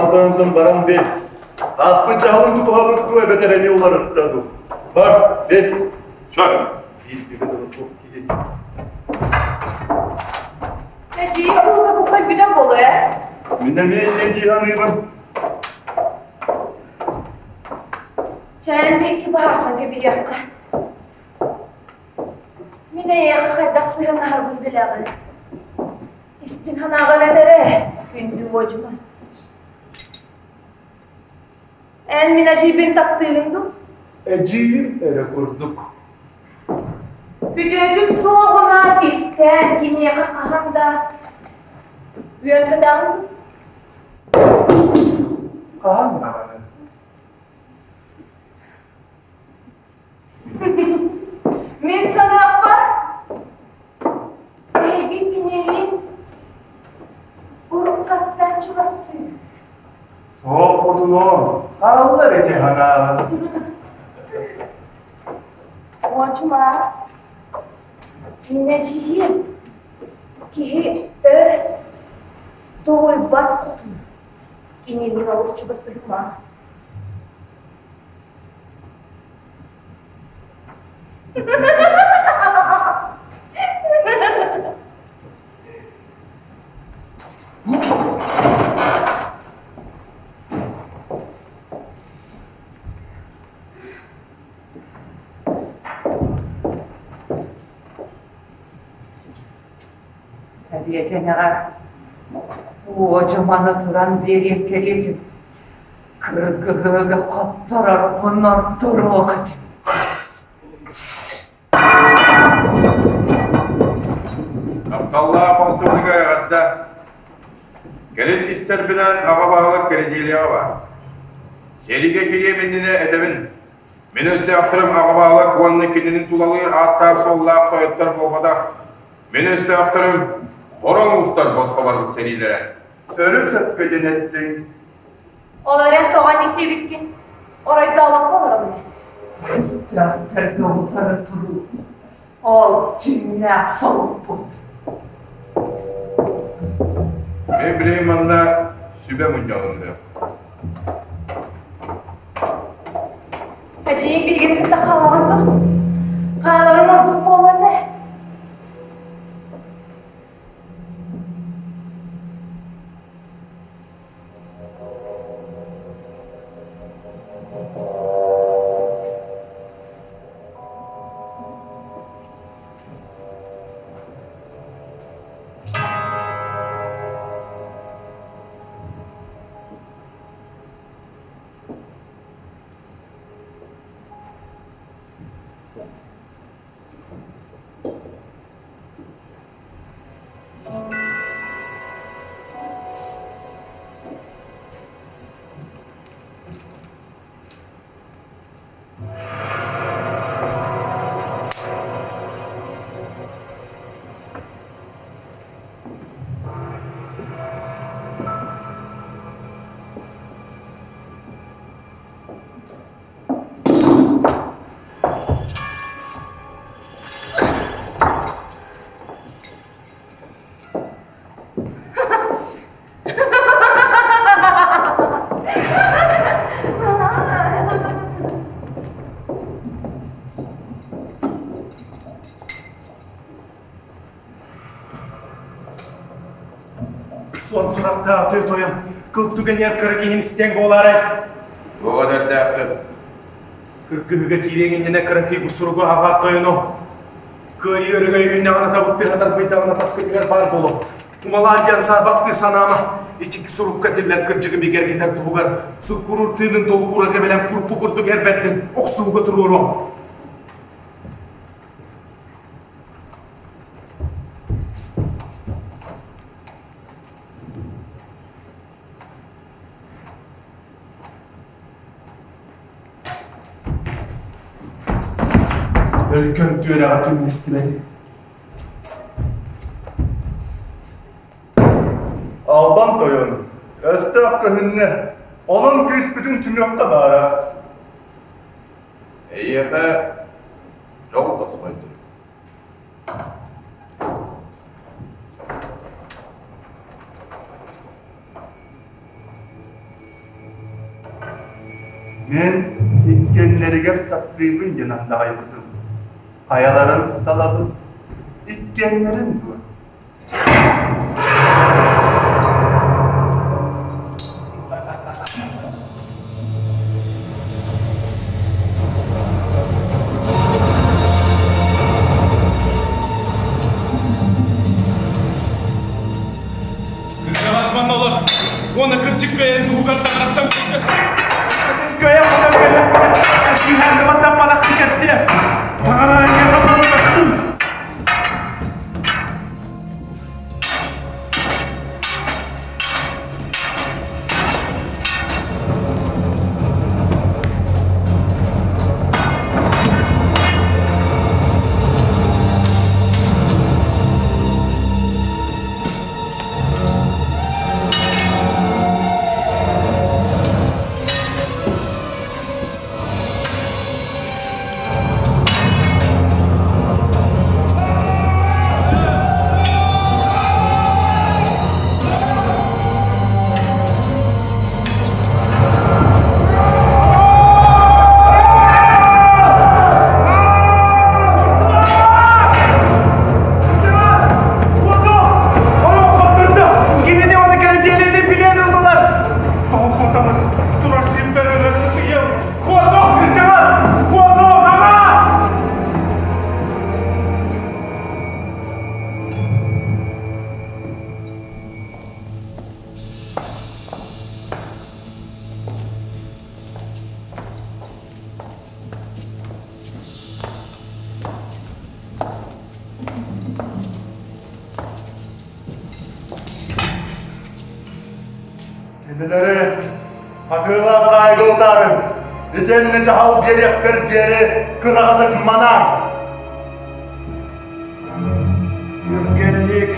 [SPEAKER 5] Албан баран бил. Ааспыт дьаһалын тутуһабыт дуу эбэтэр эмиэ уларытта дуу. Бар, бил.
[SPEAKER 2] Чөл.
[SPEAKER 5] Биир бигэ тылы суох киһи.
[SPEAKER 8] Эдьиийим куута бу кэлбитэ буолуо ээ.
[SPEAKER 5] Мин эмиэ инньэ дии саныыбын.
[SPEAKER 8] Чээн биһикки быһаарсан кэбиһиэххэ. Мин эйиэхэ хайдах сыһыаннаһарбын билэҕин. Истиҥ санааҕын эт эрэ, күндү уодьума. Эн мин эдьиийбин таптыыгын дуу?
[SPEAKER 5] Эдьиийим эрэ курдук.
[SPEAKER 8] Күтүөтүм суоҕуна кистээн киниэхэ хаһан да үөрбэтэҕин дуу?
[SPEAKER 5] Хаһан даҕаны.
[SPEAKER 8] Мин саныахпар, эһиги кинилиин уруккаттан чугастыыгыт.
[SPEAKER 5] Суоппутунуом, хааллар ити санааҕын.
[SPEAKER 8] Уочума, мин эдьиийим киһи өр тулуйбат хотуна. Кинилиин олус чугасыһыма.
[SPEAKER 7] Эбиэтэнэҕэ уодьуманы туран биэриэм кэриэтин Кыргыһыыга хотторорбун ордоруох этим.
[SPEAKER 14] Тапталлаах балтыбытыгар эҕэрдэ. Кэлин истэрбинэн аҕа баһылык кэридиэлиэҕэ баар. Сэриигэ кириэм иннинэ этэбин. Мин өстөөхтөрүм аҕа баһылык уонна кинини тулалыыр ааттаах-суоллаах тойоттор буолбатах. Мин өстөөхтөрүм бороҥ уустар босхо барбыт сэриилэрэ.
[SPEAKER 5] Сөрү сөпкө диэн эттиҥ.
[SPEAKER 8] Ол эрэн тоҕо инниктиэбиккин оройдообокко олоробун ээ.
[SPEAKER 7] Өстөөхтөргө утары туруу ол дьиҥнээх солукпут.
[SPEAKER 14] Мен билигин манна сүбэ мунньаҕын ылыам.
[SPEAKER 8] Эдьиийиҥ биһигини кытта хаалаҕын дуо? Хааларым ордук буолуо этэ.
[SPEAKER 11] Суон сурахтаах өтө тойон, кыл түгэниэр кыра киһини истиэҥ буолаарай?
[SPEAKER 14] Туох эдэрдээххин?
[SPEAKER 11] Кыргыһыга киириэҥ иннинэ кыракый бу суругу ааҕаат тойону. Кыайыы өрөгөй үүннэҕинэ табыктыы хатарбыйдаҕына таскытыгар баар буолуо. Умалаан диэн саарбахтыы санаама, ичик сурукка этиллэр кырдьыгы бигэргэтэр туһугар суккуруур тыынын долгуура кэбилэн куруппу курдук эрбэттин охсуһууга туруоруом. Өлкөм түөрэҕэ түҥнэстибэтин.
[SPEAKER 5] Албан тойон, өстөөх көһүннэ, онон күүспүтүн түмүөххэ баара.
[SPEAKER 14] Эйиэхэ дьол тосхойдун.
[SPEAKER 5] Мин иккиэннэригэр таптыыбын диэн андаҕайбытым. Хайаларын талабын, иккиэннэрин дуо?
[SPEAKER 11] Кырдьаҕас манна олор уонна кырдьык кыайарын туһугар таҥараттан көрдөс. Кыайа хотон кэллэхпинэ, күүһээннэматтан балахты кэпсиэ. Таҥара эйиэхэ буолбаттын. Кинини оны кэрдиэлэни билэн ыллылар. Тоҕо турар сирбэр өлөр сытыйым. Куотуох кырдьаҕас! Куотуох аҕа!
[SPEAKER 5] Кинилэри хатыылаах хаайга утаарыҥ, итиэннэ дьаһал биэриэхпэр диэри кыраҕатык манааҥ.
[SPEAKER 3] Түргэнник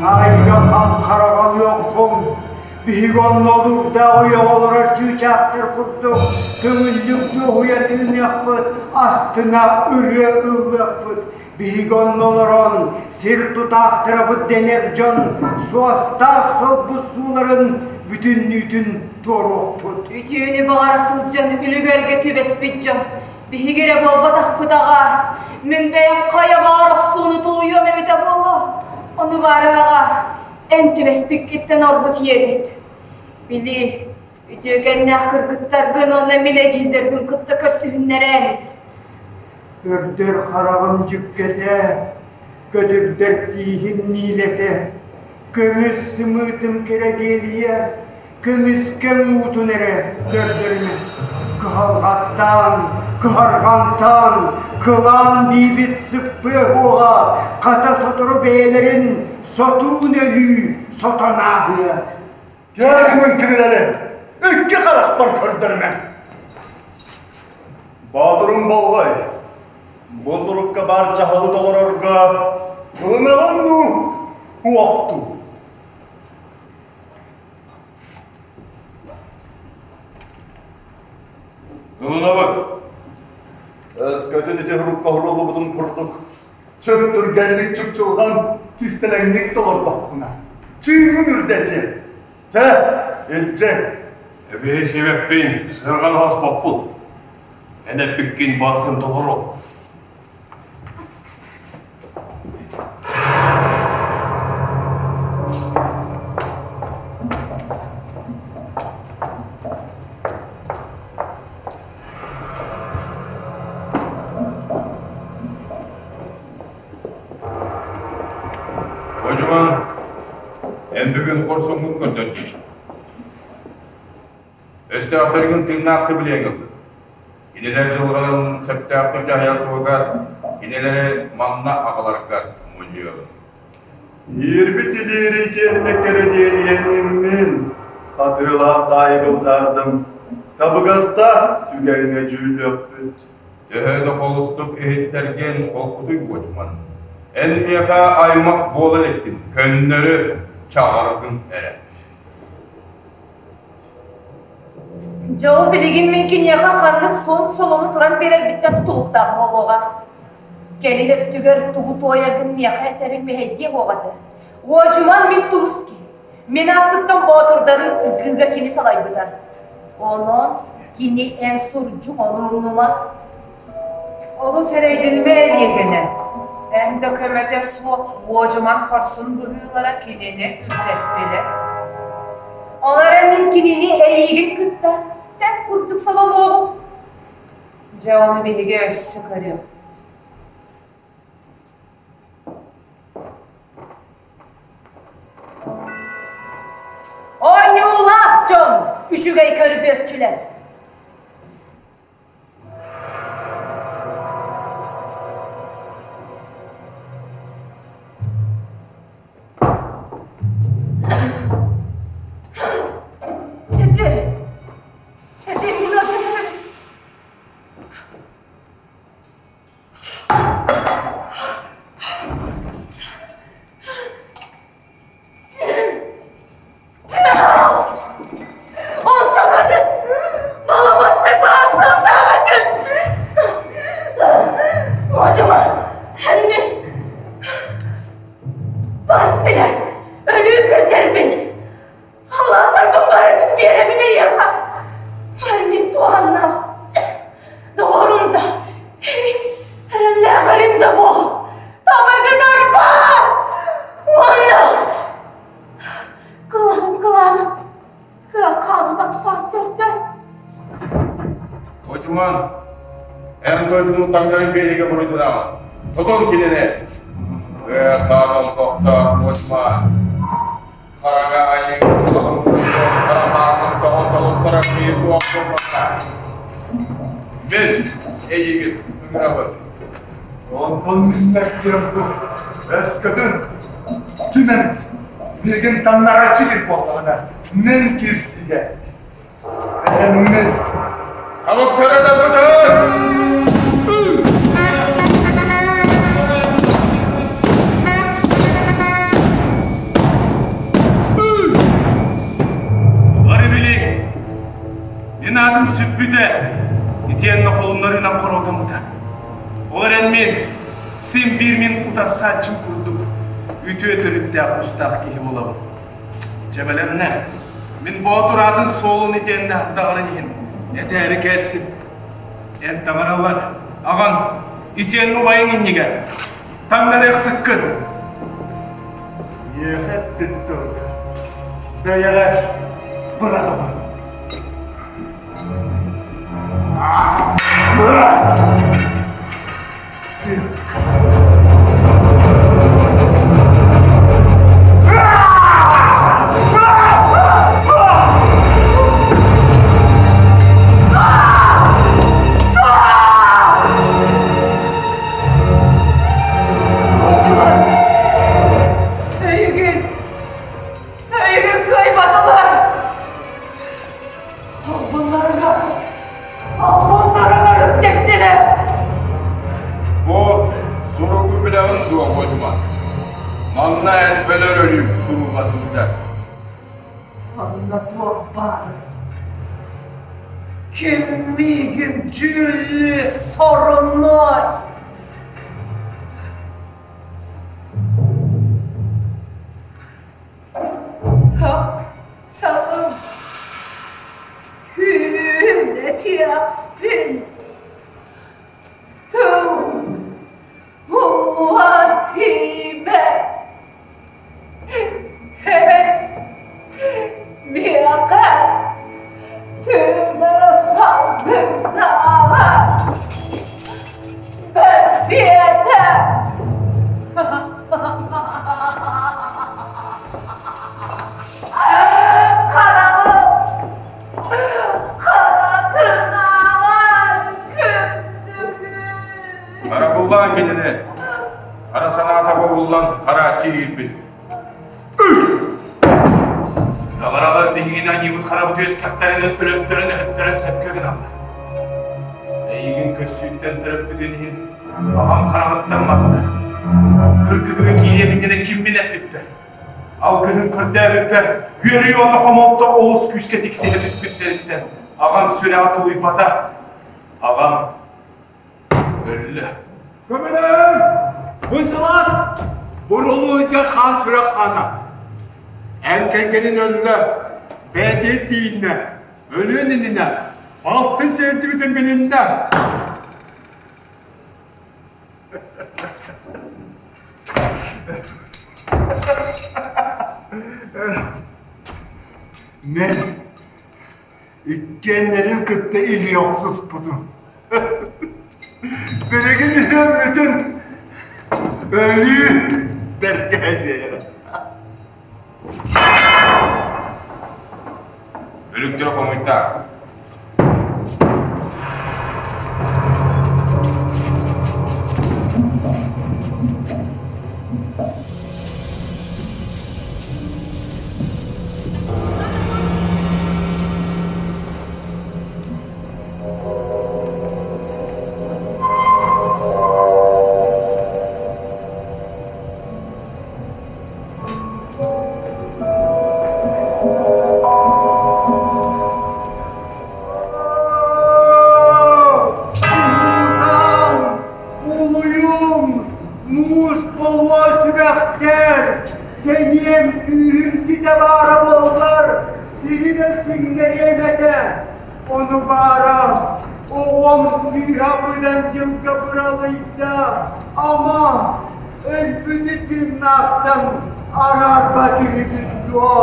[SPEAKER 3] хаайыыга хам хараҕалыаххыҥ, биһиги онно олуурдаах ойоҕо олорор чыычаахтар курдук көҥүллүк дуоһуйа тыыныахпыт, астына ырыа ыллыахпыт. Биһиги онно олорон сир тутаахтарабыт дэнэр дьон суостаах солбуссууларын
[SPEAKER 6] бүтүннүүтүн туоруохпут.
[SPEAKER 4] Үтүөнү баҕара сылдьан үлүгэргэ түбэспит дьон биһиги эрэ буолбатахпыт аҕа. Мин бэйэм хайа баҕар охсууну тулуйуом эбитэ буолуо. Ону баара аҕа, эн түбэспиккиттэн ордук иэдэйт. Били, үтүөкэннээх кыргыттаргын уонна мин эдьиийдэрбин кытта көрсүһүннэрээни.
[SPEAKER 6] Көрдөр хараҕым дьүккэтэ, көтүрдэр тииһим миилэтэ, көмүс сымыытым кэрэдиэлийэ, көмүскэҥ уутун эрэ көрдөрүмэ. Кыһалҕаттаан, кыһарҕантаан, кылаан биибит сыппыа уоҕа, хата сотору бэйэлэрин сотуун өлүү сотон ааһыа.
[SPEAKER 5] Кээминин кинилэри икки харахпар көрдөрүмэ. Боотурум болҕой, бу сурукка баар дьаһалы толорорго ылынаҕын дуу, уохтуу?
[SPEAKER 14] Ылынабын.
[SPEAKER 5] Өскөтүн ити сурукка уһуруллубутун курдук чөп түргэнник чыпчылҕан кистэлэҥник толордохпуна, чыыҥҥын үрдэтиэм. Чэ, илдьэ.
[SPEAKER 14] Эбиһи сиэбэппин, сыарҕаны оспоппун. Эн эппиккин барытын толоруом. Одьуман, эн бүгүн хорсуҥҥун көрдөрдүҥ. Өстөөхтөргүн тыыннаахтыы билиэҥ ылбыт. Кинилэр дьылҕаларын сөптөөхтүк дьаһайар туһугар кинилэри манна аҕаларга мунньуйабын.
[SPEAKER 5] Иирбит илиири итиэннэ кэрэдиэлийэниммин хатыылаах таайга утаардым. Табыгастаах түгэҥҥэ дьүүллүөхпүт.
[SPEAKER 14] Төһө да холустук иһиттэргин холкутуй буочуман. Эн миэхэ аймах буола иликтин, көннөрү чаҕаргын эрэ.
[SPEAKER 8] Дьэ ол билигин мин киниэхэ ханнык суон солону туран биэрэрбиттэн тутулуктаах буолуоҕа. Кэлин өттүгэр тугу туойаргын миэхэ этэриҥ мэһэйдиэ буоҕа этэ. Уодьуман мин тумус киһи. Мин ааппыттан боотурдарын кыргыыга кини салайбыта. Онон кини эн сурдьуҥ ону умнума.
[SPEAKER 7] Олус эрэйдэнимэ эриэкэнэ. Эн да көмөтө суох уодьуман хорсун быһыылара кинини үрдэттилэр.
[SPEAKER 8] Ол эрэн мин кинини эйигин кытта тэҥ курдук сололуоҕум.
[SPEAKER 7] Дьэ ону биһиги өссө көрүөхпүт.
[SPEAKER 8] Оонньуулаах дьон үчүгэй көрбүөччүлэр. Эдьиэй, эдьиэй, мин ыалдьыттарым. Онтон атын баламаттык баасылдаах этим. Модьума, эн мин бас билэр өлүү сирдэрбин Халаатарбын барытын биэрэбин эйиэхэ. Мин туһаннаах доҕорум да, эрэллээҕэрим да буол. Табыгыгар баар! Уонна кылаан кылаанын кыа хаалбаттаах көрдөр.
[SPEAKER 14] Очуман, эн дойдуну таҥнары биэригэ буруйданаҕын. Тотон кинини! Кыа хаалбаттаах Очуман. Хараҥа айыы харабаанын тоҕон толуттара киһи суох буолбатта. Мин эйигин ыҥырабын.
[SPEAKER 5] Онтон мин мэктиэм бу. Өскөтүн ким эмит миигин таҥнарааччы кир буоллаҕына, мин киирсиигэ бэлэммин.
[SPEAKER 14] Халыктара талбытын!
[SPEAKER 10] Бары билиҥ, мин аатым сүппүтэ, итиэннэ холуннарыынан хоруотаммыта. Ол эрэн мин, син биир мин утарсааччым курдук, үтүө төрүттээх устаах киһи буолабын. Дьэ бэлэмнэ.
[SPEAKER 15] Мин боотур аатын суолун итиэннэ даҕарын иһин этээри кэлтим. Эн таҥаралар, аҕаҥ, итиэннэ убайыҥ иннигэр таҥнарыахсыккын.
[SPEAKER 5] Миэхэ эппит тылгын бэйэҕэр быраҕыма.
[SPEAKER 7] Эйигин, эйигин кыайбатылар! Албыннарыгар, албыннарыгар үктэттилэр!
[SPEAKER 14] Бу суругу билэҕин дуо, Одьуман? Манна эн өлөр өлүү сурулла сылдьар.
[SPEAKER 7] Манна туох баарый? Ким миигин дьүүллүү сорунуой? Тапталым түүнэтиэхпин тыл уҥуоҕа тиийбэт Миэхэ тыынара салгыннаҕа бэрдиэтэ Хараҕым харатынааҕар күндүгүн.
[SPEAKER 14] Харабыллаан кинини хара санаата бобуллан харааччы иирбит.
[SPEAKER 15] Таҥаралар биһигини аньыыбыт харабыт үөскэхтэрин өлөттөрөн өһөттөрөн сөпкө гыналлар. Эйигин көссүүттэн төрөппүтүн иһин аҕам хараҕыттан матта. Кыргыһыыга киириэм иннинэ киммин эппиппэр, алгыһын көрдөөбүппэр үөрүү уонна хомолто олус күүскэ тиксиһэ түспүттэриттэн аҕам сүрэҕэ тулуйбата. Аҕам өллө.
[SPEAKER 9] Көмөлөөн! Бу сылаас бурулуйдьа хаан сүрэх хаана. Эн кэргэнин өллө, бэйэтин тиийиннэ, өлүөн иннинэ алтын сиэрдибитин билиннэ.
[SPEAKER 5] Мен иккиэннэрин кытта илии охсуспутум. Билигин үһүөн бүтүн өлүү бэргэһэлиэҕэ.
[SPEAKER 14] Өлүктэрэ хомуйда.
[SPEAKER 6] Улуйум, муус болуо сүрэхтэр, сэниэм күүһүм ситэ баара буоллар, сирин сиҥнэриэм этэ. Ону баара, оҕом сыыһа быдан дьылга быралыйда, ама, өлбүтү тыыннаахтан араарбат үһүбүн дуо?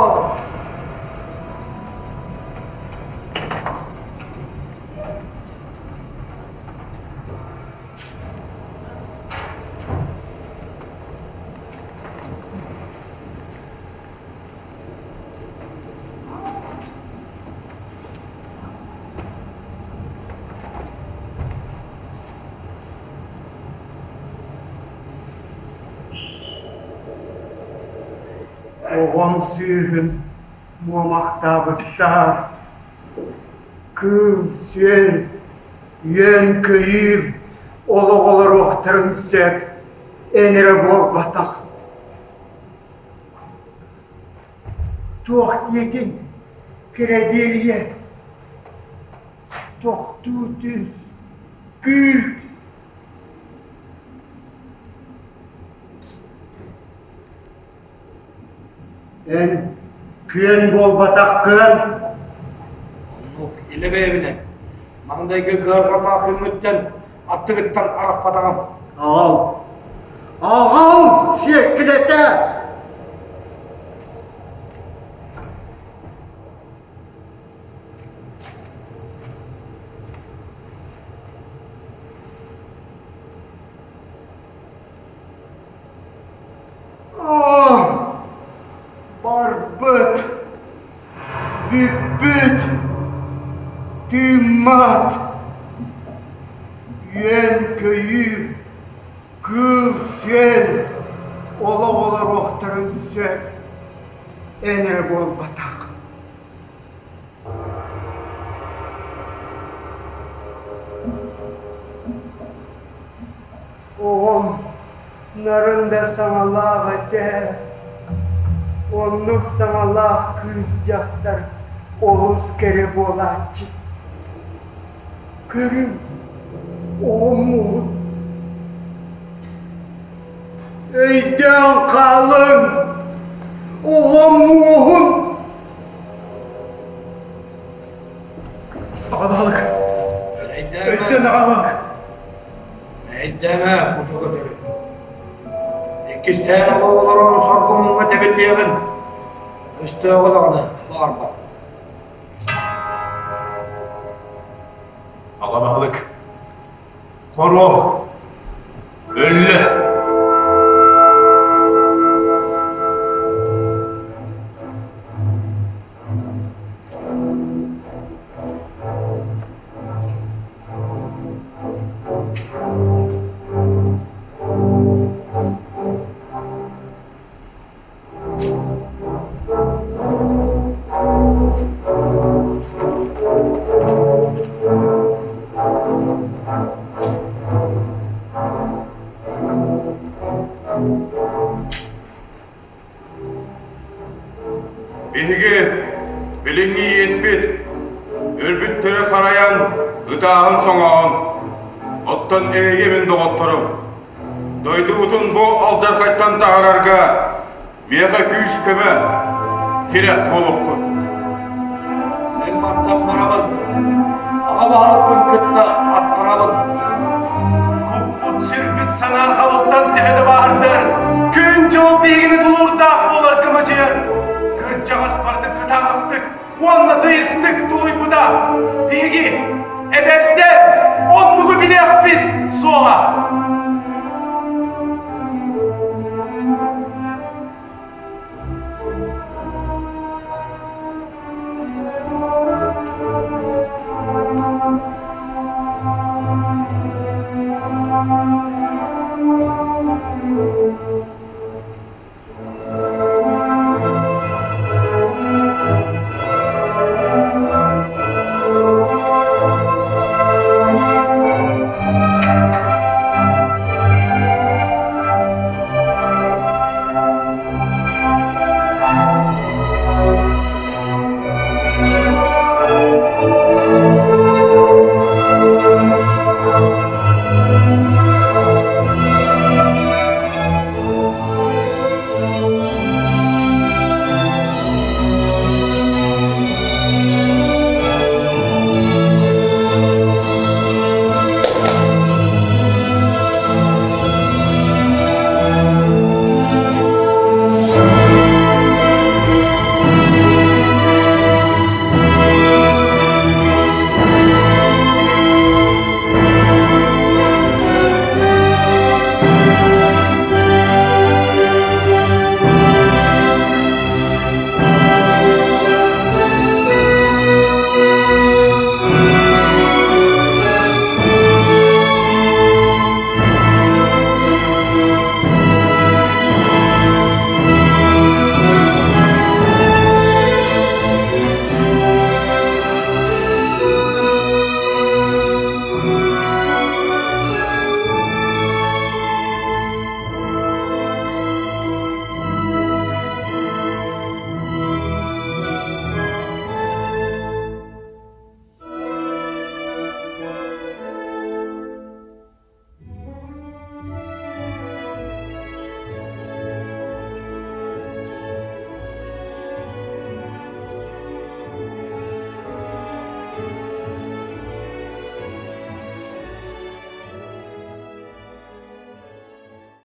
[SPEAKER 6] Оҕом сыыһын муомахтаабыттар, кыыл-сүөл, үөн-көйүүр олох олоруохтарын сөп, эн эрэ буолбатах. Туох диэтиҥ, кирэдиэлийэ, тохтуу түс, күүт. Эн Күөн буолбатаххын.
[SPEAKER 1] Оннук илэ бэйэбинэн. Маҥнайгы кыарҕалаах күммүттэн аттыгыттан арахпатаҕым.
[SPEAKER 6] Аҕал! Аҕал! Сиэккилэтэ! Барбыт, бүппүт, тыыммат, үөн-көйүү, кыыл-сүөл олох олоруохтарын сөп, эн эрэ буолбатах. Оҕом нарын да саҥалаах этэ, оннук саҥалаах кыыс дьахтар олус кэрэ буолааччы. Көрүҥ, оҕом уоһун. Өйдөөн хаалыҥ, оҕом уоһун.
[SPEAKER 5] Аҕа баһылык, өйдөн аҕа баһылык.
[SPEAKER 1] Эйдээмэ, куту көтөрү. Иккистээн олох олорон соргумуҥҥа тэбиллиэҕин, өстөөҕү даҕаны баҕарбат.
[SPEAKER 14] Аҕа баһылык, хоруол, өллө. Биһиги билиҥҥи иэспит өлбүттэри харайан, ытааһын-соҥооһун. Оттон эһиги мин доҕотторум, дойдубутун бу алдьархайтан таһаарарга миэхэ күүс-көмө, тирэх буолуоххут.
[SPEAKER 1] Мин мантан барабын. Аҕа баһылыкпын.